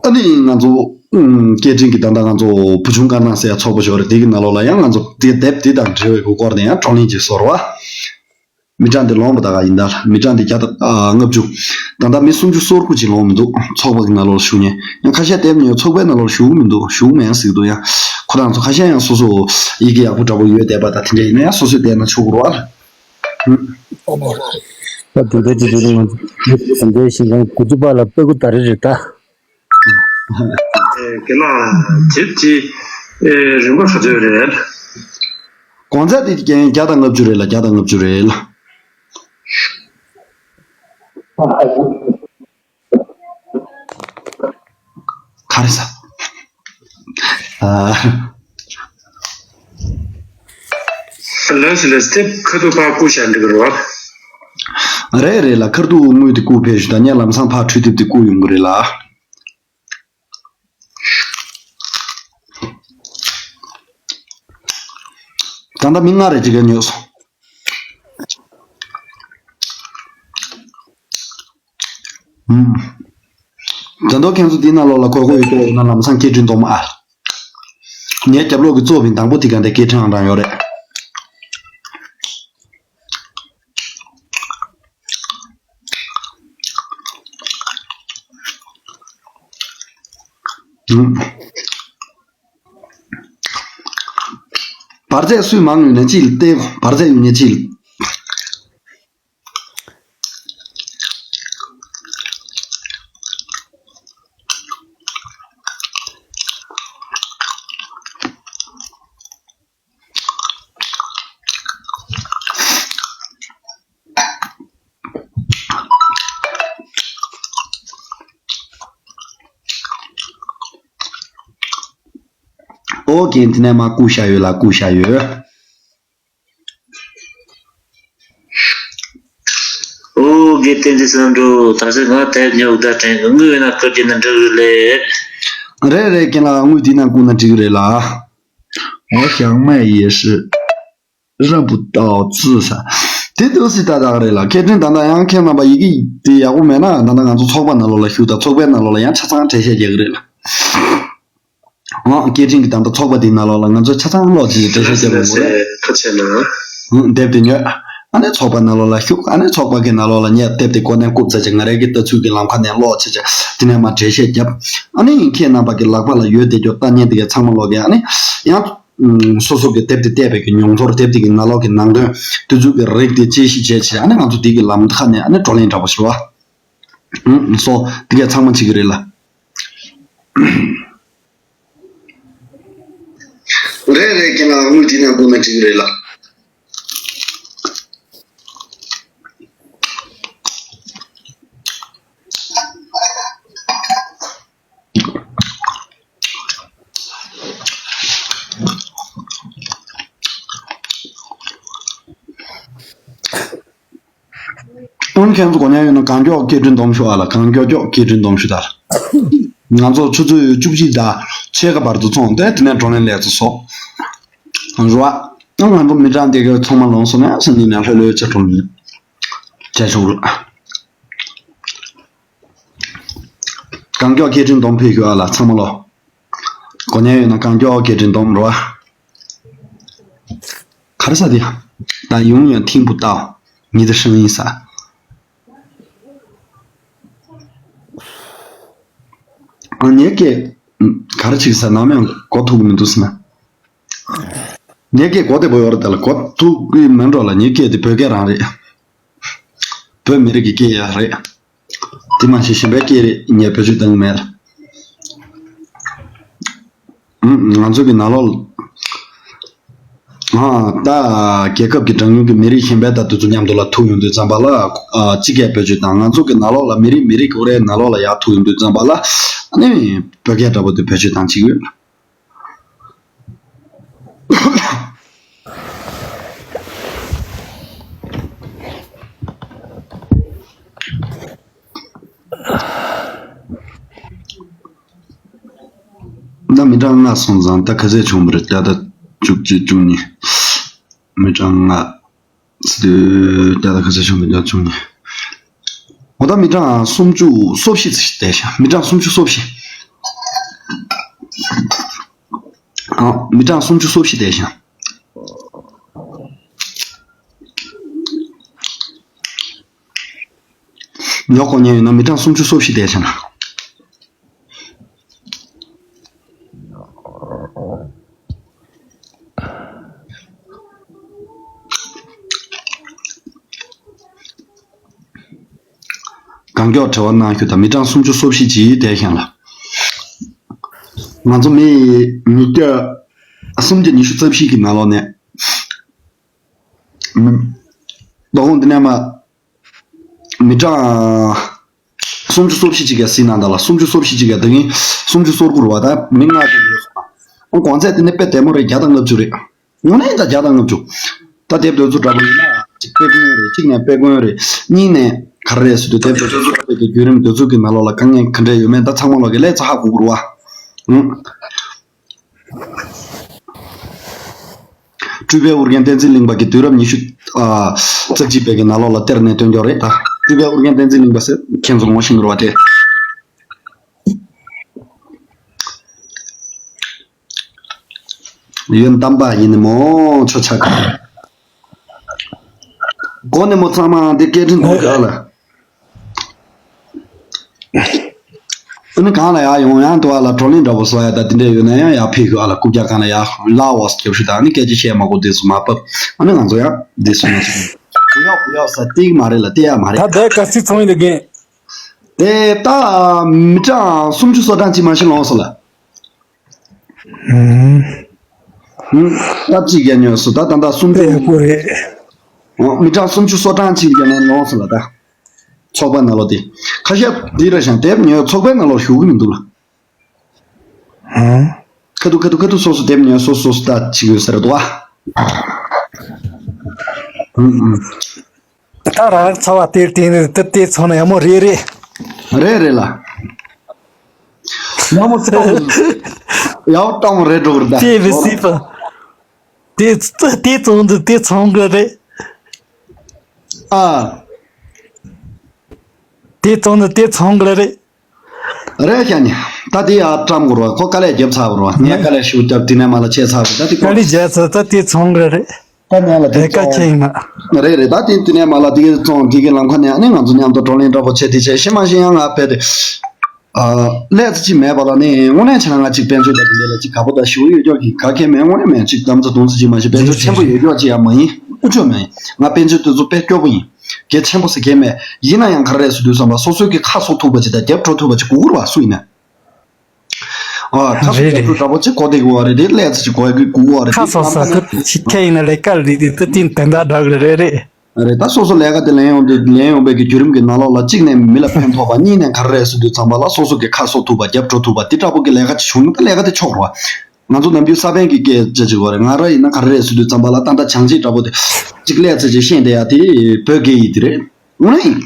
ཨ་ནི་ང་ཚོ་ཨུམ་སྐད་འཕྲིན་གྱི་ད་ལྟ་ང་ཚོ་བུ་ཆུང་དཀར་ནག་ཟེར་ཡ་ཚོགས་པ་ཞིག་ཡོད་རེད། དེ་གི་ནང་ལོགས་ལ་ཡང་ང་ཚོ་དེ་དེབ་དེ་དང་འབྲེལ་བའི་སྐོར་ནས་ཡང་བགྲོ་གླེང་ཅིག་བཟོ་རོགས། མི་གྲངས་དེ་ལོངས་པ་ད་ག་ཡིན་ད། མི་གྲངས་དེ་བརྒྱ་དང་ཨ་ལྔ་བཅུ། ད་ལྟ་མི་སུམ་ཅུ་སོ་དགུ་ཅིག་ལོངས་མི་འདུག་ཚོགས་པ་གི་ནང་ལོགས་ཞུགས་མཁན་ཡང་ཁ་ཤས་དེབ་ཉོས། ཚོགས་པའི་ནང་ལོགས་ཞུགས་མི་འདུག་ཞུགས་མེད་ཟེར་གི་འདུག་ཡང་ཁོ་རང་ཚོ་ཁ་ཤས་ཡང་སོ་སོ་ཡི་གེ་ཡག་པོ་འདྲ་པོ་ཡོད་བསྡད་པ་དང་དེ་འདྲ་ཡིན་ན་ཡང་སོ་སོས་བལྟས་ན་ཆོག་གི་རེད་བ། ད་དེ་འདྲ་ཅིག་རེད། ང་ཚོ་དེ་འདྲའི་ཞིང་ཁམས་དགུ་བཅུ་པ་ལ་ཕྲུ་གུ་ད་རེ་རེད་ད། རྒན་ལགས། དེབ་དེ་རིན་པ་ག་ཚོད་རེད། གོང་ཚད་དེ་རྒྱན་བརྒྱ་དང་ལྔ་བཅུ་རེད་ལ། བརྒྱ་དང་ལྔ་བཅུ་རེད་ལ། ག་རེ་ཟ། ཨ། ལགས་སོ་ལགས་སོ། དེབ་ཁ་ཐུག་ཕར་བསྐུར་བཞག་འགྲིག་གི་རེད་བ། རེད་རེད་ལ། ཁ་ཐུག་དངུལ་དེ་བསྐུར་ཕེབས་ཞུ་ད། ངས་ལམ་སང་ཕར་འཕྲུལ་དེབ་དེ་བསྐུར་ཡོང་གི་རེད་ལ། ད་ལྟ་མི་ལྔ་རེ་ཅིག་ག་ཉོས་སོང་། ཨུམ། ད་དུང་ཁྱེད་ཚོ་འདི་ནང་ལོགས་ལ་དགོས་མཁོ་ཡོད་ཀྱོག་ཡོད་ན་ལམ་སང་སྐད་འཕྲིན་གཏོང་མ་ཨ། ངའི་རྒྱབ་ལོགས་ཀྱི་གཙོ་བོ་དང་པོ་དེ་ག་འདྲ་སྐད་འཕྲིན་ཨང་གྲངས་ཡོད་རེད། ཨུམ། བར་ཆད་སུས་མང་ཡོད་ན་ཅིག་ལ་བལྟས། བར་ཆད་ཡོད་ན་ཅིག་ལ། ཨོ་རྒན། དེ་ནས་མར་བསྐུར་བཞག་ཡོད་ལ། བསྐུར་བཞག་ཡོད། ཨོ་རྒན། བསྟན་འཛིན་བསམ་གྲུབ། ད་ཆ་ང་དེབ་ཉོ་གི་ད་དྲན་གི། དངུལ་ཡོད་ན་བསྐུར་རྒྱུ་ན་འགྲིག་གི་རེད། རེད་རེད། རྒན་ལགས། དངུལ་འདི་ན་བསྐུར་ན་འགྲིག་གི་རེད་ལ། ཨོ་ཞང་མ་ཡེ་ཧྲི། ར་བུ་ཏའོ་ཙི་ས། དེ་ཏུ་སི་ཏ་ཏག་རེད་ལ། སྐད་འཕྲིན་ད་ལྟ་ཡང་ཁྱེད་རྣམ་པ་ཡི་གེ་དེ་ཡག་པོ་མེད་ན་ད་ལྟ་ང་ཚོ་ཚོགས་པ་ནང་ལོགས་ལ་ཞུགས་དང་། ཚོགས་པའི་ནང་ལོགས་ལ་ཡང་ཆ་ཚང་འགྲེལ་བཤད་རྒྱག་གི་རེད་ལ། ཨང་། སྐད་འཕྲིན་གྱི་ད་ལྟ་ཚོགས་པ་དེའི་ནང་ལོགས་ལ་ང་ཚོ་ཆ་ཚང་ཀློག་ཅིག་འགྲེལ་བཤད་རྒྱག་དགོས་རེད། ཁ་ཆེ་ན། ཨང་། དེབ་དེ་ཉོས། ཨ་ནི་ཚོགས་པ་ནང་ལོགས་ལ་ཞུགས། ཨ་ནི་ཚོགས་པ་གི་ནང་ལོགས་ལ་ངས་དེབ་དེ་ཁོ་ནས་བསྐུར་ཚར་ཅིག་ང་རང་གི་ལྟ་ཚུལ་གྱི་ལམ་ཁ་ནས་ཀློག་བྱས་ཅིག་དེ་ནས་མར་འགྲེལ་བཤད་བརྒྱབ། ཨ་ནི་ཁྱེད་རྣམ་པ་གི་ལག་པ་ལ་ཡོད་བསྡད་རྒྱུ་ལྟ་མཁན་དེ་གའི་ཚང་མ་ཀློག་གི། ཨ་ནི་ཡང་། ཨུམ། སོ་སོ་གི་དེབ་དེ་བལྟས་པའི་གི་མྱོང་ཚོར། དེབ་དེ་གི་ནང་ལོགས་ཀྱི་ནང་དོན་དེ་ཚོ་གི་རིགས་དེ་དཔྱད་ཞིབ་བྱས་བྱས། ཨ་ནི་ང་ཚོ་དེ་གི་ལམ་ཁ་ནས་ཨ་ནི་བགྲོ་གླེང་འདྲ་པོ་ཞུ་བ། ཨུམ། སོ་དེ་གས་ཚང་མ་བྱེད་ཀྱི་རེད་ལ། རེད་རེད། ཁྱེད་རང་དངུལ་དེ་ནང་བསྐུར་ན་འགྲིག་གི་རེད་ལ། ཨང་། ཁྱེད་ཚོ་དགོས་མཁན་ཡོད་ན་གང་མགྱོགས་སྐད་འཕྲིན་སྡོམ་ཤོག་ཨ་ལ། གང་མགྱོགས་མགྱོགས་སྐད་འཕྲིན་སྡོམ་ཤོག་ད། ང་ཚོ་ཆུ་ཚོད་བཅུ་གཅིག་དང་ཕྱེད་ཀ་བར་དུ་ཚོགས་ཏེ་དེ་ནས་བགྲོ་གླེང་ལས་ཚོ་སོགས་རོ། ཨ། ང་ཚོ་མི་གྲངས་དེ་གའི་ཚང་མ་ལོངས་སོང་ན་སང་ཉིན་ནས་ལྷོད་ལྷོད་བྱས་བགྲོ་གླེང་བྱས་ཆོག་རོ། གང་མགྱོགས་སྐད་འཕྲིན་སྡོམ་ཕེབས་ཤོག་ཨ་ལ། ཚང་མ་ལོ། གོ་ཉན་ཡོད་ན་གང་མགྱོགས་སྐད་འཕྲིན་སྡོམ་རོ། ག་རེ་ཟ་དེ། ད་ཡོང་ཡང་听不到你的声音ཟ། ཨ། ངའི་སྐད་ག་རེ་ཅིག་ཟ། ནམ་ཡང་གོ་ཐུབ་ཀྱི་མི་འདུག་ཟེར་ན། ངའི་སྐད་གོ་བདེ་པོ་ཡོད་རེད། ད་ལ་གོ་ཐུབ་ཀྱི་མིན་འགྲོ་ལ། ངའི་སྐད་དེ་བོད་སྐད་རང་རེད། བོད་མི་རིགས་ཀྱི་སྐད་ཡང་རེད། དེ་མ་ཟད་གཞན་པའི་སྐད་རེད། ངས་བེད་སྤྱོད་གཏོང་གི་མེད། ཨུམ། ང་ཚོ་གི་ནང་ལོགས་ལ་ ད་རྒྱལ་ཁབ་ཀྱི་གྲངས་ཉུང་གི་མི་རིགས་གཞན་པའི་ད་དེ་ཚོ་མཉམ་དུ་ལ་ཐུག་ཡོང་དུས་ཙམ་པ་ལ། ཨ། སྤྱི་སྐད་བེད་སྤྱོད་དང་ང་ཚོ་གི་ནང་ལོགས་ལ་མི་རིགས་མི་རིགས་ཁོ་རའི་ནང་ལོགས་ལ་ཡར་ཐུག་ཡོང་དུས་ཙམ་པ་ལ། ཨ་ནི་བོད་སྐད་འདྲ་པོ་དེ་བེད་སྤྱོད་བཏང་བྱེད་ཀྱི་ཡོད། ད་མི་གྲངས་ལྔ་སོང་ཙང་ད་ག་ཚད་བྱུང་བ་རེད། བརྒྱ་དང་བཅུ་གཅིག་བཅུ་གཉིས། མི་གྲངས་ལྔ། བརྒྱ་དང་ག་ཚད་བྱུང་བ་རེད། བརྒྱ་བཅུ་གཉིས། འོ། ད་མི་གྲངས་སུམ་ཅུ་སོ་བཞི་ཙམ་ཞིག་བསྡད་ཤག་མི་གྲངས་སུམ་ཅུ་སོ་བཞི། ཨ། མི་གྲངས་སུམ་ཅུ་སོ་བཞི་བསྡད་ཤག་ཉོ་དགོས་མཁན་ཡོད་ན་མི་གྲངས་སུམ་ཅུ་སོ་བཞི་བསྡད་ཤག་ན། གང་མགྱོགས་དྲི་བ་གནང་རྒྱུ་དང་། མི་གྲངས་སུམ་ཅུ་སོ་བཞི་ཅིག་བསྡད་ཤག་ལ། ང་ཚོ་མི་ཉིས་བརྒྱ། སུམ་བརྒྱ་ཉི་ཤུ་རྩ་བཞི་གི་ནང་ལོགས་ནས། ཨུམ། དོ་དགོང་འདི་ནས་མར་མི་གྲངས་སུམ་ཅུ་སོ་བཞི་ཅིག་ག་གཟིགས་གནང་དང་ལ། སུམ་ཅུ་སོ་བཞི་ཅིག་ག་ད་གིན་སུམ་ཅུ་སོ་དགུ་རེད་བ། ད་མི་ལྔ་ཅིག་ཡོད་སོང་། ཨོ། གོང་ཚད་དེ་ནི་དཔེ་བདེ་མོ་རེད། བརྒྱ་དང་ལྔ་བཅུ་རེད། དངོས་གནས་ད་བརྒྱ་དང་ལྔ་བཅུ། ད་དེབ་དེ་ཚོ་འདྲ་པོ་ཡིན་ན། གཅིག་དཔེ་མཁོ་རེད། གཅིག་ནས་དཔེ་མཁོ་རེད། གཉིས་ནས་ག་རེ་རེད་ཟེར་དུས། དེབ་དེ་ཚོ་ཚོགས་པའི་གི་བརྒྱུད་རིམ་དེ་ཚོ་གི་ནང་ལོགས་ལ་དཀའ་ངལ་ག་འདྲ་ཡོད་མེད་ད་ཚང་མ་ལོག་གི་ལས་ཚོ་ཧ་གོ་དགོས་རེད་བ། ཨང་། སྤྲུལ་པའི་ཨོ་རྒྱན་བསྟན་འཛིན་གླིང་པ་གི་དུས་རབས་ཉི་ཤུ། ཨ། རྩ་གཅིག་པའི་གི་ནང་ལོགས་ལ་གཏེར་ནས་བཏོན་རྒྱུ་རེད། ད་སྤྲུལ་པའི་ཨོ་རྒྱན་བསྟན་འཛིན་གླིང་པ་ཟེར་ཁྱེད་ཚོ་ངོ་ཤེས་ཀྱི་རེད་བ་དེ། ཡོན་ཏན་པ་ཡིན་ནི་མོ། ཆོ་ཆག་གི། གོ་ནི་མོ། ཚང་མ་འདི་སྐད་འཕྲིན་གཏོང་གི་ཨ་ལ། ཨ་ནི་གང་ལ་ཡར་ཡོང་ཡང་དུ་ཨ་ལ་བགྲོ་གླེང་འདྲ་པོ་བཟོ་ཡ་ད་དེ་འདྲ་ཡོད་ན་ཡང་ཡར་ཕེབས་དགོས་ཨ་ལ། རྐུབ་བཀྱག་སྒང་ལ་ཡར་ལ་འོ་སྐྱབས་ཞུ་དང་། ཨ་ནི་སྐད་ཆ་བཤད་མ་དགོས་དུས་སུ་མར་བབས། ཨ་ནི་ང་ཚོ་ཡང་འདི་སུ་ཡང་སུ་བུ་ཡག་བུ་ཡག་ས་སྟེར་གི་མ་རེད་ལ། སྟེར་ཡ་མ་རེད། ད་ལྟའི་ག་ཚིག་ཚོང་ཡིན་ལ་རྒན། དེ་ད་མི་གྲངས་སུམ་ཅུ་སོ་གྲངས་ཅིག་མ་ཤི་ལོངས་སོང་ལ། ཨུམ། ད་གཅིག་ཡ་ཉོས་སོང་། ད་ད་ད་སུམ་ཅུ། དེ་ཡག་པོ་རེད། འོ། མི་གྲངས་སུམ་ཅུ་སོ་གྲངས་ཅིག་ཡ་ནས་ལོངས་སོང་ལ། ད་ཚོགས་པ་ནང་ལོགས་དེ་ཁ་ཤས་འདི་རེད་ཤག་དེབ་ཉོས་ཚོགས་པའི་ནང་ལོགས་ཞུགས་ཀྱི་མི་འདུག་ལ། ཨང་། ཁ་ཐུག་ཁ་ཐུག་ཁ་ཐུག་སོ་སོ་དེབ་ཉོས་སོ་སོ་སོ་ད་ཅིག་ཡོད་ས་རེད་དོ། ཨ། ཨུམ་ཨུམ། ད་རག་ཚ་བ་དེར་བརྟེན་ནས་ད་དེ་ཚོང་ན་ཡག་མོ་རེད་རེད། རེད་རེད་ལ། ཡག་མོ་ཚ་བ་ཡག་སྤྲང་མོ་རེད་འགྲོ་གི་རེད་ད། དེ་བི་སི་པ། དེ་དེ་ཚོང་འདི་དེ་ཚོང་གི་རེད། ཨ། དེ་ཚོང་འདི་དེ་ཚོང་གི་རེད། རེད་ཤག་ནི། ད་དེ་ཡར་བཀྲམ་དགོས་རེད་བ། ཁོ་དཀའ་ལས་རྒྱབ་ཚར་བ་རེད་བ། ངས་དཀའ་ལས་ཞེ་པོ་རྒྱབ་དེ་ནས་མར་ལ་ཆད་ཚར་བ་རེད། ད་དེ་ཁོ། དཀའ་ལས་རྒྱབ་ཚར། ད་དེ་ཚོང་གི་རེད། ད་ནས་ལ་དེ་རེད། བཀའ་ཚོང་ཁྱེད་ཡིན་ན། རེད་རེད། ད་དེ་དེ་ནས་མར་ལ་དེ་གི་བཙོང་དེ་གི་ལམ་ཁ་ནས་ཨ་ནི་ང་ཚོ་མཉམ་དུ་བགྲོ་གླེང་འདྲ་པོ་བྱས་དེ་བྱས་ཤི་མ་ཤི་ཡང་ང་བས་དེ། ཨ། ལས་ཚེ་གཅིག་མེད་པ་ལ་ནི་དངོས་གནས་བྱས་ན་ང་གཅིག་དཔལ་འབྱོར་དང་དེ་འདྲ་ལ་གཅིག་དགའ་པོ་དང་ཞེ་པོ་ཡོད་ཀྱོག་གི་ག་གེ་མེད། དངོས་གནས་མེད། གཅིག་དམ་ཚ་དུང་ཚ་གཅིག་མ་གཏོགས་དཔལ་འབྱོར་ཆེན་པོ་ཡོད་ཀྱོག་གཅིག་ཡང་མ་ཡིན། ཨུ་ཅོ་མེད། ང་དཔལ་འབྱོར་དེ་ཚོ་དཔེ་སྐྱོ་པོ་ཡིན། གལ་ཆེན་པོ་ཟེར་གལ་མེད། ཡིན་ན་ཡང་ག་རེ་རེད་ཟེར་དུས་ཙམ་པ་སོ་སོའི་གི་ཁ་གསོ་ཐུབ་པ་ཅིག་དང་རྒྱབ་འགྲོ་ཐུབ་པ་ཅིག་དགོས་ཀྱི་རེད་བ། སུ་ཡིན་ན། ཨ། ཁ་སོ་རེད་རྒྱབ་རེད། འགྲོ་འདྲ་པོ་ཅིག་གོ་བསྡད་དགོས་པ་རེད། དེ་ལས་ཚེ་ཅིག་གོ་ཡ་གི་དགོས་པ་རེད། ཁ་དེ་སོ་ལམ་ཁ་ས་ནས། ཁུ་ཁྱེད་ཡིན་ན་ལས་ཀ་ལས་དེ་ཏི་ཏིན་དན་ད་འདྲ་གི་རེད་རེད། རེད། ད་སོ་སོ་ལས་ཀ་དེ་ལེན་ཡོང་དུས་ལེན་ཡོང་བའི་གི་བརྒྱུད་རིམ་གི་ནང་ལོགས་ལ་གཅིག་ནས་མི་ལ་ཕན་ཐོགས་པ། གཉིས་ནས་ག་རེ་རེད་ཟེར་དུས་ཙམ་པ་ལ་སོ་སོ་གི་ཁ་གསོ་ཐུབ་པ་རྒྱབ་འགྲོ་ཐུབ་པ་དེ་འདྲ་པོ་གི་ལས་ཀ་ཅིག་བྱུང་ན་ད་ལས་ཀ་དེ་ཆོག་རེད་བ། ང་ཚོ་ནམ་རྒྱུན་ས་པན་གྱི་སྐད་ཆ་ཅིག་ཡོད་རེད། ང་རང་ཡིན་ན་ག་རེ་རེད་ཟེར་དུས་ཙམ་པ་ལ་ད་ལྟ་བྱང་ཆིངས་འདྲ་པོ་དེ་གཅིག་ལས་ཚེ་ཅིག་ཤེས་བསྡད་ཡ་དེ་བོད་སྐད་ཡིག་དེ་རེད། དངོས་གནས་ཡིན།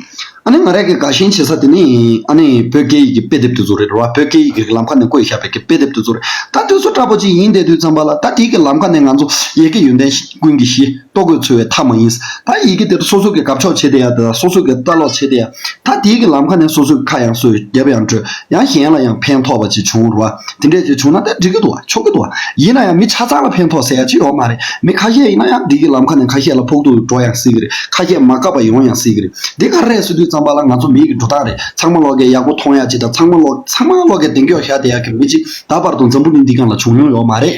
ཨ་ནི་ང་རང་གི་དགའ་ཞེན་བྱེད་ས་དེ་ནི་ཨ་ནི་བོད་སྐད་ཡིག་གི་དཔེ་དེབ་དེ་ཚོ་རེད་བ། བོད་སྐད་ཡིག་གི་ལམ་ཁ་ནས་བཀོད་བཞག་པའི་གི་དཔེ་དེབ་དེ་ཚོ་རེད། ད་དེ་ཚོ་འདྲ་པོ་ཅིག་ཡིན་བསྡད་དུས་ཙམ་པ་ལ་ད་དེ་གི་ལམ་ཁ་ནས་ང་ཚོ་ཡ་གི་ཡོན་ཏན་ཀུན་གྱི་གཞི་ལྟོ་གོས་འཚོལ་བའི་མཐའ་མ་ཡིན། ད་ཡི་གེ་དེ་ཚོ་སོ་སོ་གི་དགའ་ཕྱོགས་བྱེད་བསྡད་ཡ་དེ་དང་སོ་སོ་གི་ལྟ་ཀློག་བྱེད་བསྡད་ཡ། ད་དེ་གི་ལམ་ཁ་ནས་སོ་སོ་གི་ཁ་ཡང་གསོས། རྒྱབ་ཡང་བགྲོད། ཡང་གཞན་ལ་ཡང་ཕན་ཐོགས་པ་ཅིག་བྱུང་རེད་བ། དེ་འདྲས་ཅིག་བྱུང་ན་ད་འགྲིག་གི་འདུག་བ། ཆོག་གི་འདུག་བ། ཡིན་ན་ཡང་མི་ཆ་ཚང་ལ་ཕན་ཐོགས་ཟེར་ཡ་ཅིག་ཡོད་མ་རེད། མི་ཁ་ཤས་ཡིན་ན་ཡང་འདི་གི་ལམ་ཁ་ནས་ཁ་ཤས་ལ་ཕོག་ཐུག་འགྲོ་ཡང་སྲིད་གི་རེད། ཁ་ཤས་མ་དགའ་བ་ཡོང་ཡང་སྲིད་གི་རེད། འདི་ག་རེ་རེད་ཟེར་དུས་ཙམ་པ་ལ་ང་ཚོ་མི་གི་འགྲོ་སྟངས་རེད། ཚང་མ་ལོག་གི་ཡག་པོ་མཐོང་ཡ་ཅིག་དང་། ཚང་མ་ལོག་ཚང་མ་ལོག་གི་གདེང་འཇོག་བྱ་བསྡད་ཡ་གི་མི་ཅིག་ད་བར་དུ་འཛམ་བུ་གླིང་འདི་སྒང་ལ་བྱུང་མྱོང་ཡོད་མ་རེད།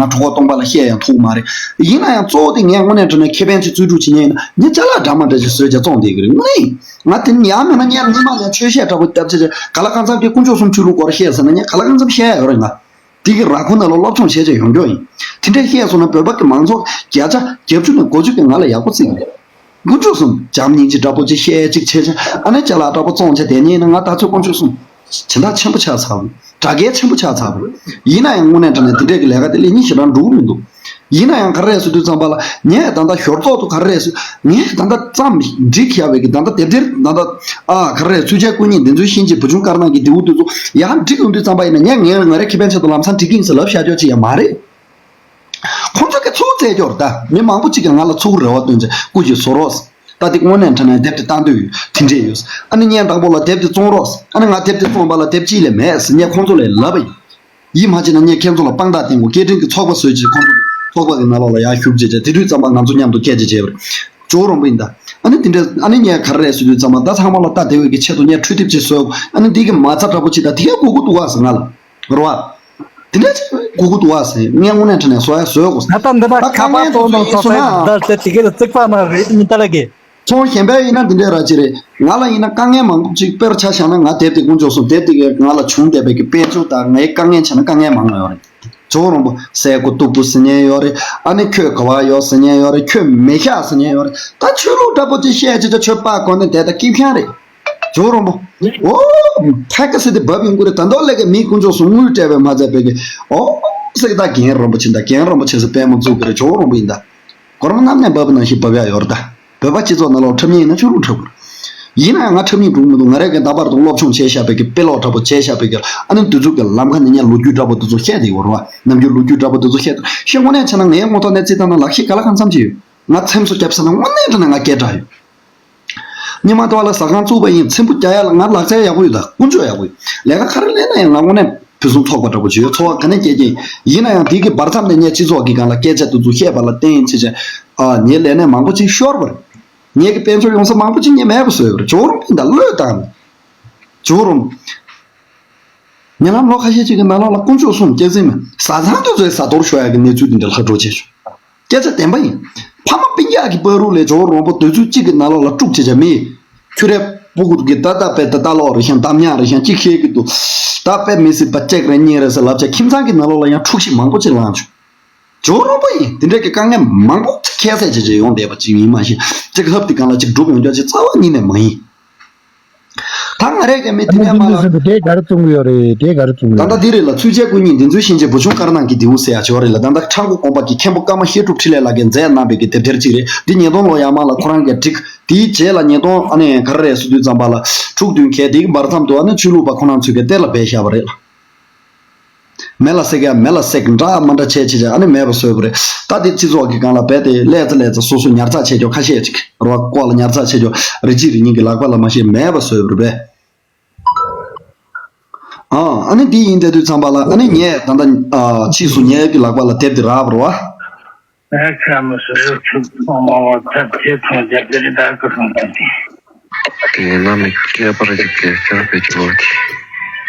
ང་གྲོད་ཁོག་སྟོང་པ་ལ་བཤད་ཡང་ཐུབ་མ་རེད། ཡིན་ན་ཡང་གཙོ་བོ་དེ་ངས་དངོས་གནས་དྲང་གནས་ཁེ་ཕན་ཅིག་རྩོལ་སྒྲུབ་བྱེད་མཁན་ཡིན་ན་ངས་ཅ་ལག་འདྲ་མ་འདྲ་ཅིག་བཟོས་བྱས་བཙོང་བསྡད་ཀྱི་རེད། དངོས་གནས་ཡིན། ང་དེ་ནི་ཡང་མིན་ན་ངས་ཉི་མ་ཡང་ཆོས་བཤད་འདྲ་པོ་བརྒྱབ་བྱས་བྱས་ག་ལ་གང་འཚམ་གྱི་དཀོན་མཆོག་གསུམ་ཆོས་ལུགས་སྐོར་བཤད་ཟེར་ན་ངས་ག་ལ་གང་འཚམ་བཤད་ཡ་ཡོད་རེད། ང་དེ་གི་ར་ཁུང་ནང་ལ་སློབ་སྦྱོང་བྱས་བྱས་ཡོང་རྒྱུ་ཡིན། དེ་འདྲས་བཤད་སོང་ན་བོད་པ་གི་མང་ཚོགས་བརྒྱ་ཆ་བརྒྱད་ཅུ་ནས་དགུ་བཅུ་གི་ང་ལ་ཡག་པོ་བརྩི་གི་རེད། དཀོན་མཆོག་གསུམ་བྱམས་སྙིང་རྗེ་འདྲ་པོ་ཅིག་བཤད་ཅིག་བྱས་བྱས་ཨ་ནི་ཅ་ལག་འདྲ་པོ་བཙོང་བྱས་དེ་ཉིན་ནི་ང་ད་ཚོད་དཀོན་མཆོག་གསུམ་སྦྱིན་བདག་ཆེན་པོ་ཆགས་ཚར་བ། དྲ་རྒྱའི་ཆེན་པོ་ཆགས་ཚར་བ། ཡིན་ན་ཡང་དངོས་གནས་དྲང་གནས་དེ་འདྲས་ཀྱི་ལས་ཀ་དེ་ལས་གཉིས་ཞེ་དྲག་འགྲོ་གི་མི་འདུག་ཡིན་ན་ཡང་ག་རེ་རེད་ཟེར་དུས་ཙམ་པ་ལ་ངས་ད་ལྟ་ཞོར་ཐོག་ཏུ་ག་རེ་རེད་ཟེར་ངས་ད་ལྟ་ཙམ་འགྲིག་ཡ་བའི་གི་ད་ལྟ་དེབ་ཐེར་ད་ལྟ་ཨ་ག་རེ་རེད་ཚུལ་འཆལ་སྐུ་ཉིད་འདི་ཚོའི་ཤིན་ཅི་བུ་ཆུང་དཀར་ནག་གི་འདི་འུ་དུ་ཚོ་ཡང་འགྲིག་ཡོང་དུས་ཙམ་པ་ཡིན་ན་ངས་ངས་ང་རའི་ཁེ་ཕན་ཆེད་དུ་ལམ་སང་འགྲིག་གི་ཡིན་ཟེར་ལབ་བཞག་རྒྱུ་ཅིག་ཡང་མ་རེད། ཁོང་ཚོ་གི་ཚུར་བཙལ་རྒྱུར་ད་མི་མང་པོ་ཅིག་གིས་ང་ལ་ཚུར་རེ་བ་བཏོན་ཚེ་སྐུ་མཁྱེན་བཟོ་རོགས། ད་དེ་དངོས་གནས་དྲང་གནས་དེབ་དེ་བཏང་འདོད་ཡོད་དེ་འདྲས་ཡོད། ཨ་ནི་ངས་དང་པོ་ལ་དེབ་དེ་བཙོང་རོགས། ཨ་ནི་ང་དེབ་དེ་བཙོང་པ་ལ་དེབ་གཅིག་ལས་མེད་ཟེར་ངས་ཁོང་ཚོ་ལ་ལབ་པ་ཡིན། ཡིད་མ་ཆེས་ན་ངས་ཁྱེད་ཚོ་ལ་དཔང་རྟགས་བསྟན་དགོས། སྐད་འཕྲིན་གྱི་ཚོགས་པ་བཟོས་རྗེས་ཁོང་ཚོ་ཚོགས་པ་གི་ནང་ལོགས་ལ་ཡར་ཞུགས་རྗེས་བྱས་དེ་དུས་ཙམ་པ་ང་ཚོ་མཉམ་དུ་སྐད་ཆ་བྱས་པ་རེད། ཇོ་བོ་རོང་པོ་ཡིན་ད། ཨ་ནི་དེ་འདྲས་ཨ་ནི་ངས་ག་རེ་རེད་ཟེར་དུས་ཙམ་པ་ད་ཚང་མ་ལ་ལྟ་བདེ་བའི་གི་ཆེད་དུ་ངས་འཕྲུལ་དེབ་ཅིག་བཟོས། ཨ་ནི་འདི་གི་མ་རྩ་འདྲ་པོ་ཅིག་ད་དེ་གས་དགོས་ཀྱི་འདུག་ག་ཟེར་ང་ལ་རེད་བ། དེ་འདྲ་ཅིག་དགོས་ཀྱི་འདུག་ཨ་ཟེར། ངས་དངོས་གནས་དྲང་གནས་བཟོ་ཡ་བཟོས་དགོས་ཟེར། ད་ལྟ་འདི་ད་ད་ཁ་པར་དཀའ་ངལ་ཚོ་གཏོང་ནང་ཚོ་ཡིན་ས་ན་ད་ལྟ་དེ་གའི་རྩིག་པ་མ་རེད་མི་ད་ལ་གི། ཚོང་གཞན་པ་ཡིན་ན་འདི་འདྲའི་ར་ཅིག་རེད། ང་ལ་ཡིན་ན་དཀའ་ངལ་མང་པོ་ཅིག་དཔེར་ཆ་བཞག་ན་ང་དེབ་དེ་དཀོན་མཆོག་གསུམ་དེབ་དེ་གའི་ང་ལ་བྱུང་བསྡད་པའི་གི་དཔལ་འབྱོར་དང་ངའི་དཀའ་ངལ་བྱས་ན་དཀའ་ངལ་མང་ང་ཡོད་རེད། ཇོ་བོ་རོང་པོ་ཟས་གོ་སྟུག་པོ་ཟེར་མཁན་ཡོད་རེད། ཨ་ནི་ཁྱོད་ག་བ་ཡོད་ཟེར་མཁན་ཡོད་རེད། ཁྱོད་མི་ཤ་ཟེར་མཁན་ཡོད་རེད། ད་ཆོས་ལུགས་འདྲ་པོ་ཅིག་བཤད་ཅིག་ད་ཆོས་པ་གོ་ནས་བསྡད་ད་སྐྱིད་ཤང་རེད། ཇོ་རོང་པོ། ཨོ། ཕ་ཀ་སི་དེ་བབ་ཡིན་དགོས་རེད། ད་མདོ་ལས་ཀའི་མི་དཀོན་མཆོག་གསུམ་དངུལ་སྤྲད་པའི་མ་ཚད་པའི་གི། ཨོ། སི་ཀ་ད་རྒན་རིན་པོ་ཆེ་འདྲ་རྒན་རིན་པོ་ཆེ་ཟེར་པད་མོ་བཙུགས་གི་རེད། ཇོ་རོང་པོ་ཡིན་ད། སྒོར་མོ་གནམ་ནས་འབབ་པ་ནང་བཞིན་འབབ་ཡ་ཡོད་རེད་ད། བོད་པ་སྤྱི་ཚོགས་ནང་ལོགས་འཁྲབ་མཁན་ཡིན་ན་ཆོས་ལུགས་འཁྲབ་དགོས་རེད། ཡིན་ན་ཡང་ང་འཁྲབ་མཁན་འགྲོ་གི་མི་འདུག་ང་རང་གིས་ད་བར་དུ་སློབ་སྦྱོང་བྱས་བཞག་པའི་གི་དཔེ་ཀློག་འདྲ་པོ་བྱས་བཞག་པའི་གི་ཨ་ནི་འདི་ཚོ་གི་ལམ་ཁ་ནས་ངས་ལོ་རྒྱུས་འདྲ་པོ་འདི་ཚོ་བཤད་བསྡད་ཡོད་རེད་བ། ནམ་རྒྱུན་ལོ་རྒྱུས་འདྲ་པོ་འདི་ཚོ་བཤད་བཤད་དངོས་གནས་བྱས་ན་ངའི་ངོ་ཐོག་ནས་བརྩིས་བཏང་ན་ལག་ཤེས་ག་ལ་གང་འཚམ་ཅིག་ཡོད། ང་ཚེམ་བཟོ་རྒྱབ་ས་ན་དངོས་གནས་དྲང་གནས་ང་སྐད་གྲགས་ཡོད། ཉི་མ་དེ་བ་ལ་ཟ་ཁང་བཙུགས་པ་ཡིན། ཚེམ་བུ་རྒྱག་ཡ་ལ་ང་ལག་རྩལ་ཡག་པོ་ཡོད་ད། ཀུན་སྤྱོད་ཡག་པོ་ཡོད། ལས་ཀ་ག་རེ་ལས་ན་ཡང་ང་དངོས་གནས་ཕུན་སུམ་ཚོགས་པ་འདྲ་པོ་ཅིག་ཡོད། འཚོ་བ་ག་ནས་སྐྱེལ་གྱིན་ཡིན་ན་ཡང་དེ་གི་བར་མཚམས་ནས་ངས་སྤྱི་ཚོགས་ཀྱི་སྒང་ལ་སྐད་ཆ་དེ་ཚོ་བཤད་པ་ལ་བརྟེན་བྱས་བྱས་ཨ་ངའི་ལས་གནས་མང་པོ་ཅིག་ཤོར་བ་རེད། ངེད་ཀྱི་དཔལ་འབྱོར་ཡོང་ས་མང་པོ་ཅིག་ངས་མེད་པ་བཟོས་པ་རེད། ཇོ་རོང་པོ་ཡིན་ད་བློས་བཏང་ནས་ཇོ་རོང་། ཉེ་ལམ་ལོ་ཁ་ཤས་ཅིག་གི་ནང་ལོགས་ལ་དཀོན་མཆོག་གསུམ་སྐྱག་རྫུན་མ་བཟའ་ཚང་དེ་ཚོའི་བཟའ་གཏོར་ཤོར་ཡག་གི་གནས་ཚུལ་དེ་འདྲ་ལྷག་འགྲོ་བྱས་བྱུང་། སྐད་ཆ་བདེན་པ་ཡིན། ཕ་མ་སྤུན་ཀྱག་གི་བར་དུ་ལས་ཇོ་བོ་རོང་པོ་དེ་ཚོ་གཅིག་གི་ནང་ལོགས་ལ་དཀྲུག་བྱེད་བྱ་མི། ཁྱོད་རའི་སྤུ་གུ་གི་ད་ལྟ་དཔེ་ད་ལྟ་ལོག་རེད་ཤག་འདམ་ཉག་རེད་ཤག་གཅིག་བཤད་གི་འདུག་ད་དཔེ་མི་སྲིད་པ་ལྕེག་རེད་གཉིས་རེད་ཟེར་ལབ་བྱས་ཁྱིམ་ཚང་གི་ནང་ལོགས་ལ་ཡང་འཁྲུག་གཞི་མང་པོ་ཅིག་ལངས་བྱུང་། ཇོ་བོ་རོང་པོ་ཡིན་དེ་འདྲ་གི་དཀའ་ངལ་མང་པོ་ཅིག་ཁྱད་བསད་བྱས་བྱས་ཡོང་བསྡད་པ་ཅིག་ཡིན་མ་གཞི་གཅིག་ལྷབ་དེ་གང་ལ་གཅིག་སྒྲུབ་ཡོང་རྒྱུ་ཅིག་རྩ་བ་ཉིད་ནས་མ་ཡིན། ད་ང་རས་ཀྱང་མི་དེ་ནས་མ་ལ། དེ་ག་རེ་བཙུགས་ཡོད་རེད། དེ་ག་རེ་བཙུགས་ད་ཡོད་ལྟ་རེད། འདི་རེད་ལ། ཚུལ་འཆལ་སྐུ་ཉིད་འདི་ཚོའི་ཤན་འབྱེད་བུ་ཆུང་དཀར་ནག་གི་རྡེའུ་ཟེར་ཡ་ཅིག་ཡོད་རེད་ལ། ད་ལྟ་ཁྲ་འགུ་དགོན་པ་གི་མཁན་པོ་ཀརྨ་བཤད་སྒྲུབ་འཕྲིན་ལས་ལགས་ཀྱིས་མཛད་གནང་བའི་གི་དེབ་ཐེར་ཅིག་རེད། འདི་ཉིས་སྟོང་ལོ་ཡར་མར་ལ་ཁོ་རང་གིས་བསྒྲིགས། དེའི་རྗེས་ལ་ཉིས་སྟོང་ཨ་ནི་ག་རེ་རེད་ཟེར་དུས་ཙམ་པ་ལ་དྲུག་བདུན་གྱ་དེའི་བར་མཚམས་དུ་ཨ་ནི་ཆོས་ལུགས་པ་ཁོ་རང་ཚོས་གི་གཏེར་ལ་སྦས་བཞག་པ་རེད་ལ། མེ་ལ་བསྲེགས་ཡ་མེ་ལ་བསྲེགས་འདྲ་མ་འདྲ་བྱས་བྱས་བྱས་ཨ་ནི་མེད་པ་བཟོས་པ་རེད། ད་དེ་སྤྱི་ཚོགས་ཀྱི་སྒང་ལ་རྦད་དེ་ལས་ཙི་ལས་ཙི་སོ་སོ་ཉར་ཚགས་བྱས་ཀྱོག་ཁ་ཤས་ཅིག་རོ་ལྐོག་ལ་ཉར་ཚགས་བྱས་ཀྱོག་རི་གཅིག་རི་གཉིས་ཀྱི་ལག་པ་ལ་མ་ཤེས་མེད་པ་བཟོས་པ་རེད་པས། ཨ་ཨ་ནི་འདི་ཡིན་བསྡད་དུས་ཙམ་པ་ལ་ཨ་ནི་ངས་ད་ལྟ་ཨ་ཕྱིས་སུ་ངའི་གི་ལག་པ་ལ་དེབ་འདི་རག་པ་རེད་བ། ཨེ་ཁ་མི་སོ་ཡོད་ཚུགས་ཐོག་མ་བ་ཐབས་ཆེ་ཐོག་རྒྱབ་རྒྱ་རི་དར་ཀི་སོང་ཐལ་ཏེ། དེ་ཡིན་ན་མི་སྐད་པར་གྱི་སྐད་ཆ་བེད་ཀྱི་ལོ་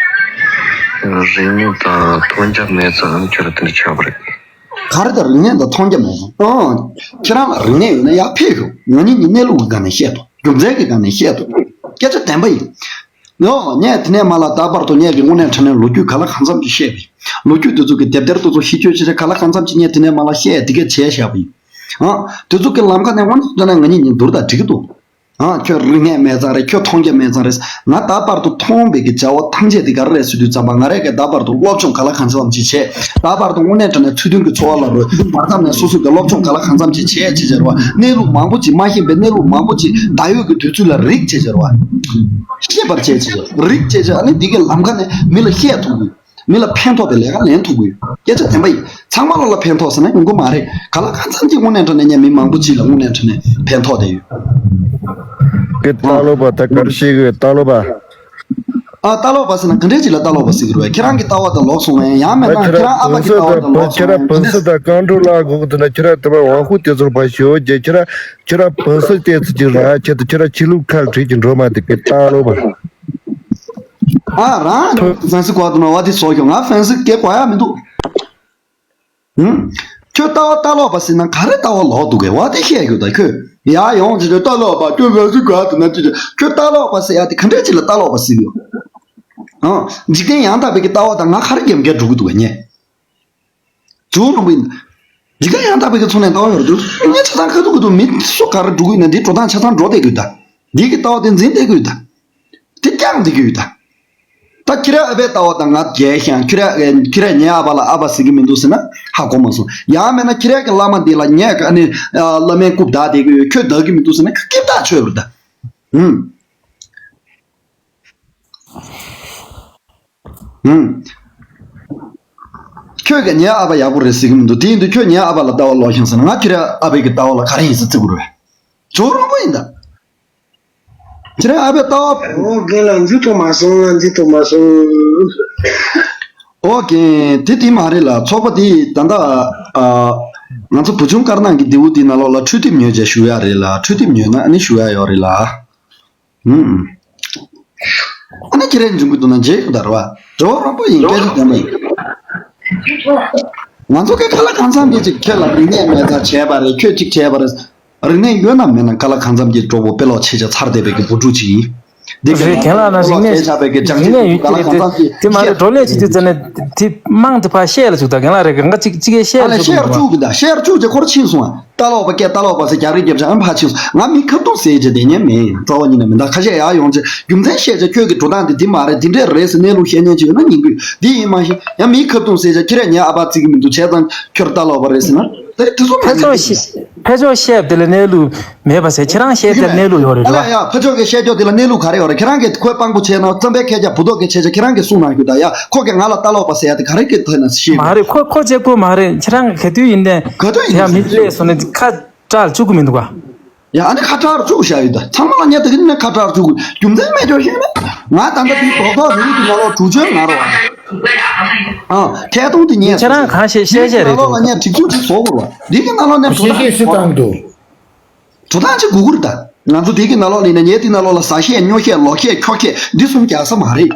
ཅི། རིག་གནས་དང་མཐོང་རྒྱ་མེད་ཙང་ཁྱོད་ར་དེ་འདྲ་ཆགས་པ་རེད། ག་རེ་དང་རིག་གནས་དང་མཐོང་རྒྱ་མེད་ཙང་། ཨང་། ཁྱེད་རང་ལ་རིག་གནས་ཡོད་ན་ཡར་ཕེབས་ཤོག་ང་གཉིས་ཀྱིས་གནས་ལུགས་ཀྱི་སྒང་ནས་བཤད་དོ། རྒྱུ་མཚན་གྱི་སྒང་ནས་བཤད་དོ། སྐད་ཆ་བདེན་པ་ཡིན། ཡོ། ངས་དེ་ནས་མ་ལ་ད་བར་དུ་ངས་ཀྱི་དངོས་གནས་དྲང་གནས་ལོ་རྒྱུས་ག་ལ་གང་འཚམ་ཅིག་བཤད་པ་ཡིན། ལོ་རྒྱུས་དེ་ཚོ་གི་དེབ་ཐེར་དེ་ཚོ་ཤེས་རྒྱུ་ཅི་རེད་ག་ལ་གང་འཚམ་ཅིག་ངས་དེ་ནས་མ་ལ་བཤད་དེ་གས་བྱས་བཞག་པ་ཡིན། ཨང་། དེ་ཚོ་གི་ལམ་ཁ་ནས་དངོས་གནས་དྲང་གནས་ང་གཉིས་གཉིས་བསྡུར་དང་འགྲིག་གི་འདུག་ཨང་། ཁྱོད་རིག་གནས་མེད་ཙང་རེད། ཁྱོད་མཐོང་རྒྱ་མེད་ཙང་རེད། ང་ད་བར་དུ་མཐོང་བའི་གི་བྱ་བ་ཐམས་ཅད་དེ་ག་རེ་རེད་ཟེར་དུས་ཙམ་པ་ང་རས་གི་ད་བར་དུ་སློབ་སྦྱོང་ག་ལ་གང་འཚམ་ཅིག་བྱས། ད་བར་དུ་དངོས་གནས་དྲང་གནས་ཚུལ་མཐུན་གྱི་འཚོ་བ་ལ་རོལ་བར་མཚམས་ནས་སོ་སོ་གི་སློབ་སྦྱོང་ག་ལ་གང་འཚམ་ཅིག་བྱས་བྱས་བྱས་རེད་བ། གནས་ལུགས་མང་པོ་ཅིག་མ་ཤེས་པའི་གནས་ལུགས་མང་པོ་ཅིག་ད་ཡོད་ཀྱི་དུས་ཚོད་ལ་རིག་བྱས་བྱས་རེད་བ། ཤེས་པར་བྱས་བྱས་རིག་བྱས་བྱས་ཨ་ནི་འདི་གི་ལམ་ཁ་ནས་མི་ལ་བཤད་ཐུབ་དགོས། མི་ལ་ཕན་ཐོགས་པའི་ལས་ཀ་ལེན་ཐུབ་དགོས། སྐད་ཆ་བདེན་པ་ཡིན། ཚང་མ་ལོ་ལ་ཕན་ཐོགས་ཟེར་ན་ཡོང་གི་མ་རེད། ག་ལ་གང་འཚམ་ཅིག་དངོས་གནས་དྲང་གནས་ངས་མི་མང་པོ་ཅིག་ལ་དངོས་གནས་དྲང་གནས་ཕན་ཐོགས་བསྡད་ཡོད། གི་ལྟ་ལོག་པ་ད་གར་ཤེས་གི་ལྟ་ལོག་པ། ཨ་ལྟ་ལོག་པ་ཟེར་ན་ག་འདྲས་ཅིག་ལ་ལྟ་ལོག་པ་ཟེར་གི་རེད་བས། ཁྱེད་རང་གི་ལྟ་བ་དང་ལོག་སོང་ངས་ཡང་མེད་ན་ཁྱེད་རང་ཨ་ཕ་གི་ལྟ་བ་དང་ལོག་སོང་ངས་ཁྱེད་རང་བོན་སྲིད་དང་བཀའ་འགྲོ་ལ་གོ་གི་འདུག་ན་ཁྱེད་རང་ལྟ་བ་དབང་ཤུགས་དེ་ཚོར་བ་ཞོ་རྒྱ་ཁྱེད་རང་ཁྱེད་རང་བོན་སྲིད་དེ་ཚོ་ཅིག་རང་ཁྱེད་དུ་ཁྱེད་རང་ཆི་ལུགས་ཁ་བྲིས་ཀྱི་འགྲོ་མ་འདུག་གི་ལྟ་ལོག་པ། ཨ་རང་ཧྥན་སི་གོ་དུ་ན་བ་དེ་སོགས་ཤོག་ང་ཧྥན་སི་སྐད་གོ་ཡ་མི་འདུག་ཧུམ། ཁྱོད་ལྟ་བ་ལྟ་ལོག་པ་ཟེར་ན་ག་རེ་ལྟ་བ་ལོག་འདུག་གས་བ་དེ་བཤད་རྒྱུ་ད་ཁྱོད། ཡ་ཡོང་ཅི་ཁྱོད་ལྟ་ལོག་པ་ཁྱོད་ཧྥན་སི་གོ་དུ་ན་ཅི་ཁྱོད་ལྟ་ལོག་པ་ཟེར་ཡ་དེ་ག་འདྲས་ཅིག་ལ་ལྟ་ལོག་པ་ཟེར་གི་ཡོད། ཨང་། འཇིག་རྟེན་ཡང་དག་པའི་གི་ལྟ་བ་དང་ང་ག་རེ་རྒྱབ་འགལ་འགྲོ་གི་འདུག་གས་ཉེ། ཇོ་རོང་པོ་ཡིན། འཇིག་རྟེན་ཡང་དག་པའི་གི་ཚོགས་ནས་ལྟ་བ་ཡོད་རེད་འདུག་ངས་ཆ་ཚང་ཁ་ཐུག་གི་འདུག་མི་སུ་ག་རེ་འགྲོ་གི་ཡོད་ན་འདི་འགྲོ་སྟངས་ཆ་ཚང་འགྲོ་བསྡད་གི་ཡོད་ད། འདི་གི་ལྟ་བ་དེ་འཛིན་བསྡད་གི་ཡོད་ད། དེ་རྐྱང་བསྡད་གི་ཡོད་ད། ད་ཁྱེད་རང་ཨ་ཕའི་ལྟ་བ་དང་ང་རྒྱལ་ཞང་ཁྱེད་རང་ཁྱེད་རང་ངའི་ཨ་ཕ་ལ་ཨ་ཕ་ཟེར་གི་མི་འདུག་ཟེར་ན་ཧ་གོ་མ་སོང་། ཡང་མེད་ན་ཁྱེད་རང་གི་བླ་མ་འདི་ལ་ངས་ཨ་ནི་བླ་མའི་རྐུབ་བདག་བསྡད་གི་ཡོད་ཁྱོད་བདག་གི་མི་འདུག་ཟེར་ན་ཁྱོད་སྐྱིད་ཐག་ཆོད་པ་རེད་ད། ཧུམ། ཧུམ། ཁྱོད་ཀྱིས་ངའི་ཨ་ཕ་ཡག་པོ་རེད་ཟེར་གི་མི་འདུག་དེ་ཡིན་དུས་ཁྱོད་ངའི་ཨ་ཕ་ལ་ལྟ་བ་ལོག་ཤིང་ཟེར་ན་ང་ཁྱེད་རའི་ཨ་ཕའི་གི་ལྟ་བ་ལ་ག་རེ་ཡིན་ཟེར་བརྩི་དགོས་རེད། ཇོ་རོང་པོ་ཡིན་ད། ཁྱེད་རའི་ཨ་ཕའི་ལྟ་བ། ཨོ་རྒན་ལགས་འཛུལ་ཐུབ་མ་སོང་ང་འཛུལ་ཐུབ་མ་སོང་། ཨོ་རྒན་དེ་དེ་མ་རེད་ལ་ཚོགས་པ་དེ་ད་ལྟ་ཨ། ང་ཚོ་བུ་ཆུང་དཀར་ནག་གི་རྡེའུ་དེ་ནང་ལོགས་ལ་འཕྲོད་ཐིམ་ཉོས་བྱས་ཞུ་ཡ་རེད་ལ་འཕྲོད་ཐིམ་ཉོས་ན་ཨ་ནི་ཞུ་ཡ་ཡོད་རེད་ལ། ཨུམ། ཨ་ནི་ཁྱེད་རང་འབྱུང་གི་འདུག་ན་མཇལ་གི་འདུག་ར་བ། ཇོ་རོང་པོ་ཡིན་སྐད་ཆ་བདེན་པ་ཡིན། ང་ཚོ་གི་ཁ་ལག་གང་འཚམ་གྱི་ཅིག་ཁྱེད་ལ་རིག་གནས་མེད་ཙང་བྱས་པ་རེད་ཁྱོད་ཅིག་བྱས་པ་རེད། རིག་གནས་ཡོད་ན་མེད་ན་ཁ་ལག་གང་འཚམ་གྱི་གྲོགས་པོ་དཔེ་ལོག་ཆེ་ཆ་ཚར་བསྡད་པའི་གི་བུ་ཕྲུག་ཅིག་ཡིན། འདི་ག་རེད་རྒན་ལགས་ན་རིག་གནས་རིག་གནས་ཡོད་ཀྱི་རེད་དེ་མ་རེད་བགྲོ་གླེང་བྱེད་དུས་ཙམ་ནས་དེ་རྨང་དེ་ཕར་བཤད་ལ་བཅུག་ད་རྒན་ལགས་རེད་ག་ང་གཅིག་གཅིག་གིས་བཤད་ལ་བཅུག་གི་འདུག་བ། བཤད་ལ་བཅུག་གི་འདུག་བཤད་ལ་བཅུག་རྗེས་ཁོ་ར་ཕྱིན་སོང་ཨ། ལྟ་ལོག་པ་སྐད་ལྟ་ལོག་པ་ཟེར་རྒྱག་རེས་རྒྱབ་བྱ་ཨ་ཕ་ཕྱིན་སོང་ང་མི་ཁ་བརྡུང་ཟེར་རྗེས་དེ་ཉན་མེད་རྩ་བ་ཉིད་ནས་མི་འདང་ཁ་ཤས་ཡར་ཡོང་རྗེས་རྒྱུ་མཚན་བཤད་རྗེས་ཁྱོད་ཀྱི་འགྲོ་སྟངས་དེ་འདི་མ་རེད་འདི་འདྲས་རེད་ཟེར་གནས་ལུགས་བཤད་ཉན་ཅིག་ཡོད་ན་ཉན་གི་ཡོད་འདི་ཡིན་མ་ཤེས་ཡང་མི་ཁ་བརྡུང་ཟེར་རྗེས་ཁྱེད་རས་ངའི་ཨ་ཕ་བརྩི་གི་མི་འདུག་བྱས་ཙང་ཁྱོད་ལྟ་ལོག་པ་རེད་ཟེར་ན་དེ་དེ་ཚོ་མ་ཕལ་ཆེར་ཤེས་ཕལ་ཆེར་བཤད་དེ་ལ་གནས་ལུགས་མེད་པ་ཟེར་ཁྱེད་རང་བཤད་དེ་ལ་གནས་ལུགས་ཡོད་རེད་ཨ་ལ་རེད་བ། ཡ་ཕ་ཕྱོགས་ཀྱི་བཤད་རྒྱུ་དེ་ལ་གནས་ལུགས་ག་རེ་ཡོད་རེད་ཁྱེད་རང་གིས་ཁོས་དཔང་པོ་བྱས་ན་བཙུན་པའི་ཁྱེད་ཅག་བུ་ཐོག་གི་ཁྱེད་ཅག་ཁྱེད་རང་གིས་གསུང་གནང་རྒྱུ་ད་ཡ་ཁོ་གིས་ང་ལ་ལྟ་ལོག་པ་ཟེར་ཡ་དེ་ག་རེ་གི་ཐོས་ན་ཤེས་མ་རེད་ཁོ་ཁོ་གཅིག་པུ་མ་རེད་ཁྱེད་རང་གི་ག་དུས་ཡིན་ནས་ག་དུས་ཡིན་ཡ་མི་ལས་སོང་ནས་ཁ་བཀྲལ་བཅུག་གི་མི་འདུག་ག་ཡ་ཨ་ནི་ཁ་བཀྲལ་བཅུག་བཞག་ཡོད་ད་ཚང་མ་ལ་ངས་ད་གིན་ནས་ཁ་བཀྲལ་བཅུག་གི་རྒྱུ་མཚན་མེད་ཅོག་ཤེས་ན་ང་ད་ལྟ་དེའི་རྡོག་རྡོག་རེ་རེ་གི་ནང་ལོགས་དྲུག་ཅུའི་ང་རོ་ཨ་ཨ་ཐད་གཏོང་དེ་ཉན་ཁྱེད་རང་གང་ཤེས་བཤད་བཤད་རེད་ནང་ལོགས་ལ་ངས་སྒྲིག་འཛུགས་ཅིག་བཟོ་དགོས་རོ་འདི་གི་ནང་ལོགས་ནས་བཤད་ཀྱི་སྲིད་དང་འདུག་འགྲོ་སྟངས་ཅིག་དགོས་ཀྱི་རེད་ད། ང་ཚོ་དེ་གི་ནང་ལོགས་ལ་ཡིན་ན་ངས་དེ་ནང་ལོགས་ལ་ཟ་བཤད་ཉོ་བཤད་ལོག་བཤད་འཁྱོག་བཤད་འདི་གསུམ་རྒྱག་ས་མ་རེད།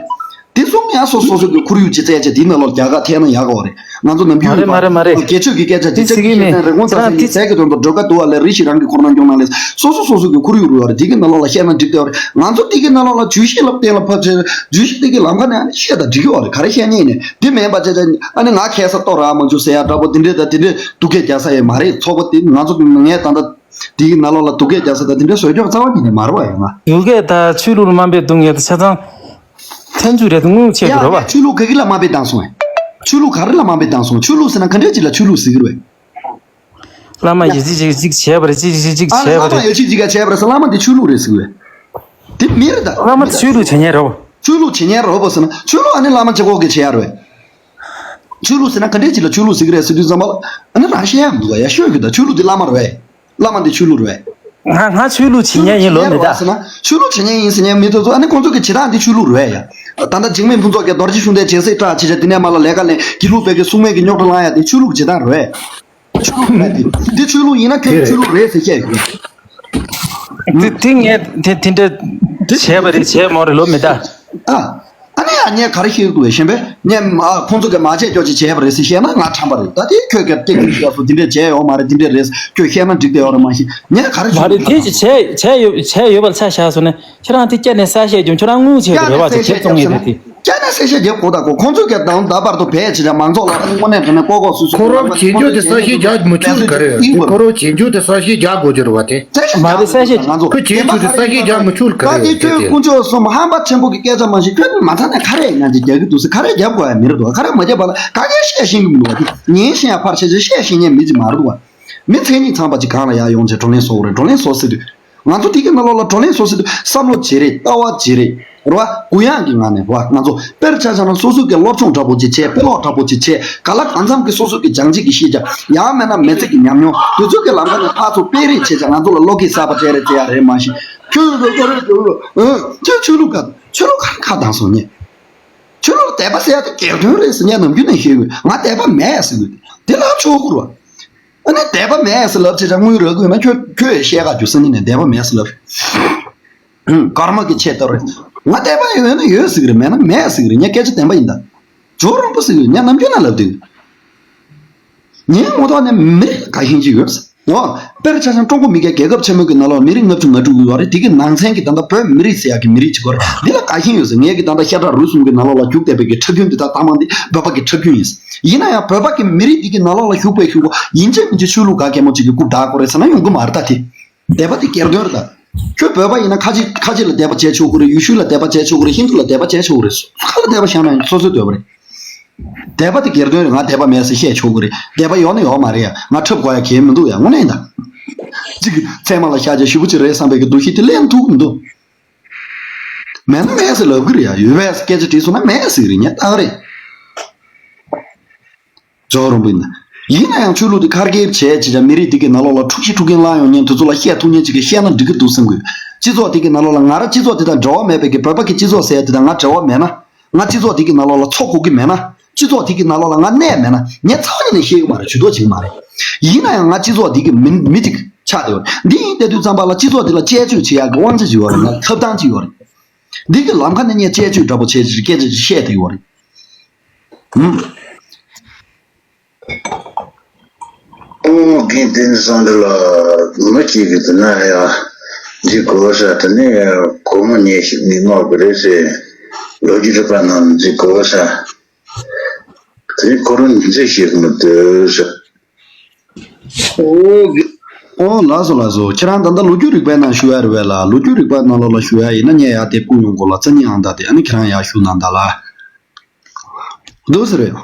དེ་གསུམ་ཡང་སོ་སོ་སོ་གི་ཁོར་ཡུག་ཅིག་བཙལ་བྱས་དེའི་ནང་ལོགས་རྒྱ་གར་ཐེབས་ན་ཡག་གི་རེད། ང་ཚོ་ནམ་རྒྱུན་མ་རེད་མ་རེད་མ་རེད། དགེ་ཆོས་ཀྱི་སྐད་ཆ་དེ་ཅིག་ཚིག་གི་ཁྱེད་ཚོས་རི་བོང་ཚ་ས་ཡི་ཟས་ཀྱི་དོན་དུ་སྒྲོལ་དཀར་འདུལ་བ་ལས་རི་ཞིག་རང་གི་འཁོར་ན་འགྱོང་ན་ལས་སོ་སོ་སོ་སོ་གི་ཁོར་ཡུག་རུ་བ་རེད། དེ་གི་ནང་ལོགས་ལ་བཤད་ན་འགྲིག་དེ་བ་རེད། ང་ཚོ་དེ་གི་ནང་ལོགས་ལ་བརྗོད་གཞི་ལ་བརྟེན་ལ་ཕབ་ཆེ་བརྗོད་གཞི་དེ་གི་ལམ་ཁ་ནས་ཨ་ནི་བཤད་ད་འགྲིག་གི་བ་རེད། ག་རེ་བཤད་ཉེས་ནས་དེ་མེད་པ་བྱས་ཙང་ཨ་ནི་ང་ཁ་ས་ལྟོ་ར་མ་འཇུ་ཟེར་ཡ་འདྲ་པོ་དེ་འདྲས་དང་དེ་འདྲས་སྡུག་སྐད་རྒྱག་ས་ཡོད་མ་རེད། ཚོགས་པ་དེ་ང་ཚོ་ངས་ད་ལྟ་དེའི་ནང་ལོགས་ལ་སྡུག་སྐད་རྒྱག་ས་དང་དེ་འདྲའི་བཟོ་ཕྱོགས་རྩ་བ་ཉིད་ནས་མ་རེད་བ་ཡོང་ང་། སྡུག་སྐད་དང་ཆོས་ལུགས་ལ་དམའ་འབེབས་གཏོང་མཁན་དེ་ཆ་ཚང་ཐན་ཚུགས་རེད་དངུལ་ཆེད་དུ་རེད་བ། ཡ་ཆོས་ལུགས་ག་གི་ལ་དམའ་འབེབས་བཏང་སོང་ངས། ཆོས་ལུགས་ག་རེ་ལ་དམའ་འབེབས་བཏང་སོང་། ཆོས་ལུགས་ཟེར་ན་ག་འདྲས་ཅིག་ལ་ཆོས་ལུགས་ཟེར་གི་རེད། བླ་མ་ཡི་ཅི་ཅིག་ཅིག་བྱས་པ་རེད་ཅི་ཅིག་ཅིག་ཅིག་ཨ་ལ་བྱས་པ་བླ་མ་རེད། ཡི་ཅི་ཅིག་ག་བྱས་པ་རེད་ཟེར་བླ་མ་དེ་ཆོས་ལུགས་རེད་ཟེར་གི་རེད། དེ་མི་རེད་ད། བླ་མ་ཆོས་ལུགས་བྱེད་མཁན་རེད་བ། ཆོས་ལུགས་བྱེད་མཁན་རེད་བ་ཟེར་ན་ཆོས་ལུགས་ཨ་ནི་བླ་མ་ཅིག་གོ་གི་བྱེད་ཡ་རེད། ཆོས་ལུགས་ཟེར་ན་ག་འདྲས་ཅིག་ལ་ཆོས་ལུགས་ཟེར་གི་རེད་ཟེར་དུས་ཙམ་པ་ལ་ཨ་ནི་རང་ཤེས་ཡ་མི་འདུག་ག་ཡ་ཤོད་གི་ད་ཆོས་ལུགས་དེ་བླ་མ་རེད། བླ་མ་འདི་ཆོས་ལུགས་རེད། ང་ང་ཆོས་ལུགས་བྱེད་མཁན་ཡིན་ལོ་མི་ད། ཆོས་ལུགས་བྱེད་མཁན་ཡིན་ཟེར་མཁན་མི་དེ་ཚོ་ཨ་ནི་ཁོང་ཚོ་གི་བྱེད་སྟངས་འདི་ཆོས་ལུགས་རེད་ཡ། ད་ལྟ་འཇིགས་མེད་ཕུན་ཚོགས་ཀྱིས་རྡོ་རྗེ་ཤུགས་ལྡན་བྱེད་སྲིད་སྐྲག་བྱེད་བྱེད་དེ་ནས་མ་ལ་ལས་ཀ་ལས་དགེ་ལུགས་པའི་གི་སྲུང་མའི་གི་རྙོག་དྲ་ལངས་ཡ་དེ་ཆོས་ལུགས་བྱེད་སྟངས་རེད། ཆོས་ལུགས་རེད་དེ། འདི་ཆོས་ལུགས་ཡིན་ན་ཁྱོད་ཆོས་ལུགས་རེད་ཟེར་བཤད་ཡོད། དེ་དེ་ངས་དེ་དེ་འདྲ་བྱས་པ་རེད་བྱས་མ་རེད་ལོ་མི་ད། ཨ། ཨ་ནི་ཡ་ངས་ག་རེ་ཤེས་འདུག་བས་གཞན་པས་ངས་མ་ཁོང་ཚོ་གིས་མ་བྱས་ཀྱོག་ཅིག་བྱས་པ་རེད་ཟེར་བཤད་ན་ང་ཁྲམ་པ་རེད། ད་དེ་ཁྱོད་ཀྱིས་སྐད་ཆ་བཤད་སོང་དེ་འདྲས་བྱས་ཡོད་མ་རེད་དེ་འདྲས་རེད་ཁྱོད་བཤད་ན་འགྲིག་བསྡད་ཡོད་རེད་མ་གཞི་ངས་ག་རེ་མ་ཞུ་རེད་དེ་ཅི་བྱས་བྱས་ཡོད་བྱས་ཡོད་པ་ཆ་བཞག་སོང་ན་ཁྱེད་རང་དེ་སྐྱ་ནས་ས་བཤད་རྒྱུ་ཁྱོད་རང་དངུལ་བྱས་སྐྱ་པ་རེད་ནས་བ་ས་དེ་ཁྱེད་བཤད་བཙོང་རྒྱབ་ཡས་ཟེར་ན་རེད་དེ། སྐྱ་ནས་ས་བཤད་རྒྱབ་དགོས་ད་གོ་ཁོང་ཚོས་ཀྱང་ད་ད་བར་དུ་བས་བྱས་ཀྱང་མང་ཚོགས་ལ་ཨ་ནི་དངོས་གནས་དྲང་གནས་ལྐོག་ལྐོག་སུད་སུད་ཁོ་རང་བྱེད་རྒྱུ་དེ་ས་བཤད་རྒྱག་མི་ཆུག་ག་རེ་ཁོ་རང་བྱེད་རྒྱུ་དེ་ས་བཤད་རྒྱག་དགོས་རྒྱུ་རེད་བ་དེ། མ་རེད་ས་བཤད་ཁོ་བྱེད་རྒྱུ་དེ་ས་བཤད་རྒྱག་མི་ཆུག་ག་ད་རེད་དེ་དེ་ཁྱོད་དེ། དཀོན་མཆོག་གསུམ་ཧམ་པ་ཆེན་པོ་གི་སྐད་ཆ་མ་ཤེས་ཁྱོད་མ་ཚང་ན་ག་རེ་ཡིན་ན་ཅིག་རྒྱག་གི་འདུག་ཟེར་ག་རེ་རྒྱབ་དགོས་ཡ་མི་རེད་འདུག་ག་རེ་མ་རྒྱབ་པ་ལ་ག་གེ་བཤད་ཤེས་གི་མི་འདུག་བ་དེ་ཉན་ཤེས་ཡ་ཕར་བཤད་ཤེས་བཤད་ཤེས་མཁན་མི་ཅིག་མ་རེད་འདུག་བ། མི་མཚན་ཉིད་ཚང་པ་ཅིག་གང་ལ་ཡར་ཡོང་བྱས་བགྲོ་གླེང་བཟོ་དགོས་རེད། བགྲོ་གླེང་བཟོ་ཟེར་དུས་ང་ཚོ་དེ་གི་ནང་ལོགས་ལ་བགྲོ་གླེང་བཟོ་ཟེར་དུས་བསམ་བློ་བྱེད་རེད། ལྟ་བ་བྱེད་རེད། རེད་བ། གུ་ཡངས་ཀྱི་ངང་ནས་རེད་བ། ང་ཚོ་དཔེར་ཆ་བཞག་ན་སོ་སོ་གི་སློབ་སྦྱོང་འདྲ་པོ་ཅིག་བྱས་དཔེ་ཀློག་འདྲ་པོ་ཅིག་བྱས་ག་ལ་གང་འཚམ་གྱི་སོ་སོ་གི་སྦྱང་བྱེད་ཀྱི་ཤེས་བྱ་ཡང་མིན་ན་མི་ཚེ་གི་ཉམས་མྱོང་དེ་ཚོ་གི་ལམ་ཁ་ནས་ཕར་ཚུར་སྤེལ་རེས་བྱས་བྱས་ང་ཚོ་ལ་བློ་སྐྱེད་གསར་པ་སྤྲད་རེས་བྱེད་ཡ་རེད་མ་གཞི་ཁྱོད་ཁྱོད་ཁྱོད་ཁྱོད་ཁྱོད་ཆོས་ལུགས་ག་ཆོས་ལུགས་ག་རེ་ཁ་བཏང་སོང་ངས། ཆོས་ལུགས་དད་པ་ཟེར་ཡ་དེ་སྒེར་དོན་རེད་ཟེར་ངས་ནམ་རྒྱུན་ནས་བཤད་ཡོད། ང་དད་པ་མེད་ཟེར་གི་དེ་ལབ་ཆོག་གི་རེད་བ། ཨ་ནི་དད་པ་མེད་ཟེར་ལབ་བྱས་ཙང་དངུལ་རག་གི་ཡོད་ན་ཁྱོད་ཁྱོད་བཤད་ག་རྒྱུ་སང་ཉིན་ནས་དད་པ་མེད་ཟེར་ལབ། ཀརྨ་གི་ཆེད་ལྟར་རེད། ང་དད་པ་ཡོད་ན་ཡོད་ཟེར་གི་རེད་མེད་ན་མེད་ཟེར་གི་རེད། ངས་སྐད་ཆ་བདེན་པ་ཡིན་ད། ཇོ་རོང་པོ་ཟེར་གི་རེད་ངས་ནམ་རྒྱུན་ན་ལབ་དུས། ངའི་ངོ་ཐོག་ནས་མི་རིགས་དགའ་ཞེན་ཅིག་ཡོད། འོ། དཔེར་ཆ་བཞག་ཀྲུང་གོ་མི་སྒེར་རྒྱལ་ཁབ་ཆེན་མོ་གི་ནང་ལོགས་མི་རིགས་ལྔ་བཅུ་ང་དྲུག་ཡོད་རེད། དེ་གི་ནང་ཚན་གྱི་ད་ལྟ་བོད་མི་རིགས་ཟེར་ཡག་གི་མི་རིགས་ཅིག་ཡོད་རེད། འདི་ལ་དགའ་ཞེན་ཡོད་ཟེར། ངས་གི་ད་ལྟ་ཤ་ཁྲག་རུས་གསུམ་གི་ནང་ལོགས་ལ་ཞུགས་བསྡད་པའི་གི་ཁྲག་རྒྱུན་འདི་དག་ཚང་མ་འདི་བོད་པ་གི་ཁྲག་རྒྱུན་ཡིན། ཡིན་ན་ཡང་བོད་པ་གི་མི་རིགས་འདི་གི་ནང་ལོགས་ལ་ཞུགས་པའི་ཞུགས་པ་ཡིན་གཅིག་མིན་གཅིག་ཆོས་ལུགས་ག་གེ་མོ་ཅིག་གི་རྐུབ་བདའ་དགོས་རེད་ཟེར་ན་ཡོང་གི་མ་རེད་ད་དེ། དད་པ་དེ་སྒེར་དོན་རེད་ད། ཁྱོད་བོད་པ་ཡིན་ན་ཁ་ཆེ་ཁ་ཆེ་ལ་དད་པ་བྱས་ཆོག་གི་རེད། ཡེ་ཤུ་ལ་དད་པ་བྱས་ཆོག་གི་རེད། ཧིན་དུ་ལ་དད་པ་བྱས་ཆོག་གི་རེད། སུ་ག་ལ་དད་པ་བྱས་ན་ཡང་སོ་སོའི་འདོད་པ་རེད། དད་པ་དེ་སྒེར་དོན་རེད། ང་དད་པ་མེད་ཟེར་བཤད་ཆོག་གི་རེད། དད་པ་ཡོད་ན་ཡོད་མ་རེད་ཡ། ང་འཁྲབ་དགོས་ཡ་གལ་མི་འདུག་ཡ། དངོས་གནས་ཡིན་ད། གཅིག་གིས་ཚད་མ་ལ་བཞག་བྱས་ཞེ་པོ་ཅིག་རེད་བསམ་པའི་གི་འདུ་ཤེས་དེ་ལེན་ཐུབ་ཀྱི་མི་འདུག་མེད་ན་མེད་ཟེར་ལབ་གི་རེད་ཡ། ཡོད་པས་སྐད་ཆ་དྲིས་སོང་ན་མེད་ཟེར་གི་རེད། ངས་ལྟ་གི་རེད། ཇོ་རོང་པོ་ཡིན་ན། ཡིན་ན་ཡང་ཆོས་ལུགས་དེ་ཁ་སྐད་བྱས་བྱས་ཀྱང་མི་རིགས་དེ་གི་ནང་ལོགས་ལ་འཁྲུག་གཞི་འཁྲུག་རྐྱེན་བསླངས་ཡོང་མཁན་དེ་ཚོ་ལ་བཤད་ཐུབ་མཁན་ཅིག་གིས་བཤད་ན་འགྲིག་གི་འདུག་བསམ་གི། སྤྱི་ཚོགས་དེ་གི་ནང་ལོགས་ལ་ང་རང་སྤྱི་ཚོགས་དེ་དང་འབྲེལ་བ་མེད་པའི་གི་བོད་པ་གི་སྤྱི་ཚོགས་ཟེར་ཡ་དེ་དང་ང་འབྲེལ་བ་མེད་ན། ང་སྤྱི་ཚོགས་དེ་གི་ནང་ལོགས་ལ་འཚོ་དགོས་ཀྱི་མེད་ན། སྤྱི་ཚོགས་དེ་གི་ནང་ལོགས་ལ་ང་གནས་མེད་ན། ངས་རྩ་བ་ཉིད་ནས་ཤེས་གི་མ་རེད། ཇུས་གཏོགས་བྱེད་གི་མ་རེད། ཡིན་ན་ཡང་ང་སྤྱི་ཚོགས་དེ་གི་མི་མི་ཅིག་ཆགས་བསྡད་ཡོད་རེད། འདི་ཡིན་བསྡད་དུས་ཙམ་པ་ལ་སྤྱི་ཚོགས་དེ་ལ་དཔྱད་བརྗོད་བྱེད་ཡག་གི་དབང་ཆ་ཅིག་ཡོད་རེད། ང་ལ་ཐོབ་ཐང་ཅིག་ཡོད་རེད། འདི་གི་ལམ་ཁ་ནས་ངས་དཔྱད་བརྗོད་འདྲ་པོ་བྱས་ཀྱི་སྐད་ཆ་ཅིག་བཤད་བསྡད་ཡོད་རེད། ཧུམ། ཨོ་རྒན་བསྟན་འཛིན་བསམ་འགྲུབ་ལགས་མི་གཅིག་གིས་དེ་ན་ཡ་འདི་གོ་ས་དེ་ནས་སྒོར་མོ་ཉི་ཤུ་མི་མང་གི་རེད་ཟེར། ལོ་རྒྱུས་རིག་པ་ནང་འདི་གོ་ས་དེ་ཁོ་རང་འཛིན་ཤེས་མི་འདུག་ཟེར། ཨོ་རྒན། ཨོ་ལགས་སོ་ལགས་སོ། ཁྱེད་རང་ད་ལྟ་ལོ་རྒྱུས་རིག་པའི་ནང་ཞུ་ཡ་རེད་པས་ལགས། ལོ་རྒྱུས་རིག་པའི་ནང་ལོགས་ལ་ཞུ་ཡ་ཡིན་ན་ངས་ཡ་དེ་བསྐུར་ཡོང་དགོས་ལ་རྩ་གཉིས་ཨང་རྟགས་དེ་ཨ་ནི་ཁྱེད་རང་ཡར་ཞུ་གནང་དང་ལགས། འདུག་ཟེར་རེད།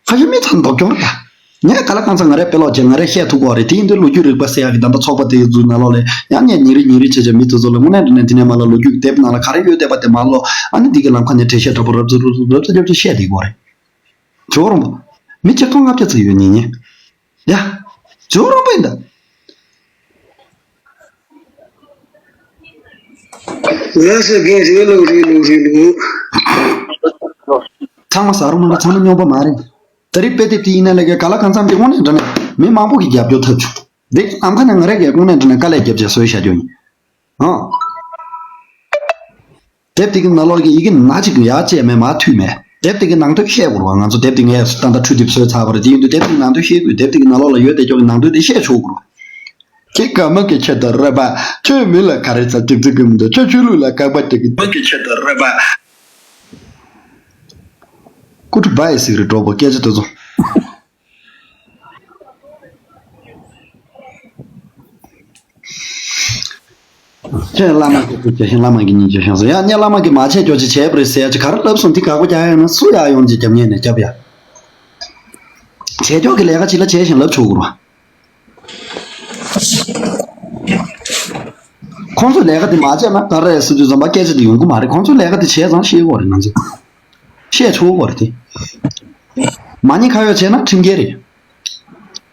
ཁ་ཤས་མི་ཚང་མདོག་གྱོང་རེད་ད། ངས་ག་ལ་གང་ཚང་ང་རས་དཔེ་ཀློག་བྱས་ང་རས་བཤད་ཐུབ་ཀྱི་རེད། དེ་ཡིན་དུས་ལོ་རྒྱུས་རིག་པ་ཟེར་ཡག་གི་ད་ལྟ་ཚོགས་པ་དེ་ཚོའི་ནང་ལོགས་ལ་ཡང་ངས་ཉིན་རེ་ཉིན་རེ་བྱས་བྱས་མི་དེ་ཚོ་ལ་དངོས་གནས་དྲང་གནས་དེ་ནས་མར་ལ་ལོ་རྒྱུས་ཀྱི་དེབ་ནང་ལ་ག་རེ་ཡོད་བསྡད་པ་དེ་མར་ཀློག་ཨ་ནི་འདི་གི་ལམ་ཁ་ནས་འགྲེལ་བཤད་འདྲ་པོ་རབ་ཏུ་རབ་ཏུ་རབ་ཏུ་རབ་ཏུ་བཤད་བསྡད་ཀྱི་རེད། ཇོ་རོང་པོ། མི་ཆིག་སྟོང་ལྔ་བརྒྱ་ཙམ་ཡོད་ཉིན་ཉིན། ཡ། ཇོ་རོང་པོ་ཡིན་ད། ལགས་སོ་རྒན། རེད་ལོ་རེད་ལོ་རེད་ལོ། ཚང་མ་ཟ་རུང་མ་ལ་ཚང་མ་སྨྱོན་པ་མ་རེད། ད་རེས་དཔེ་དེབ་དེ་ཡིན་ན་ལས་ཀའི་ག་ལ་གང་འཚམ་གྱི་དངོས་གནས་དྲང་གནས་མི་མང་པོ་གི་རྒྱབ་སྐྱོར་ཐོབ་བྱུང་། འདི་ནམ་མཁའ་ནས་ང་རང་གིས་དངོས་གནས་དྲང་གནས་དཀའ་ལས་བརྒྱབ་བྱས་བཟོས་བཞག་རྒྱུ་ཡིན། ཨང་། དེབ་དེ་གི་ནང་ལོགས་ཀྱི་ཡི་གེ་སྣ་གཅིག་ཡར་བཅད་མེད་མར་མཐུད་མེད། དེབ་དེ་གི་ནང་དོན་བཤད་དགོས་རེད་བ། ང་ཚོ་དེབ་དེ་ངས་ད་ལྟ་འཕྲུལ་དེབ་བཟོས་ཚར་བ་རེད། དེ་ཡིན་དུས་དེབ་དེ་གི་ནང་དོན་བཤད་དགོས། དེབ་དེ་གི་ནང་ལོགས་ལ་ཡོད་དེ་ཅོག་གི་ནང་དོན་དེ་བཤད་ཆོག་དགོས་རེད་བ། ཁྱེད་ཀ་མ་གི་ཆེད་དུ་རེད་པ། ཁྱོད་མི་ལ་ག་རེ་ཟ་ཅིག་ཅིག་གི་མི་འདུག་ཁྱོད་ཆོས་ལུགས་ལ་དགག་པ་དེ་གི་མ་གི་ཆེད་དུ་རེད་པ། ཀུ་ཀྲི་བྷའི་ཟིག་རེད་གྲོགས་པོ། སྐད་ཆ་དེ་ཚོ། ཁྱེད་བླ་མ་གི་ཐུགས་རྗེ་ཆེ། བླ་མ་གི་སྙིང་རྗེ་བྱུང་སོང་། ཡང་ངས་བླ་མ་གི་མ་བྱས་ཀྱོག་ཅིག་བྱས་པ་རེད་ཟེར་ཡ་ཅིག་ག་རེ་ལབ་སོང་། དེ་དགག་པ་རྒྱག་ཡ་ཡོད་ན་སུ་ཡར་ཡོང་ཅིག་རྒྱབ་ཉན་ནས་རྒྱབ་ཡ། བྱས་ཀྱོག་གི་ལས་ཀ་ཅིག་ལ་བྱས་ཤིང་ལབ་ཆོག་གི་རེད་བ། ཁོང་ཚོས་ལས་ཀ་དེ་མ་བྱས་ན་ག་རེ་ཟེར་དུས་ཙམ་པ་སྐད་ཆ་དེ་ཡོང་གི་མ་རེད། ཁོང་ཚོས་ལས་ཀ་དེ་བྱས་ཙང་ཤེས་དགོས་རེད། ང་ཚོས་བཤད་ཆོག་གི་རེད་དེ། མ་ཉེས་ཁ་གཡོག་བྱས་ན་ཁྲིམས་འགལ་རེད།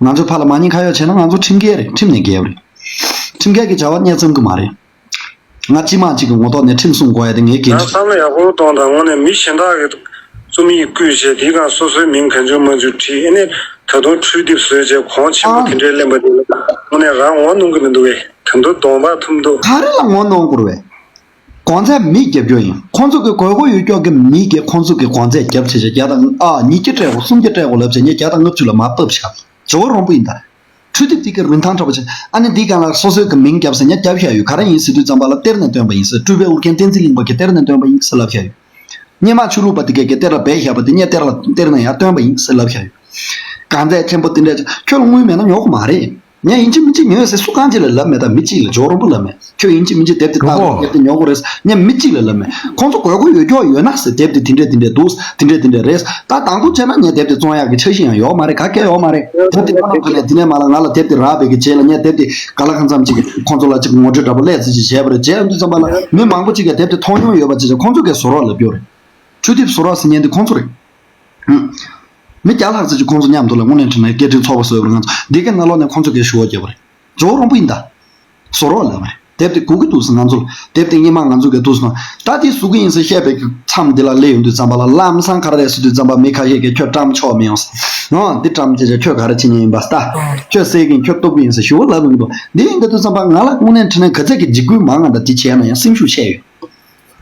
ང་ཚོའི་ཕར་ལ་མ་ཉེས་ཁ་གཡོག་བྱས་ན་ང་ཚོ་ཁྲིམས་འགལ་རེད། ཁྲིམས་ནས་འགལ་བ་རེད། ཁྲིམས་འགལ་གྱི་བྱ་བ་གཉེར་མཚམས་ཀྱི་མ་རེད། ང་སྤྱི་དམངས་གཅིག་གི་ངོ་ཐོག་ནས་ཁྲིམས་སྲུང་དགོས་ཡ་དེ་ངའི་འགན་ཡང་འཁྱེར། བསམ་བློ་ཡག་པོ་གཏོང་དང་། དངོས་གནས་མི་གཞན་དག་གི་རྩོམ་ཡིག་བརྐུས་བྱས་དེའི་སྒང་སོ་སོའི་མིང་གང་བྱུང་མང་བྱུང་བྲིས། ཨེ་ནས་ད་དུང་འཕྲུལ་དེབ་བཟོས་བྱས་གོང་ཆེན་པོ་དེ་འདྲའི་ལེན་པ་དེ་ལ་དངོས་གནས་རང་ངོ་གནོང་གི་མི་འདུག་བས། ད་དུང་གདོང་པ་ཐུམ་འདུག་ག་རེ་ལ་ངོ་གནོང་དགོས་རེད་བས། གོང་ཚད་མིས་རྒྱབ་རྒྱུ་ཡིན། ཁོང་ཚོ་གི་དགོས་མཁོ་ཡོད་ཀྱོག་གི་མིས་ཀྱི་ཁོང་ཚོ་གི་གོང་ཚད་རྒྱབ་བྱས་བྱས་བརྒྱ་དང་ཨ་ཉིས་བརྒྱ་སྤྲད་དགོས། སུམ་བརྒྱ་སྤྲད་དགོས་ལབ་བྱས་ངས་བརྒྱ་དང་ལྔ་བཅུ་ལ་མར་ཕབ་བཞག་ཇོ་བོ་རོང་པོ་ཡིན་ད། འཕྲུལ་དེབ་དེ་གི་རིན་ཐང་འདྲ་པོ་ཆེ། ཨ་ནི་འདི་སྒང་ལ་སོ་སོའི་གི་མིང་བརྒྱབ་ཟེར་ངས་བརྒྱབ་བཞག་ཡོད། ག་རེ་ཡིན་ཟེར་དུས་ཙམ་པ་ལ་གཏེར་ནས་བཏོན་པ་ཡིན་ཟེར། སྤྲུལ་པའི་ཨོ་རྒྱན་བསྟན་འཛིན་གླིང་པ་གི་གཏེར་ནས་བཏོན་པ་ཡིན་ཟེར་ལབ་བཞག་ཡོད། སྙེ་མ་ཆོས་ལུགས་པ་དེ་གས་ཀྱི་གཏེར་ལ་སྦས་བཞག་པ་དེ་ངས་གཏེར་ལ་གཏེར་ནས་ཡར་བཏོན་པ་ཡིན་ཟེར་ལབ་བཞག་ཡོད། གང་ཚད་ཆེན་པོ་དེ་འདྲས་ཁྱོད་ལ་དངུལ་མེད་ན་ཉོ་གི་མ་རེད། ངས་ཡིན་གཅིག་མིན་གཅིག་ཉོས་ཟེར་སུ་གང་ཅི་ལ་ལབ་མེད། ད་མི་གཅིག་ལ་ཇོ་བོ་རོང་པོ་ལབ་མེད། ཁྱོད་ཡིན་གཅིག་མིན་གཅིག་དེབ་དེ་ལྟ་གི་དེབ་དེ་ཉོ་དགོས་རེད་ངས་མི་གཅིག་ལ་ལབ་མེད། ཁོང་ཚོ་དགོས་མཁོ་ཡོད་ཀྱོག་ཡོད་ན་ཟེར། དེབ་དེ་དེ་འདྲས་དེ་འདྲས་འདུག་དེ་འདྲས་དེ་འདྲས་རེད། ད་དང་པོ་བྱས་ན་ངས་དེབ་དེ་བཙོང་ཡག་གི་འཆར་གཞི་ཡང་ཡོད་མ་རེད། ག་གེ་ཡོད་མ་རེད། དེབ་དེ་ཁོ་རང་ཁ་ནས་དེ་ནས་མ་ལ་ང་ལ་དེབ་དེ་རག་པའི་གི་རྗེས་ལ་ངས་དེབ་དེ་ག་ལ་གང་འཚམ་ཅིག་ཁོང་ཚོ་ལ་ཅིག་ངོ་སྤྲོད་འདྲ་པོ་ལས་ཚེ་ཅིག་བྱས་པ་རེད། རྗེས་ལ་འདི་ཙམ་པ་ལ་མི་མང་པོ་ཅིག་གིས་དེབ་དེ་མཐོང་མྱོང་ཡོད་པ་ཅིག་ཁོང་ཚོ་གིས་བཟོ་རོགས་ལབ་ཀྱོག་རེད། འཕྲུལ་དེབ་བཟོ་རོགས་ཟེར་མཁན་དེ་ཁོང་ཚོ་རེད། མི་བརྒྱ་ལྷག་ཙམ་ཅིག་ཁོང་ཚོ་མཉམ་དུ་ལ་དངོས་གནས་དྲང་གནས་སྐད་འཕྲིན་ཚོགས་པ་བཟོས་པར་ང་ཚོ་འདི་གའི་ནང་ལོགས་ནས་ཁོང་ཚོ་གིས་ཞུ་བ་བརྒྱབ་པ་རེད། ཇོ་བོ་རོང་པོ་ཡིན་ད། བཟོ་རོགས་ལབ་པ་རེད། དེབ་དེ་དགོས་ཀྱི་འདུག་ཟེར་ང་ཚོ་ལ། དེབ་དེ་སྔོན་མ་ང་ཚོ་གིས་འདུག་ཟེར་ན་ད་དེ་བཟོ་གི་ཡིན་ཟེར་བཤད་པའི་མཚམས་འདི་ལ་སླེབས་ཡོང་དུས་ཙམ་པ་ལ་ལམ་སང་ག་རེ་རེད་ཟེར་དུས་ཙམ་པ་མི་ཁ་ཤས་ཀྱིས་ཁྱོད་བཀྲམ་ཆོག་མི་ཡོང་ཟེར། ཨང་འདི་བཀྲམ་བྱས་བྱས་ཁྱོད་ག་རེ་བྱེད་མཁན་ཡིན་པ་ཟེར། ད་ཁྱོད་བསད་ཀྱིན་ཁྱོད་གཏུབ་ཀྱི་ཡིན་ཟེར་ཞུ་བ་ལབ་ཡོང་གི་འདུག་འདི་ཡིན་དུས་ཙམ་པ་ང་ལ་དངོས་གནས་དྲང་གནས་ག་ཚད་ཀྱི་འཇིགས་སྐུལ་མང་ང་ད་འདི་བྱས་ན་ཡང་སེམས་ཤུགས་ཆེ་ཡོད།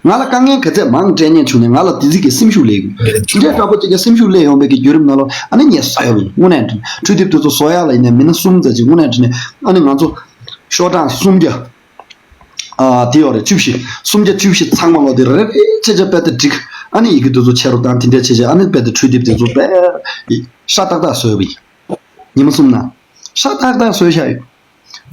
ང་ལ་དཀའ་ངལ་ག་ཚད་མང་སྤྲད་མཁན་བྱུང་ནས་ང་ལ་དེ་ཚིག་གི་སེམས་ཤུགས་སླེབས་ཡོད། དེ་འདྲའི་འདྲ་པོ་ཅིག་གི་སེམས་ཤུགས་སླེབས་ཡོང་བའི་གི་བརྒྱུད་རིམ་ནང་ལ་ཨ་ནི་ངས་བཟོ་ཡ་ཡིན། དངོས་གནས་དྲང་འཕྲུལ་དེབ་དེ་ཚོ་བཟོ་ཡ་ལ་ཡིན་ནའི་མི་སྣ་གསུམ་ཙམ་ཅིག་དངོས་གནས་དྲང་གནས་ཨ་ནི་ང་ཚོ་ཤོག་གྲངས་སུམ་བརྒྱ། ཨ་དེ་ཡོད་རེད། བཅུ་བཞི། སུམ་བརྒྱ་བཅུ་བཞི་ཚང་མ་ལོ་དེ་རེ་རེ་བྱས་བྱས་དཔེ་དེབ་བསྒྲིགས། ཨ་ནི་ཡི་གེ་དེ་ཚོ་ཕྱེ་རོགས་དང་དེ་འདྲས་བྱས་བྱས་ཨ་ནི་དཔེ་དེབ་འཕྲུལ་དེབ་དེ་ཚོ་དཔེ་ཤ་ཏག་ཏག་བཟོས་པ་ཡིན། ཉི་མ་གསུམ་ནང་ཤ་ཏག་ཏག་བཟོས་བཞག་ཡོད།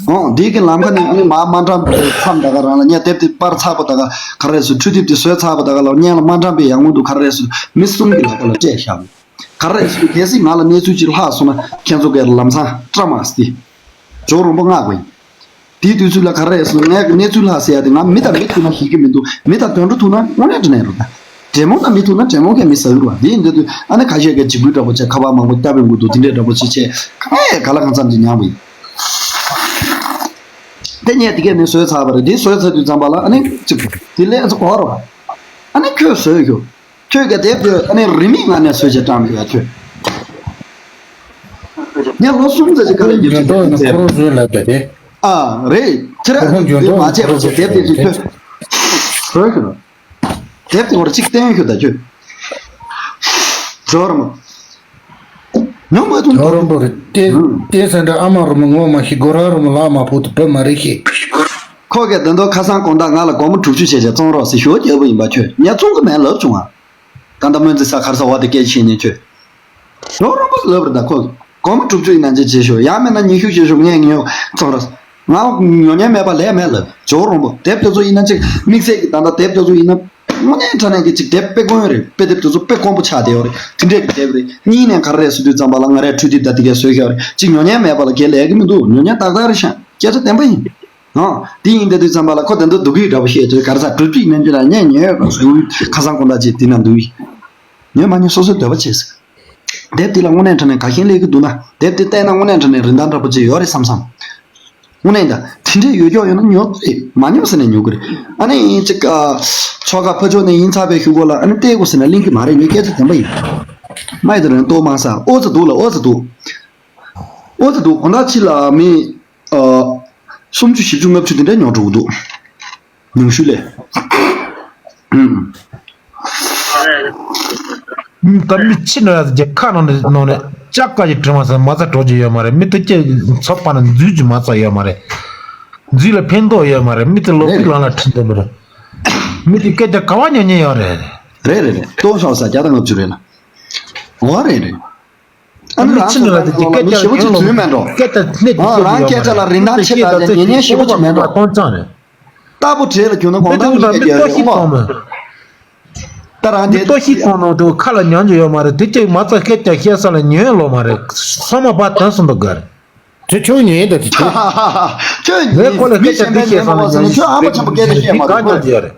ཨོ། འདི་གི་ལམ་ཁ་ནས་ཨ་ནི་མ་དམའ་འགྲམ་མཚམས་ད་ག་རང་ལ་ངས་དེབ་དེ་པར་ཚགས་པ་ད་ག་ག་རེ་ཟེར། འཕྲུལ་དེབ་དེ་བཟོས་ཚར་བ་ད་ག་ལ་སྙན་ལ་དམའ་འགྲམ་པའི་ཡར་སྔོན་དུ་ག་རེ་ཟེར་མི་གསུམ་གི་ལག་ཁ་ལ་སྤྲད་བཞག་ག་རེ་ཟེར་གལ་སྲིད་ང་ལ་གནས་ཚུལ་ཅིག་ལྷག་སོང་ན་ཁྱེད་ཚོ་གིས་ལམ་སང་བཀྲ་མ་སྟེ། ཇོ་རོང་པོ་མངགས་དགོས་ཡིན། དེའི་དུས་ཚོད་ལ་ག་རེ་ཟེར་ངས་གནས་ཚུལ་ལྷག་ཟེར་ཡ་དེ་ང་མི་དང་མི་ཐུག་ན་ཤེས་ཀྱི་མི་འདུག་མི་དང་དོན་གྲུབ་ཐུག་ན་དངོས་གནས་དྲང་གནས་རེད་ད། དྲེད་མོང་དང་མི་ཐུག་ན་དྲེད་མོང་གིས་མི་ཟ་གི་རེད་བ། དེ་ཡིན་དུས་ཨ་ནི་ཁ་ཤས་ཀྱིས་འཇིགས་སྐུལ་འདྲ་པོ་བྱས་ཁ་པར་མང་པོ་བཏབ་ཡོང་གི་འདུག་དེ་འདྲས་འདྲ་པོ་ཅིག་བྱས་ག་ལ་གང་འཚམ་ཅིག་མྱངས་པ་ཡིན། དེ་ངས་དེ་གས་ནས་བཟོས་ཚར་བ་རེད། དེ་བཟོས་ཚར་དུས་ཙམ་པ་ལ་ཨ་ནི་ཅིག་དེ་ལས་ཨ་ཚོ་གོ་རོགས། ཨ་ནི་ཁྱོད་བཟོས་ཤོག་ཁྱོད་ཀྱི་དེབ་དེ་ཨ་ནི་རིན་མེད་ངང་ནས་བཟོས་བྱས་བཀྲམ་ཡོད་ཁྱོད། ངས་ལོ་གསུམ་ཙམ་ཅིག་ག་ལ་ཡོད་ཚད་ཁོ་རང་བཟོས་ལབ་པ་རེད། ཨ་རེད། ཁྱེད་རང་ཚོས་མ་བྱས་པ་བྱས་དེབ་དེ་ཚོས་ཁྱོད་བཟོས་ཤོག་དེབ་དེ་བར་གཅིག་བསྟན་ཤོད་ད་ཁྱོད། ཇོ་རོང་པོ། ཉོ་མ་ཐུབ། ཇོ་རོང་པོ་རེད་དེ། ཨང་། དེ་ཟེར་འདྲ་ཨ་མ་རོ་མོ་ངོ་མ་ཤེས། སྒོ་ར་རོ་མོ་ལག་མ་ཕོག་ཏུ་བུ་མ་རེད་ཤེས། ཁོ་གས་ད་དུང་ཁ་སང་དགོང་དག་ང་ལ་སྒོར་མོ་དྲུག་ཅུ་བྱས་བྱས་བཙོང་རོགས་ཟེར་ཞུ་བ་རྒྱབ་པ་ཡིན་པ་ཁྱོད། ངས་བཙོང་གི་མེད་ལབ་བྱུང་ཨ། ད་ལྟ་སྨོན་རྩིས་ས་གར་ས་བ་དེ་སྐད་ཆ་བཤད་ནས་ཁྱོད། ཇོ་རོང་པོ་ལབ་རེད་ད་ཁོ། སྒོར་མོ་དྲུག་ཅུ་ཡིན་ན་ཅིག་བྱེད་ཤོག་ཡང་མིན་ན་ཉི་ཤུ་བྱེད་ཤོག་ངས་ཉོས་ཚོང་ར། ང་ཉོ་མཁན་མེད་པ་ལས་མེད་ལབ། ཇོ་རོང་པོ་དེབ་དེ་ཚོ་ཡིན་ན་ཅིག་དམིགས་བསལ་གྱི་ད་ལྟ་དེབ་དེ་ཚོ་ཡིན་ན། དངོས་གནས་དྲང་གནས་ཀྱི་ཅིག་དེབ་དཔེ་དཀོན་རེད། དཔེ་དེབ་དེ་ཚོ་དཔེ་དཀོན་པོ་ཆགས་བསྡད་ཡོད་རེད། དེ་འདྲས་ཀྱི་དེབ་རེད། གཉིས་ནས་ག་རེ་རེད་ཟེར་དུས་ཙམ་པ་ལ་ང་རས་འཕྲུལ་དེབ་ད་དེ་གས་བཟོས་ཤག་རེད། ཅིག་ཉོ་མཁན་མེད་པ་ལ་གས་ལས་ཀྱི་མི་འདུག་ཉོ་མཁན་ཏག་ཏག་རེད་ཤག་སྐད་ཆ་བདེན་པ་ཡིན། ཨང་། དེ་ཡིན་དེ་དུས་ཙམ་པ་ལ་ཁོ་དེ་ཚོ་སྡུག་གི་འདྲ་པོ་བཤད་དུས་ག་རེ་ཟ་གྲུབ་ཅིག་ནན་གྱི་ལ་ཉན་ཉོས་ཡོད་པ་བཟོས་ཁ་སང་དགོང་དག་ཅིག་དེ་ན་འདུག་ཉོས་མ་ཉོས་སོ་སོའི་འདོད་པ་བྱས་ཟེར། དེབ་དེ་ལ་དངོས་གནས་དྲང་གནས་དགའ་ཞེན་སླེབས་ཀྱི་འདུག་ན་དེབ་དེ་བལྟས་ན་དངོས་གནས་དྲང་གནས་རིན་ཐང་འདྲ་པོ་ཅིག་ཡོད་རེད་བསམ་བསམ། དངོས་གནས་ད་དེ་འདྲས་ཡོད་ཀྱོག་ཡོད་ན་ཉོ་གི་རེད། མ་ཉོ་ཟེར་ནས་ཉོ་གི་རེད། ཨ་ནི་ཅིག་ཨ། ཆོ་ག་ཕ་ཕྱོགས་ནས་ཡིན་ཚར་བའི་གཞུག་གུ་ལ་ཨ་ནི་བལྟས་དགོས་ཟེར་ན་གླེང་གི་མ་རེད། ངས་སྐད་ཆ་བདེན་པ་ཡིན། མ་ཡི་དེ་རིང་ལྟོ་མ་ཟ། ཨོ་ཙི་འདུག་ལ་ཨོ་ཙི་འདུག་ཨོ་ཙི་འདུག་དགོང་དག་ཕྱི་ལ་མི་ཨ། སུམ་ཅུ་བཞི་བཅུ་ལྔ་བཅུ་དེ་འདྲས་ཉོ་འགྲོ་གི་འདུག་ཉུང་ཤོས་ལས། ད་མི་ཕྱི་ནང་ཡ་ཟེར་གྱི་ཁ་ནང་ནས་ནང་ནས་ལྕགས་ཀ་ཅིག་དྲི་མ་ཟེར་མ་རྩ་འགྲོ་རྒྱུ་ཡོད་མ་རེད། མི་དེ་སྐྱེ་ཚོགས་པ་ནང་འཛུལ་རྒྱུ་མ་རྩ་ཡོད་མ་རེད། འཛུལ་ལ་ཕན་ཐོགས་ཡོད་མ་རེད། མི་དེ་ལོ་རེད་རེད། ཕུགས་ལང་ལ་ཁྲིད་འདོད་མི་རེད། མི་དེ་སྐད་ཆ་ག་བ་ཉན་ཉན་ཡོད་རེད། རེད་རེད་རེད། སྟོང་ཤོག་ས་བརྒྱ་དང་ལྔ་བཅུ་རེད་ལ། འོ་རེད་རེད། ཨ་ནི་རང་ཚོ་ལ་དེ་སྐད་ཆ་ཞིབ་པོ་ཅིག་འཛུལ་མེད་འགྲོ། སྐད་ཆ་སྣེ་ཨ་རང་སྐད་ཆ་ལ་རིན་ཐང་ཆེ་དྲགས་ཀྱི་ཉན་ཉན་ཞིབ་པོ་ཅིག་མེད་འགྲོ། གཏོང་ཅང་རེད། ལྟ་བུ་བྲེལ་ལ་གྱུར་ན་དགོང་དག་མི་སྐད་རྒྱག་ཡོད་མ། ད་རང་དེ་ལྟོ་ཞིག་གཏོང་ནང་དུ་ཁ་ལ་ཉན་རྒྱུ་ཡོད་མ་རེད། དེ་ཅིག་མ་རྩ་སྐད་ཆ་བཤད་ས་ལ་ཉན་ལོ་མ་རེད། ཚང་མ་བ་དན་སུ་འདུག་ག་རེད། དེ་ཁྱོད་ཉན་ད་དེ་ཁྱོད། ཁྱོད་ངས་ཁོ་ལ་སྐད་ཆ་འདི་བཤད་ས་ལ་ཉན་རྒྱུ་ཁྱོད་ཨ་མ་ཆེན་པོ་སྐད་ཆ་བཤད་མ་ག་ཉན་རྒྱུ་ཡོད་རེད།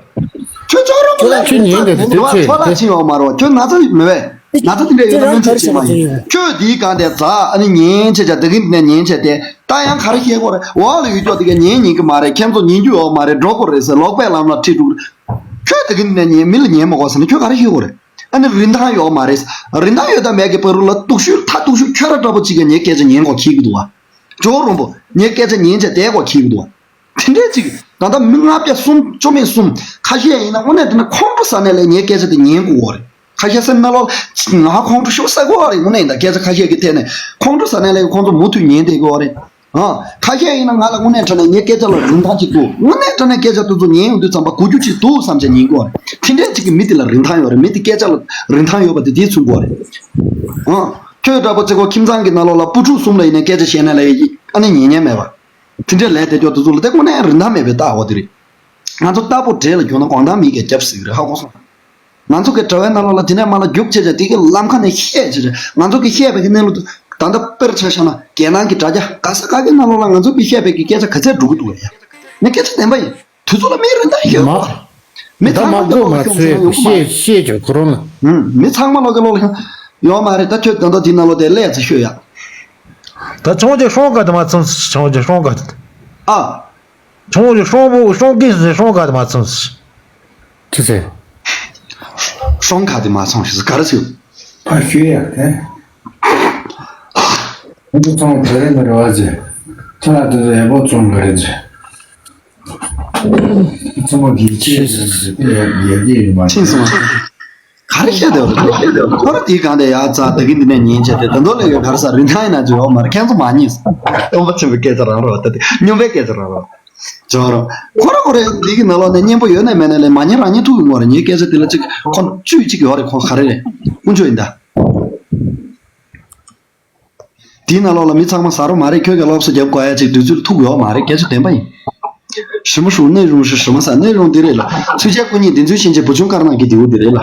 ཁྱོད་ཅོག་རོ་ཁྱོད་ལ་ཁྱོད་ཉན་ད་དེ་དེ་ཚོད་ཚོ་ལ་དེ་ཕྱིན་ཡོད་མ་རེད། ཁྱོད་ན་ཚ་མེད་པས། ན་ཚ་དེ་འདྲ་ཡོད་ན་སྔོན་ཚོད་བྱེད་མ་ཡིན། ཁྱོད་དེའི་སྒང་དེ་ཛ་ཨ་ནི་ཉན་བྱེད་ཅག་དེ་གིན་དེ་ནས་ཉན་བྱེད་དེ་ད་ཡང་ག་རེ་བཤད་དགོས་རེད། འོག་ལ་ཡོད་ཅོག་དེ་ག་ཉན་ཉན་གི་མ་རེད། ཁྱེད་ཚོ་ཉན་རྒྱུ་ཡོད་མ་རེད། འགྲོ་དགོས་རེད་ཟེར་ལོག་པའི་ལམ་ལ་ཁྲིད་འགྲོ། ཁྱོད་དེ་གིན་དེ་ནས་ཉན་མི་ལ་ཉན་མ་དགོས་ཟེར་ན་ཁྱོད་ག་རེ་བཤད་དགོས་རེད། ཨ་ནི་རིན་ཐང་ཡོད་མ་རེད། རིན་ཐང་ཡོད་དང་མེད་ཀྱི་བར་རུ་ལ་སྡུག་ཤོས་ཐ་སྡུག་ཤོས་ཁྱོད་ར་འདྲ་པོ་གཅིག་གིས་ངའི་སྐད་ཆ་ཉན་དགོས་ཁྱེད་ཀྱི་འདུག་བ། ཇོ་རོང་པོ་ངའི་སྐད་ཆ་ཉན་བྱས་བསྡད་དགོས་ཁྱེད་ཀྱི་འདུག་བ། དེ་འདྲའི་ཅིག་ད་ལྟ་མི་ལྔ་བརྒྱ་གསུམ་བཅོ་མེད་གསུམ་ཁ་ཤས་ཡིན་ན་དངོས་གནས་དྲང་གནས་ཁོང་ཁྲོ་ཟ་ནས་ལས་ངའི་སྐད་ཆ་དེ་ཉན་དགོས་རེད། ཁ་ཤས་སེམས་ནང་ལོགས་ང་ཁོང་ཁྲོ་ཤོར་ས་གོ་རེད། དངོས་གནས་ཡིན་ད་སྐད་ཆ་ཁ་ཤས་ཀྱི་ཐད་ནས་ཁོང་ཁྲོ་ཟ་ནས་ལས་ཁོང་ཚོ་མུ་མཐུད་ཉན་བསྡད་དགོས་རེད། ཨ། ཁ་ཤས་ཡིན་ན་ང་ལ་དངོས་གནས་དྲང་གནས་ངའི་སྐད་ཆ་ལ་རིན་ཐང་ཅིག་འདུག་དངོས་གནས་དྲང་གནས་སྐད་ཆ་དེ་ཚོ་ཉན་ཡོང་དུས་ཙམ་པ་གོ་རྒྱུ་ཅིག་འདུག་བསམ་བྱས་ཉན་དགོས་རེད། དེ་འདྲས་ཅིག་གི་མི་དེ་ལ་རིན་ཐང་ཡོད་རེད། མི་དེ་སྐད་ཆ་ལ་རིན་ཐང་ཡོད་པ་དེ་དེས་མཚོན་དགོས་རེད། ཨ། ཁྱོད་འདྲ་པོ་ཅིག་གོ་ཁྱིམ་ཚང་གི་ནང་ལོགས་ལ་བུ་ཕྲུག་གསུམ་ལ་ཡིན་ནའི་སྐད་ཆ་བཤད་ན་ལས་ཨ་ནི་ཉན་ཉན་མེད་པ། དེ་འདྲས་ལས་དེ་ཅོག་དེ་ཚོ་ལ་དེ་དངོས་གནས་རིན་ཐང་མེད་པའི་རྟགས་འོ་དེ་རེད། ང་ཚོ་ལྟ་བུ་བྲེལ་ལ་གྱུར་ན་དགོང་དག་མི་སྐད་རྒྱབ་སྲིད་ཀྱི་རེད། ཧ་གོ་སོང་། ང་ཚོ་གི་དྲ་བའི་ནང་ལོགས་ལ་དེ་ནས་མ་ལ་རྒྱུག་བྱས་བྱས་དེ་གི་ལམ་ཁ་ནས་བཤད་བྱས་བྱས་ང་ཚོ་གི་བཤད་པའི་གི་གནས་ལུགས་ད་ལྟ་དཔེར་ཆ་བཞག་ན་རྒྱལ་ནང་གི་དྲ་རྒྱ་ག་ས་ག་གི་ནང་ལོགས་ལ་ང་ཚོ་གི་བཤད་པའི་གི་སྐད་ཆ་ག་ཚད་འགྲོ་གི་འདུག་ཡ། ནི་སྐད་ཆ་བདེན་པ་ཡིན། དུས་ཚོད་ལ་མིའི་རིན་ཐང་ཡོད་མ། མི་ད་ཚང་མ་མ་ལོག་གི་ལོག་ཤོད་ཀྱང་ཡོང་གི་མ་རེད། ཤེས་ཤེས་ཀྱང་ཁོ་རང་ལ། ཨུམ། མི་ཚང་མ་ལོག་གི་ལོག་ལ་ཡོང་མ་རེད། ད་ཁྱོད་ད་ལྟ་དེ་ནང་ལོགས་དེ་ལས་ཚེ་ཤོད་ཡ། ད་ཆུང་ཆུང་ཧྲོང་ག་དེ་མ་ཚང་ཆུང་ཆུང་ཧྲོང་ག་དེ། ཨ། ཆུང་ཆུང་ཧྲོང་བུ་ཧྲོང་གི་ཧྲོང་ག་དེ་མ་ཚང་། ཅི་ཟེར། ཧྲོང་ག་དེ་མ་ཚང་ཞིག་ག་རེ་ཟེར། ཕ་ཤོད་ཡ་དེ། ཁོང་ཚོ་ཚང་མ་བོད་རིགས་མི་རེད་བ་ཟེར། ཁྱེད་ལ་དེ་ཚོ་ཡག་པོ་བཙོང་གི་རེད་ཟེར། ཚང་མ་གིས་ཆེ་ཟེར་ཟེར་དེ་ཡག་ཡག་གི་ཡོད་མ་རེད། ཕྱིན་སོང་། ག་རེ་བཤད་བསྡད་པ་རེད། ཁོ་ར་དེའི་སྒང་དེ་ཡག་ཙག་དེ་གི་འདི་ནས་ཉན་བྱས་ཏེ་ད་མདོ་ལས་ཀྱི་ག་རེ་ཟ་རིན་ཐང་ཡིན་ན་ཅི་ཡོད་མ་རེད། ཁྱེད་ཚོ་མ་ཉན། སྟོན་པ་ཆེན་པོའི་སྐད་ཆ་རང་རེད་བ། ད་དེ་སྨྱོན་པའི་སྐད་ཆ་རང་རེད་བ། ཇོ་རོ། ཁོ་ར་ཁོ་རའི་འདི་གི་ནང་ལོགས་ནས་སྙན་པོ་ཡོད་ནས་མེད་ནས་ལས་མ་ཉན་རང་ཉན་ཐུག་གི་ངོ་རེད། ངའི་སྐད་ཆ་དེ་ལ་ཅིག་ཁོ་བཅུད་ཅིག་ཡོད་རེད། ཁོ་ག་རེ་རེད། དཀོན་མཆོག་ཡིན་ད། དེའི་ནང་ལོགས་ལ་མི་ཚང་མ་ཟ་རོ་མ་རེད། ཁྱོད་ཀྱི་སློབ་གསོ་རྒྱབ་དགོས་ཡ་ཅིག་དུས་ཚོད་ཐུག་ཡོད་མ་རེད། སྐད་ཆ་བདེན་པ་ཡིན། ཞི་མ་ཧྲུའུ་ནས་རུང་ཧྲི་ཧྲི་མ་ས་ནས་རུང་འདི་རེད་ལ། ཚུལ་ཆད་སྐུ་ཉིད་འདི་ཚོའི་ཕྱིན་ཆད་བུ་ཆུང་དཀར་ནག་གི་རྡེའུ་འདི་རེད་ལ།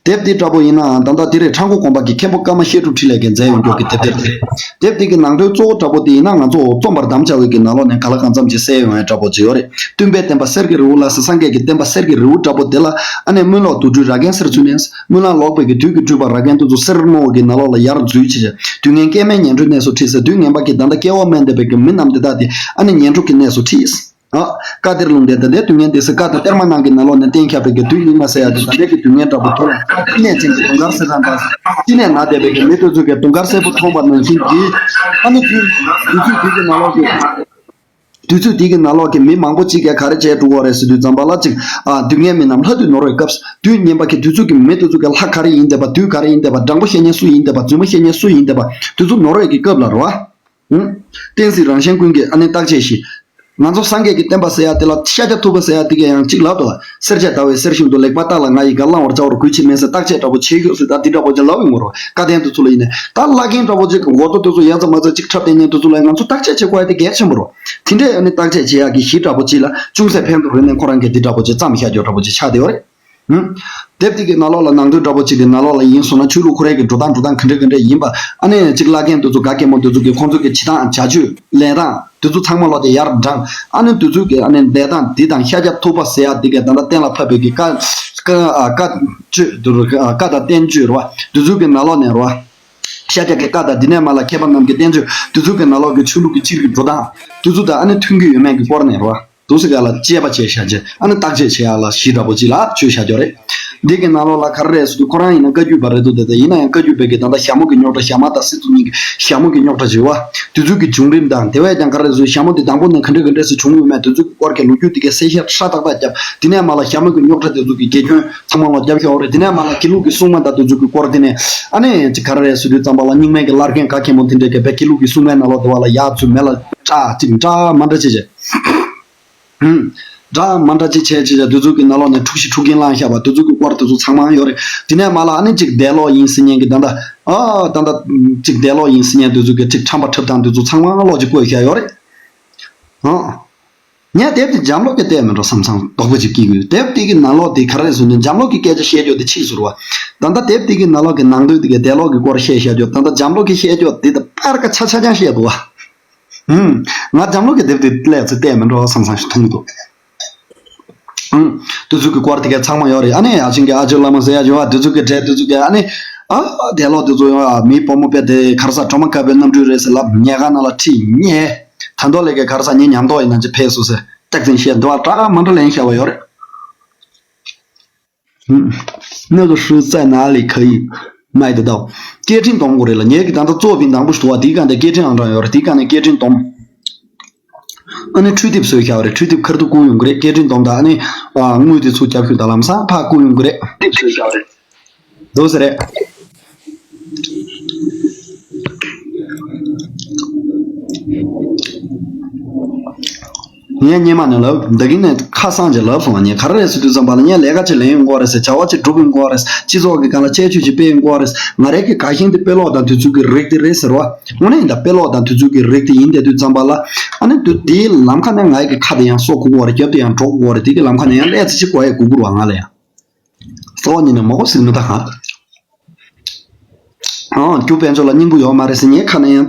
དེབ་འདི་འདྲ་པོ་ཡིན་ནའང་ད་ལྟ་འདི་རེད། ཁྲ་འགུ་དགོན་པ་གི་མཁན་པོ་ཀརྨ་བཤད་སྒྲུབ་འཕྲིན་ལས་ཀྱིས་མཛད་ཡོང་མགྱོགས་ཀྱི་དེབ་དེ་རེད། དེབ་འདི་གི་ནང་དོན་གཙོ་བོ་འདྲ་པོ་དེ་ཡིན་ན་ང་ཚོ་རྩོམ་པར་དམ་བཅའ་བའི་གི་ནང་ལོགས་ནས་ག་ལ་གང་འཚམ་ཅིག་གསལ་ཡོང་ཡ་འདྲ་པོ་ཅིག་ཡོད་རེད། སྟོན་པའི་བསྟན་པ་གསེར་གྱི་རི་བོ་ལ་ཟེར། སངས་རྒྱས་ཀྱི་བསྟན་པ་གསེར་གྱི་རི་བོ་འདྲ་པོ་དེ་ལ་ཨ་ནེ་སྨོན་ལམ་དུག་སྦྲུལ་ར་གན་གསེར་ཚུལ་ནས། སྨོན་ལམ་ལོག་པའི་གི་དུས་ཀྱི་སྤྲུལ་པ་ར་གན་དེ་ཚོ་གསེར་སྨུག་གི་ནང་ལོགས་ལ་ཡར་འཛུལ་བྱས། དུས་ངན་སྐལ་དམན་ངན་འགྲོའི་གནས་སུ་ཁྲིད་ཟེར། དུས་ངན་པ་གི་ད་ལྟ་སྐྱེ་བ་དམན་བསྡད་པའི་གི་མི་རྣམས་དེ་དག་དེ་ཨ་ནི་ངན་འགྲོ་གི་གནས་སུ་ཁྲིད། ཨ། བཀའ་གཏེར་ལུང་བསྟན་ད་ལྟའི་དུས་ངན་འདས་ཟེར། བཀའ་དང་གཏེར་མ་ནང་གི་ནང་ལོགས་ནས་གཏན་འཁེལ་བའི་གི་དུས་སྙིགས་མ་ཟེར་ཡ་དེ་ད་ལྟའི་གི་དུས་ངན་འདྲ་པོ་དེ་ལ་ཅི་ནས་ཅན་གྱི་དུང་དཀར་ཟེར་དང་འདྲ། ཅི་ནས་ན་བསྡད་པའི་གི་མི་དེ་ཚོ་གི་དུང་དཀར་སེར་པོ་མཐོང་བ་ནང་བཞིན་གྱི་ཨ་ནི་དུས་དུས་ཚོད་དེ་གི་ནང་ལོགས་ཀྱི། དུས་ཚོད་འདི་གི་ནང་ལོགས་ཀྱི་མི་མང་པོ་གཅིག་གིས་ག་རེ་བྱས་འགྲོ་གི་རེད་ཟེར་དུས་ཙམ་པ་ལ་ཅིག་ཨ། དུས་ངན་མི་རྣམས་ལྷ་དུས་ནོར་བའི་སྐབས། དུས་ངན་པ་གི་དུས་ཚོད་ཀྱི་མི་དེ་ཚོ་གི་ལྷ་ག་རེ་ཡིན་བསྡད་པ། དུས་ག་རེ་ཡིན་བསྡད་པ། སྦྲང་བུ་བཤེས་གཉེན་སུ་ཡིན་བསྡད་པ། རྫུན་མ་བཤེས་གཉེན་སུ་ཡིན་བསྡད་པ། དུས་ཚོད་ནོར་བའི་གི་སྐབས་ལ་རེད་བ། ཨུ། བསྟན་སྲིད་རང་གཞན་ཀུན་གྱི་ཨ་ནི་བརྟག་དཔྱད་ཞིག་ང་ཚོ་སངས་རྒྱས་ཀྱི་བསྟན་པ་ཟེར་ཡ་དེ་ལ་ཤཱཀྱ་ཐུབ་པ་ཟེར་ཡ་དེ་གས་ཡང་གཅིག་ལབ་འདུག་ལ། སེར་སྐྱ་ཟླ་བའི་གསེར་ཞུན་དུ། ལེགས་པར་བརྟག་ལ་ང་ཡི་བཀའ། བླང་བར་བྱ་བར་གུས་ཕྱིར་མིན་ཟེར། བརྟག་དཔྱད་འདྲ་པོ་བྱེད་ཤོག་ཟེར། ད་འདི་འདྲ་པོ་ཅིག་ལབ་ཡོང་གི་རེད་བ། བཀའ་བསྟན་དེ་ཚོ་ལ་ཡིན་ནའི་ད་བླ་རྒན་འདྲ་པོ་ཅིག་གི་མགོ་ཐོག་དེ་ཚོ་ཡ་མཚན་མ་ཚང་ཅིག་འཁྲབ་བསྡད་མཁན་དེ་ཚོ་ལ་ང་ཚོ་བརྟག་དཔྱད་བྱེད་དགོས་ཡ་དེ་གལ་ཆེན་པོ་རེད། དེ་འདྲའི་ཨ་ནི་བརྟག་དཔྱད་བྱེད་ཡག་གི་གཞི་འདྲ་པོ་ཅིག་ལ་ཅུང་ཟད་ཕན་ཐོགས་རེད་ནས་ཁོ་རང་གིས་འདི་འདྲ་པོ་ཅིག་བརྩམས་བཞག་རྒྱུ་འདྲ་པོ་ཅིག་ཆགས་བསྡད་ཡོད་རེད། ཧུམ། དེབ་དེ་གི་ནང་ལོགས་ལ་ནང་དོན་འདྲ་པོ་ཅིག་གི་ནང་ལོགས་ལ་ཡིན་སོང་ན་ཆོས་ལུགས་ཁོ་རའི་གི་འགྲོ་སྟངས་འགྲོ་སྟངས་ག་འདྲ་ག་འདྲ་ཡིན་པ། ཨ་ནི་ཅིག་བླ་རྒན་དེ་ཚོ་ག་གེ་མོ་དེ་ཚོ་གི་ཁོང་ཚོ་གི་བྱེད་སྟངས་བྱ་སྤྱོད་ལས་སྟངས་དེ་ཚོ་ཚང་མ་ལོག་དེ་ཡར་འགྲངས། ཨ་ནི་དེ་ཚོ་གི་ཨ་ནི་ལས་སྟངས་འདི་དང་ཤཱཀྱ་ཐུབ་པ་ཟེར་ཡ་དེ་གི་ད་ལྟ་གཏན་ལ་ཕབ་པའི་གི་བཀའ་བཀའ་ཨ་བཀའ་ཆོས་དེ་ཚོ་གི་ཨ་བཀའ་དང་བསྟན་བཅོས་རེད་བ། དེ་ཚོ་གི་ནང་ལོགས་ནས་རེད་བ། ཤཱཀྱ་གི་བཀའ་དང་འདི་ནས་མར་ལ་མཁས་པ་རྣམས་ཀྱི་བསྟན་བཅོས་དེ་ཚོ་གི་ནང་ལོགས་ཀྱི་ཆོས་ལུགས་ཀྱི་སྤྱིར་གྱི་འགྲོ་སྟངས་དེ་ཚོ་དང་ཨ་ནི་མཐུན་གྱི་ཡོད་མེད་ཀྱི་སྐོར་ནས་རེད་བ། འདུག་སེ་ག་ལ་དཔྱད་པ་བྱས་བཞག་རྗེས་ཨ་ནི་བརྟག་དཔྱད་བྱེད་ཡག་ལ་གཞི་འདྲ་པོ་ཅིག་ལ་བཅོས་བཞག་རྒྱུ་རེད། འདི་གི་ནང་ལོགས་ལ་ག་རེ་རེད་ཟེར་དུས་ཁོ་རང་ཡིན་ན་བཀའ་བརྒྱུད་པ་རེད་འདུག་དེ་ལྟ་ཡིན་ན་ཡང་བཀའ་བརྒྱུད་པའི་གི་ད་ལྟ་ཞྭ་མོ་གི་རྙོག་དྲ་ཞྭ་དམར་དང་སྲིད་ཚོགས་གཉིས་ཀྱི་ཞྭ་མོ་གི་རྙོག་དྲ་ཟེར་བ། དེ་ཚོ་གི་བྱུང་རིམ་དང་དེ་བས་ཀྱང་ག་རེ་ཟེར་ཞྭ་མོ་དེ་དང་པོ་ནས་ག་འདྲ་ག་འདྲ་ཟེར་བྱུང་ཡོད་མེད་དེ་ཚོ་གི་སྐོར་གྱི་ལོ་རྒྱུས་དེ་གའི་གསལ་བཤད་ཧྲ་ཏག་ཏག་བརྒྱབ། དེ་ནས་མ་ལ་ཞྭ་མོ་གི་རྙོག་དྲ་དེ་ཚོ་གི་དགེ་སྐྱོན་ཚང་མ་ལ་རྒྱབ་ཤོག་རེད། དེ་ནས་མ་ལ་དགེ་ལུགས་ཀྱི་སྲུང་མ་དང་དེ་ཚོ་གི་སྐོར་དེ་ནས་ཨ་ནི་ཅིག་ག་རེ་རེད་ཟེར་དུས་ཙམ་པ་ལ་རྙིང་མའི་གི་བླ་རྒན་ག་གེ་མོ་དེ་འདྲས་གི་བའི་དགེ་ལུགས་ཀྱི་སྲུང་མའི་ནང་ལོགས་དེ་བ་ལ་ཡག་ཚུལ་མེད་ལ་སྐྲག་ཅིག་འདྲ་མ་འདྲ་བྱེད་བྱེད། ཧུམ། འདྲ་མ་འདྲ་ཅིག་བྱས་བྱས་བྱས་དེ་ཚོ་གི་ནང་ལོགས་ནས་འཁྲུག་ཤི་འཁྲུག་རྐྱེན་བསླངས་བཞག་པ་དེ་ཚོ་གི་སྐོར་དེ་ཚོ་ཚང་མ་ཡོད་རེད། དེ་ནས་མ་ལ་ཨ་ནི་ཅིག་འདས་ལོག་ཡིན་ཟེར་མཁན་གི་ད་ལྟ་ཨ་ད་ལྟ་ཅིག་འདས་ལོག་ཡིན་ཟེར་མཁན་དེ་ཚོ་གི་ཅིག་ཁྲམ་པ་འཁྲབ་སྟངས་དེ་ཚོ་ཚང་མ་ལོག་ཅིག་བཀོད་བཞག་ཡོད་རེད། ཨ། ངས་དེབ་དེ་འཇམ་ལོག་གི་བལྟས་མེད་འགྲོ་བསམ་བསམ་དོགས་པ་ཅིག་སྐྱེ་གི་ཡོད། དེབ་དེ་གི་ནང་ལོགས་དེ་ག་རེ་ཟེར་ན་འཇམ་ལོག་གི་སྐད་ཆ་བཤད་རྒྱུ་དེ་ཕྱིས་སུ་རུ་བ། ད་ལྟ་དེབ་དེ་གི་ནང་ལོགས་ཀྱི་ནང་དོན་དེ་གི་འདས་ལོག་གི་སྐོར་བཤད་བཤད་རྒྱུ་ད་ལྟ་འཇམ་ལོག་གི་བཤད་རྒྱུ་དེ་ད་པར་ཀ་ཆ་ཆ་ཆ་བཤད་འདུག་བ། ཧུམ། ང་འཇམ་ལོག་གི་དེབ་དེ་སླེབས་ཚེ་བལྟས་མི་འགྲོ་བསམ་བསམ་ཞིག་ཐོན་གྱི་འདུག་ཧུམ། དེ་ཚོ་གི་སྐོར་དེ་ག་ཚང་མ་ཡོད་རེད། ཨ་ནི་ཡ་ཆིང་གི་ཨ་ཅོ་བླ་མ་ཟེར་ཡ་ཅོ་བ་དེ་ཚོ་གི་གྲས་དེ་ཚོ་གི་ཨ་ནི། ཨ། དེ་ལོག་དེ་ཚོ་ཡོང་ཡ་མིའི་བུ་མོ་དཔེ་དེ་ག་རེ་ཟ་གྲོ་མ་དཀར་པོའི་གནམ་གྲུ་རེད་ཟེར་ལབ་ཉལ་ཁང་ནང་ལ་ཁྲིད་ཉལ། ད་མདོ་ལས་ཀའི་ག་རེ་ཟ་ཉེ་ཉམས་རྟོགས་ཡིན་ན་ཅི་ཕེབས་སོ་ཟེར་སྐྱག་རྫུན་བཤད་འདི་བ་དྲག་མ་འདྲ་ལན་བཤད་བ་ཡོད་རེད།那个书在哪里可以买得到？སྐད་འཕྲིན་སྡོམ་དགོས་རེད་ལ། ངེད་ཀྱི་ད་ལྟ་གཙོ་བོ་དང་པོ་ཞུ་བ་དེའི་སྒང་དེ་སྐད་འཕྲིན་ཨང་གྲངས་ཡོད་རེད། དེའི་སྒང་ནས་སྐད་འཕྲིན་སྡོམ། ཨ་ནི་འཕྲུལ་དེབ་བཟོས་བཞག་པ་རེད། འཕྲུལ་དེབ་ཁ་ཐུག་བསྐུར་ཡོང་གི་རེད། སྐད་འཕྲིན་སྡོམ་དང་ཨ་ནི་དངུལ་དེ་ཚུར་རྒྱབ་ཤོག་དང་ལམ་སང་ཕར་བསྐུར་ཡོང་གི་རེད། འདུག་ཟེར་རེད། ངས་སྔོན་མ་ནས་ལབ་ད་གིན་ནས་ཁ་སང་ཅིག་ལབ་སོང་བ། ངས་ག་རེ་རེད་ཟེར་དུས་ཙམ་པ་ལ་ངས་ལས་ཀ་ཅིག་ལེན་ཡོང་གི་རེད་ཟེར། བྱ་བ་ཅིག་སྒྲུབ་ཡོང་གི་རེད་ཟེར། སྤྱི་ཚོགས་ཀྱི་སྒང་ལ་ཁྱད་ཆོས་ཅིག་སྤེལ་ཡོང་གི་རེད་ཟེར། ང་རང་གི་དགའ་ཞེན་དེ་དཔེ་ཀློག་དང་དུས་ཚོད་ཀྱི་རིགས་དེ་རེད་ཟེར་བ། དངོས་གནས་ཡིན་ད་དཔེ་ཀློག་དང་དུས་ཚོད་ཀྱི་རིགས་དེ་ཡིན་བསྡད་དུས་ཙམ་པ་ལ་ཨ་ནི་དུས་དེའི་ལམ་ཁ་ནས་ང་ཡི་གི་ཁ་དེ་ཡང་གསོ་དགོས་ཀྱི་རེད། རྒྱབ་དེ་ཡང་འགྲོ་དགོས་ཀྱི་རེད། དེ་གི་ལམ་ཁ་ནས་ཡང་སླེབས་ཚེ་ཅིག་གོ་ཡ་དགོས་ཀྱི་རེད་བ། ང་ལ་ཡང་གཙོ་བོ་ཉིད་ནས་མ་གོ་ཟེར་མི་ད་ག་ཨང་། རྒྱུ་དཔལ་འབྱོར་ལ་སྙིང་པོ་ཡོད་མ་རེད་ཟེར། ངས་ཁ་ནས་ཡང་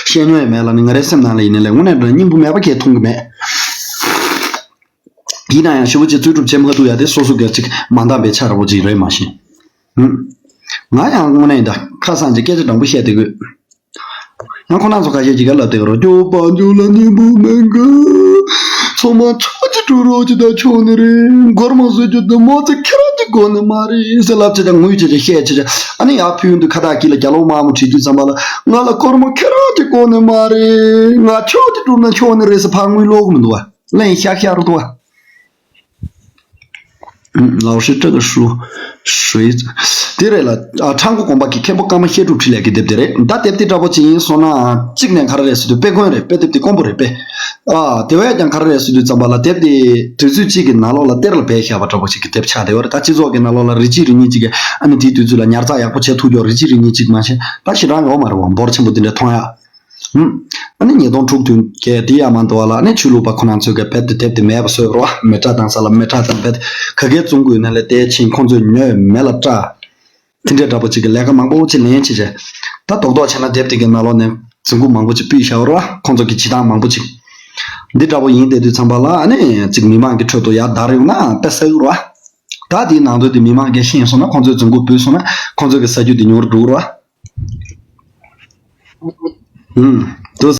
བཤད་མྱོང་ཡང་མེད་ལ་ནི། ང་རའི་སེམས་ནང་ལ་ཡིན་ནའི་ལས་དངོས་གནས་དྲང་སྙིང་པོ་མེད་པ་གས་མཐོང་གི་མེད། ཡིན་ན་ཡང་ཞེ་པོ་ཅིག་རྩོལ་སྒྲུབ་བྱེད་མ་ཐུབ་ཡ་དེ་སོ་སོ་གས་ཅིག་མ་འདང་བའི་ཆ་ར་བོ་ཅིག་རེད་མ་གཞི། ཧུམ། ང་ཡང་དངོས་གནས་ཡིན་ད་ཁ་སང་ཅིག་སྐད་ཆ་དྲང་པོ་བཤད་བསྡད་དགོས། ཡང་ཁོ་རང་ཚོ་ཁ་ཤས་ཅིག་ག་ལབ་བསྡད་ཀྱི་རེད། རྒྱུ་དཔལ་འབྱོར་ལ་སྙིང་པོ་མེད་གི། ཚང་མ་ཆོག་ཅིག་འགྲོ་རོགས་ཅིག་ད་ཆོག་ནི་རེད། སྒོར་མོ་བཟོ་རྒྱུ་དེ་མོ་ཚོ་ཁྱེད་རང་གི་དགོས་ནི་མ་རེད་ཟེར་ལབ་བྱས་ཀྱང་ངུས་བྱས་བྱས་བཤད་བྱས་བྱས། ཨ་ནི་ཡར་ཕུལ་ཡོང་དུས་ཁ་བཏགས་དཀྱིལ་ལ་རྒྱ་ལོ་དམར་མོ་བྲིས་དུས་ཙམ་པ་ལ་ང་ལ་སྒོར་མོ་ཁྱེད་རང་གི་དགོས་ནི་མ་རེད། ང་ཆོག་ཅིག་སྒྲུབ་ན་ཆོག་ནི་རེད་ཟེར་ཕར་ངུས་ཀློག་གི་མི་འདུག་བ། གླེང་ཤག་ཤག་རུ་འདུག་བ། 老师这个书谁 དེ་རེད་ལ། ཨ། ཁྲ་མགོ་དགོན་པ་གི་མཁན་པོ་ཀརྨ་བཤད་སྒྲུབ་འཕྲིན་ལས་ཀྱི་དེབ་དེ་རེད། ད་དེབ་དེ་འདྲ་པོ་ཅིག་ཡིན་སོང་ན་གཅིག་ནས་ག་རེ་རེད་ཟེར་དུས་དཔེ་དཀོན་རེད། དཔེ་དེབ་དེ་དཀོན་པོ་རེད་པས། ཨ། དེ་བས་ཀྱང་ག་རེ་རེད་ཟེར་དུས་ཙམ་པ་ལ་དེབ་དེ་དུས་ཚོད་གཅིག་གི་ནང་ལོགས་ལ་གཏེར་ལ་སྦས་བཞག་པ་འདྲ་པོ་ཅིག་གི་དེབ་ཆགས་བསྡད་ཡོད་རེད། ད་སྤྱི་ཚོགས་ཀྱི་ནང་ལོགས་ལ་རེ་གཅིག་རེ་གཉིས་གཅིག་གི་ཨ་ནི་དེའི་དུས་ཚོད་ལ་ཉར་ཚགས་ཡག་པོ་བྱེད་ཐུབ་ཀྱོག་རེ་གཅིག་རེ་གཉིས་གཅིག་མ་བྱས་ད་ཞེ་དྲག་ཡོད་མ་རེད་བ། འབོར་ཆེན་པོ་དེ་འདྲ་མཐོང་ཡག་ཧུམ། ཨ་ནི་ཉིས་སྟོང་དྲུག་བདུན་གྱི་དེ་ཡང་མ་འདུག་བ་ལ་ཨ་ནི་ཆོས་ལུགས་པ་ཁོ་རང་ཚོས་གི་རྦད་དེ་དེབ་དེ་མེད་པ་བཟོས་པ་རེད་བ། མེ་སྲེག་བཏང་ས་ལ་མེ་སྲེག་བཏང་རྦད་ག་གའི་བཙོང་དགོས་ན་ལས་དེ་ཕྱིན་ཁོང་ཚོས་ཉོས་མེ་ལ་སྲེག་དེ་འདྲའི་འདྲ་པོ་ཅིག་གི་ལས་ཀ་མང་པོ་ཅིག་ལེན་བྱས་བྱས། ད་རྡོག་རྡོག་བྱས་ན་དེབ་དེ་གི་ནང་ལོགས་ནས་རྫུན་རྐུབ་མང་པོ་ཅིག་ཕུད་བཞག་པ་རེད་བ། ཁོང་ཚོ་གི་བྱེད་སྟངས་མང་པོ་ཅིག་འདི་འདྲ་པོ་ཡིན་བསྡད་དུས་ཙམ་པ་ལ་ཨ་ནི་ཅིག་མི་མང་གི་ཁྲོད་དུ་ཡར་དར་ཡོང་ན་དཔེ་ཟེར་གི་རེད་བ། ད་དེའི་ནང་དོན་དེ་མི་མང་གིས་ཤེས་སོང་ན་ཁོང་ཚོས་རྫུན་རྐུབ་ཕུད་སོང་ན་ཁོང་ཚོ་གི་ཟ་རྒྱུ་དེ་ཉུང་རུ་འགྲོ་གི་རེད་བ། ཧུམ།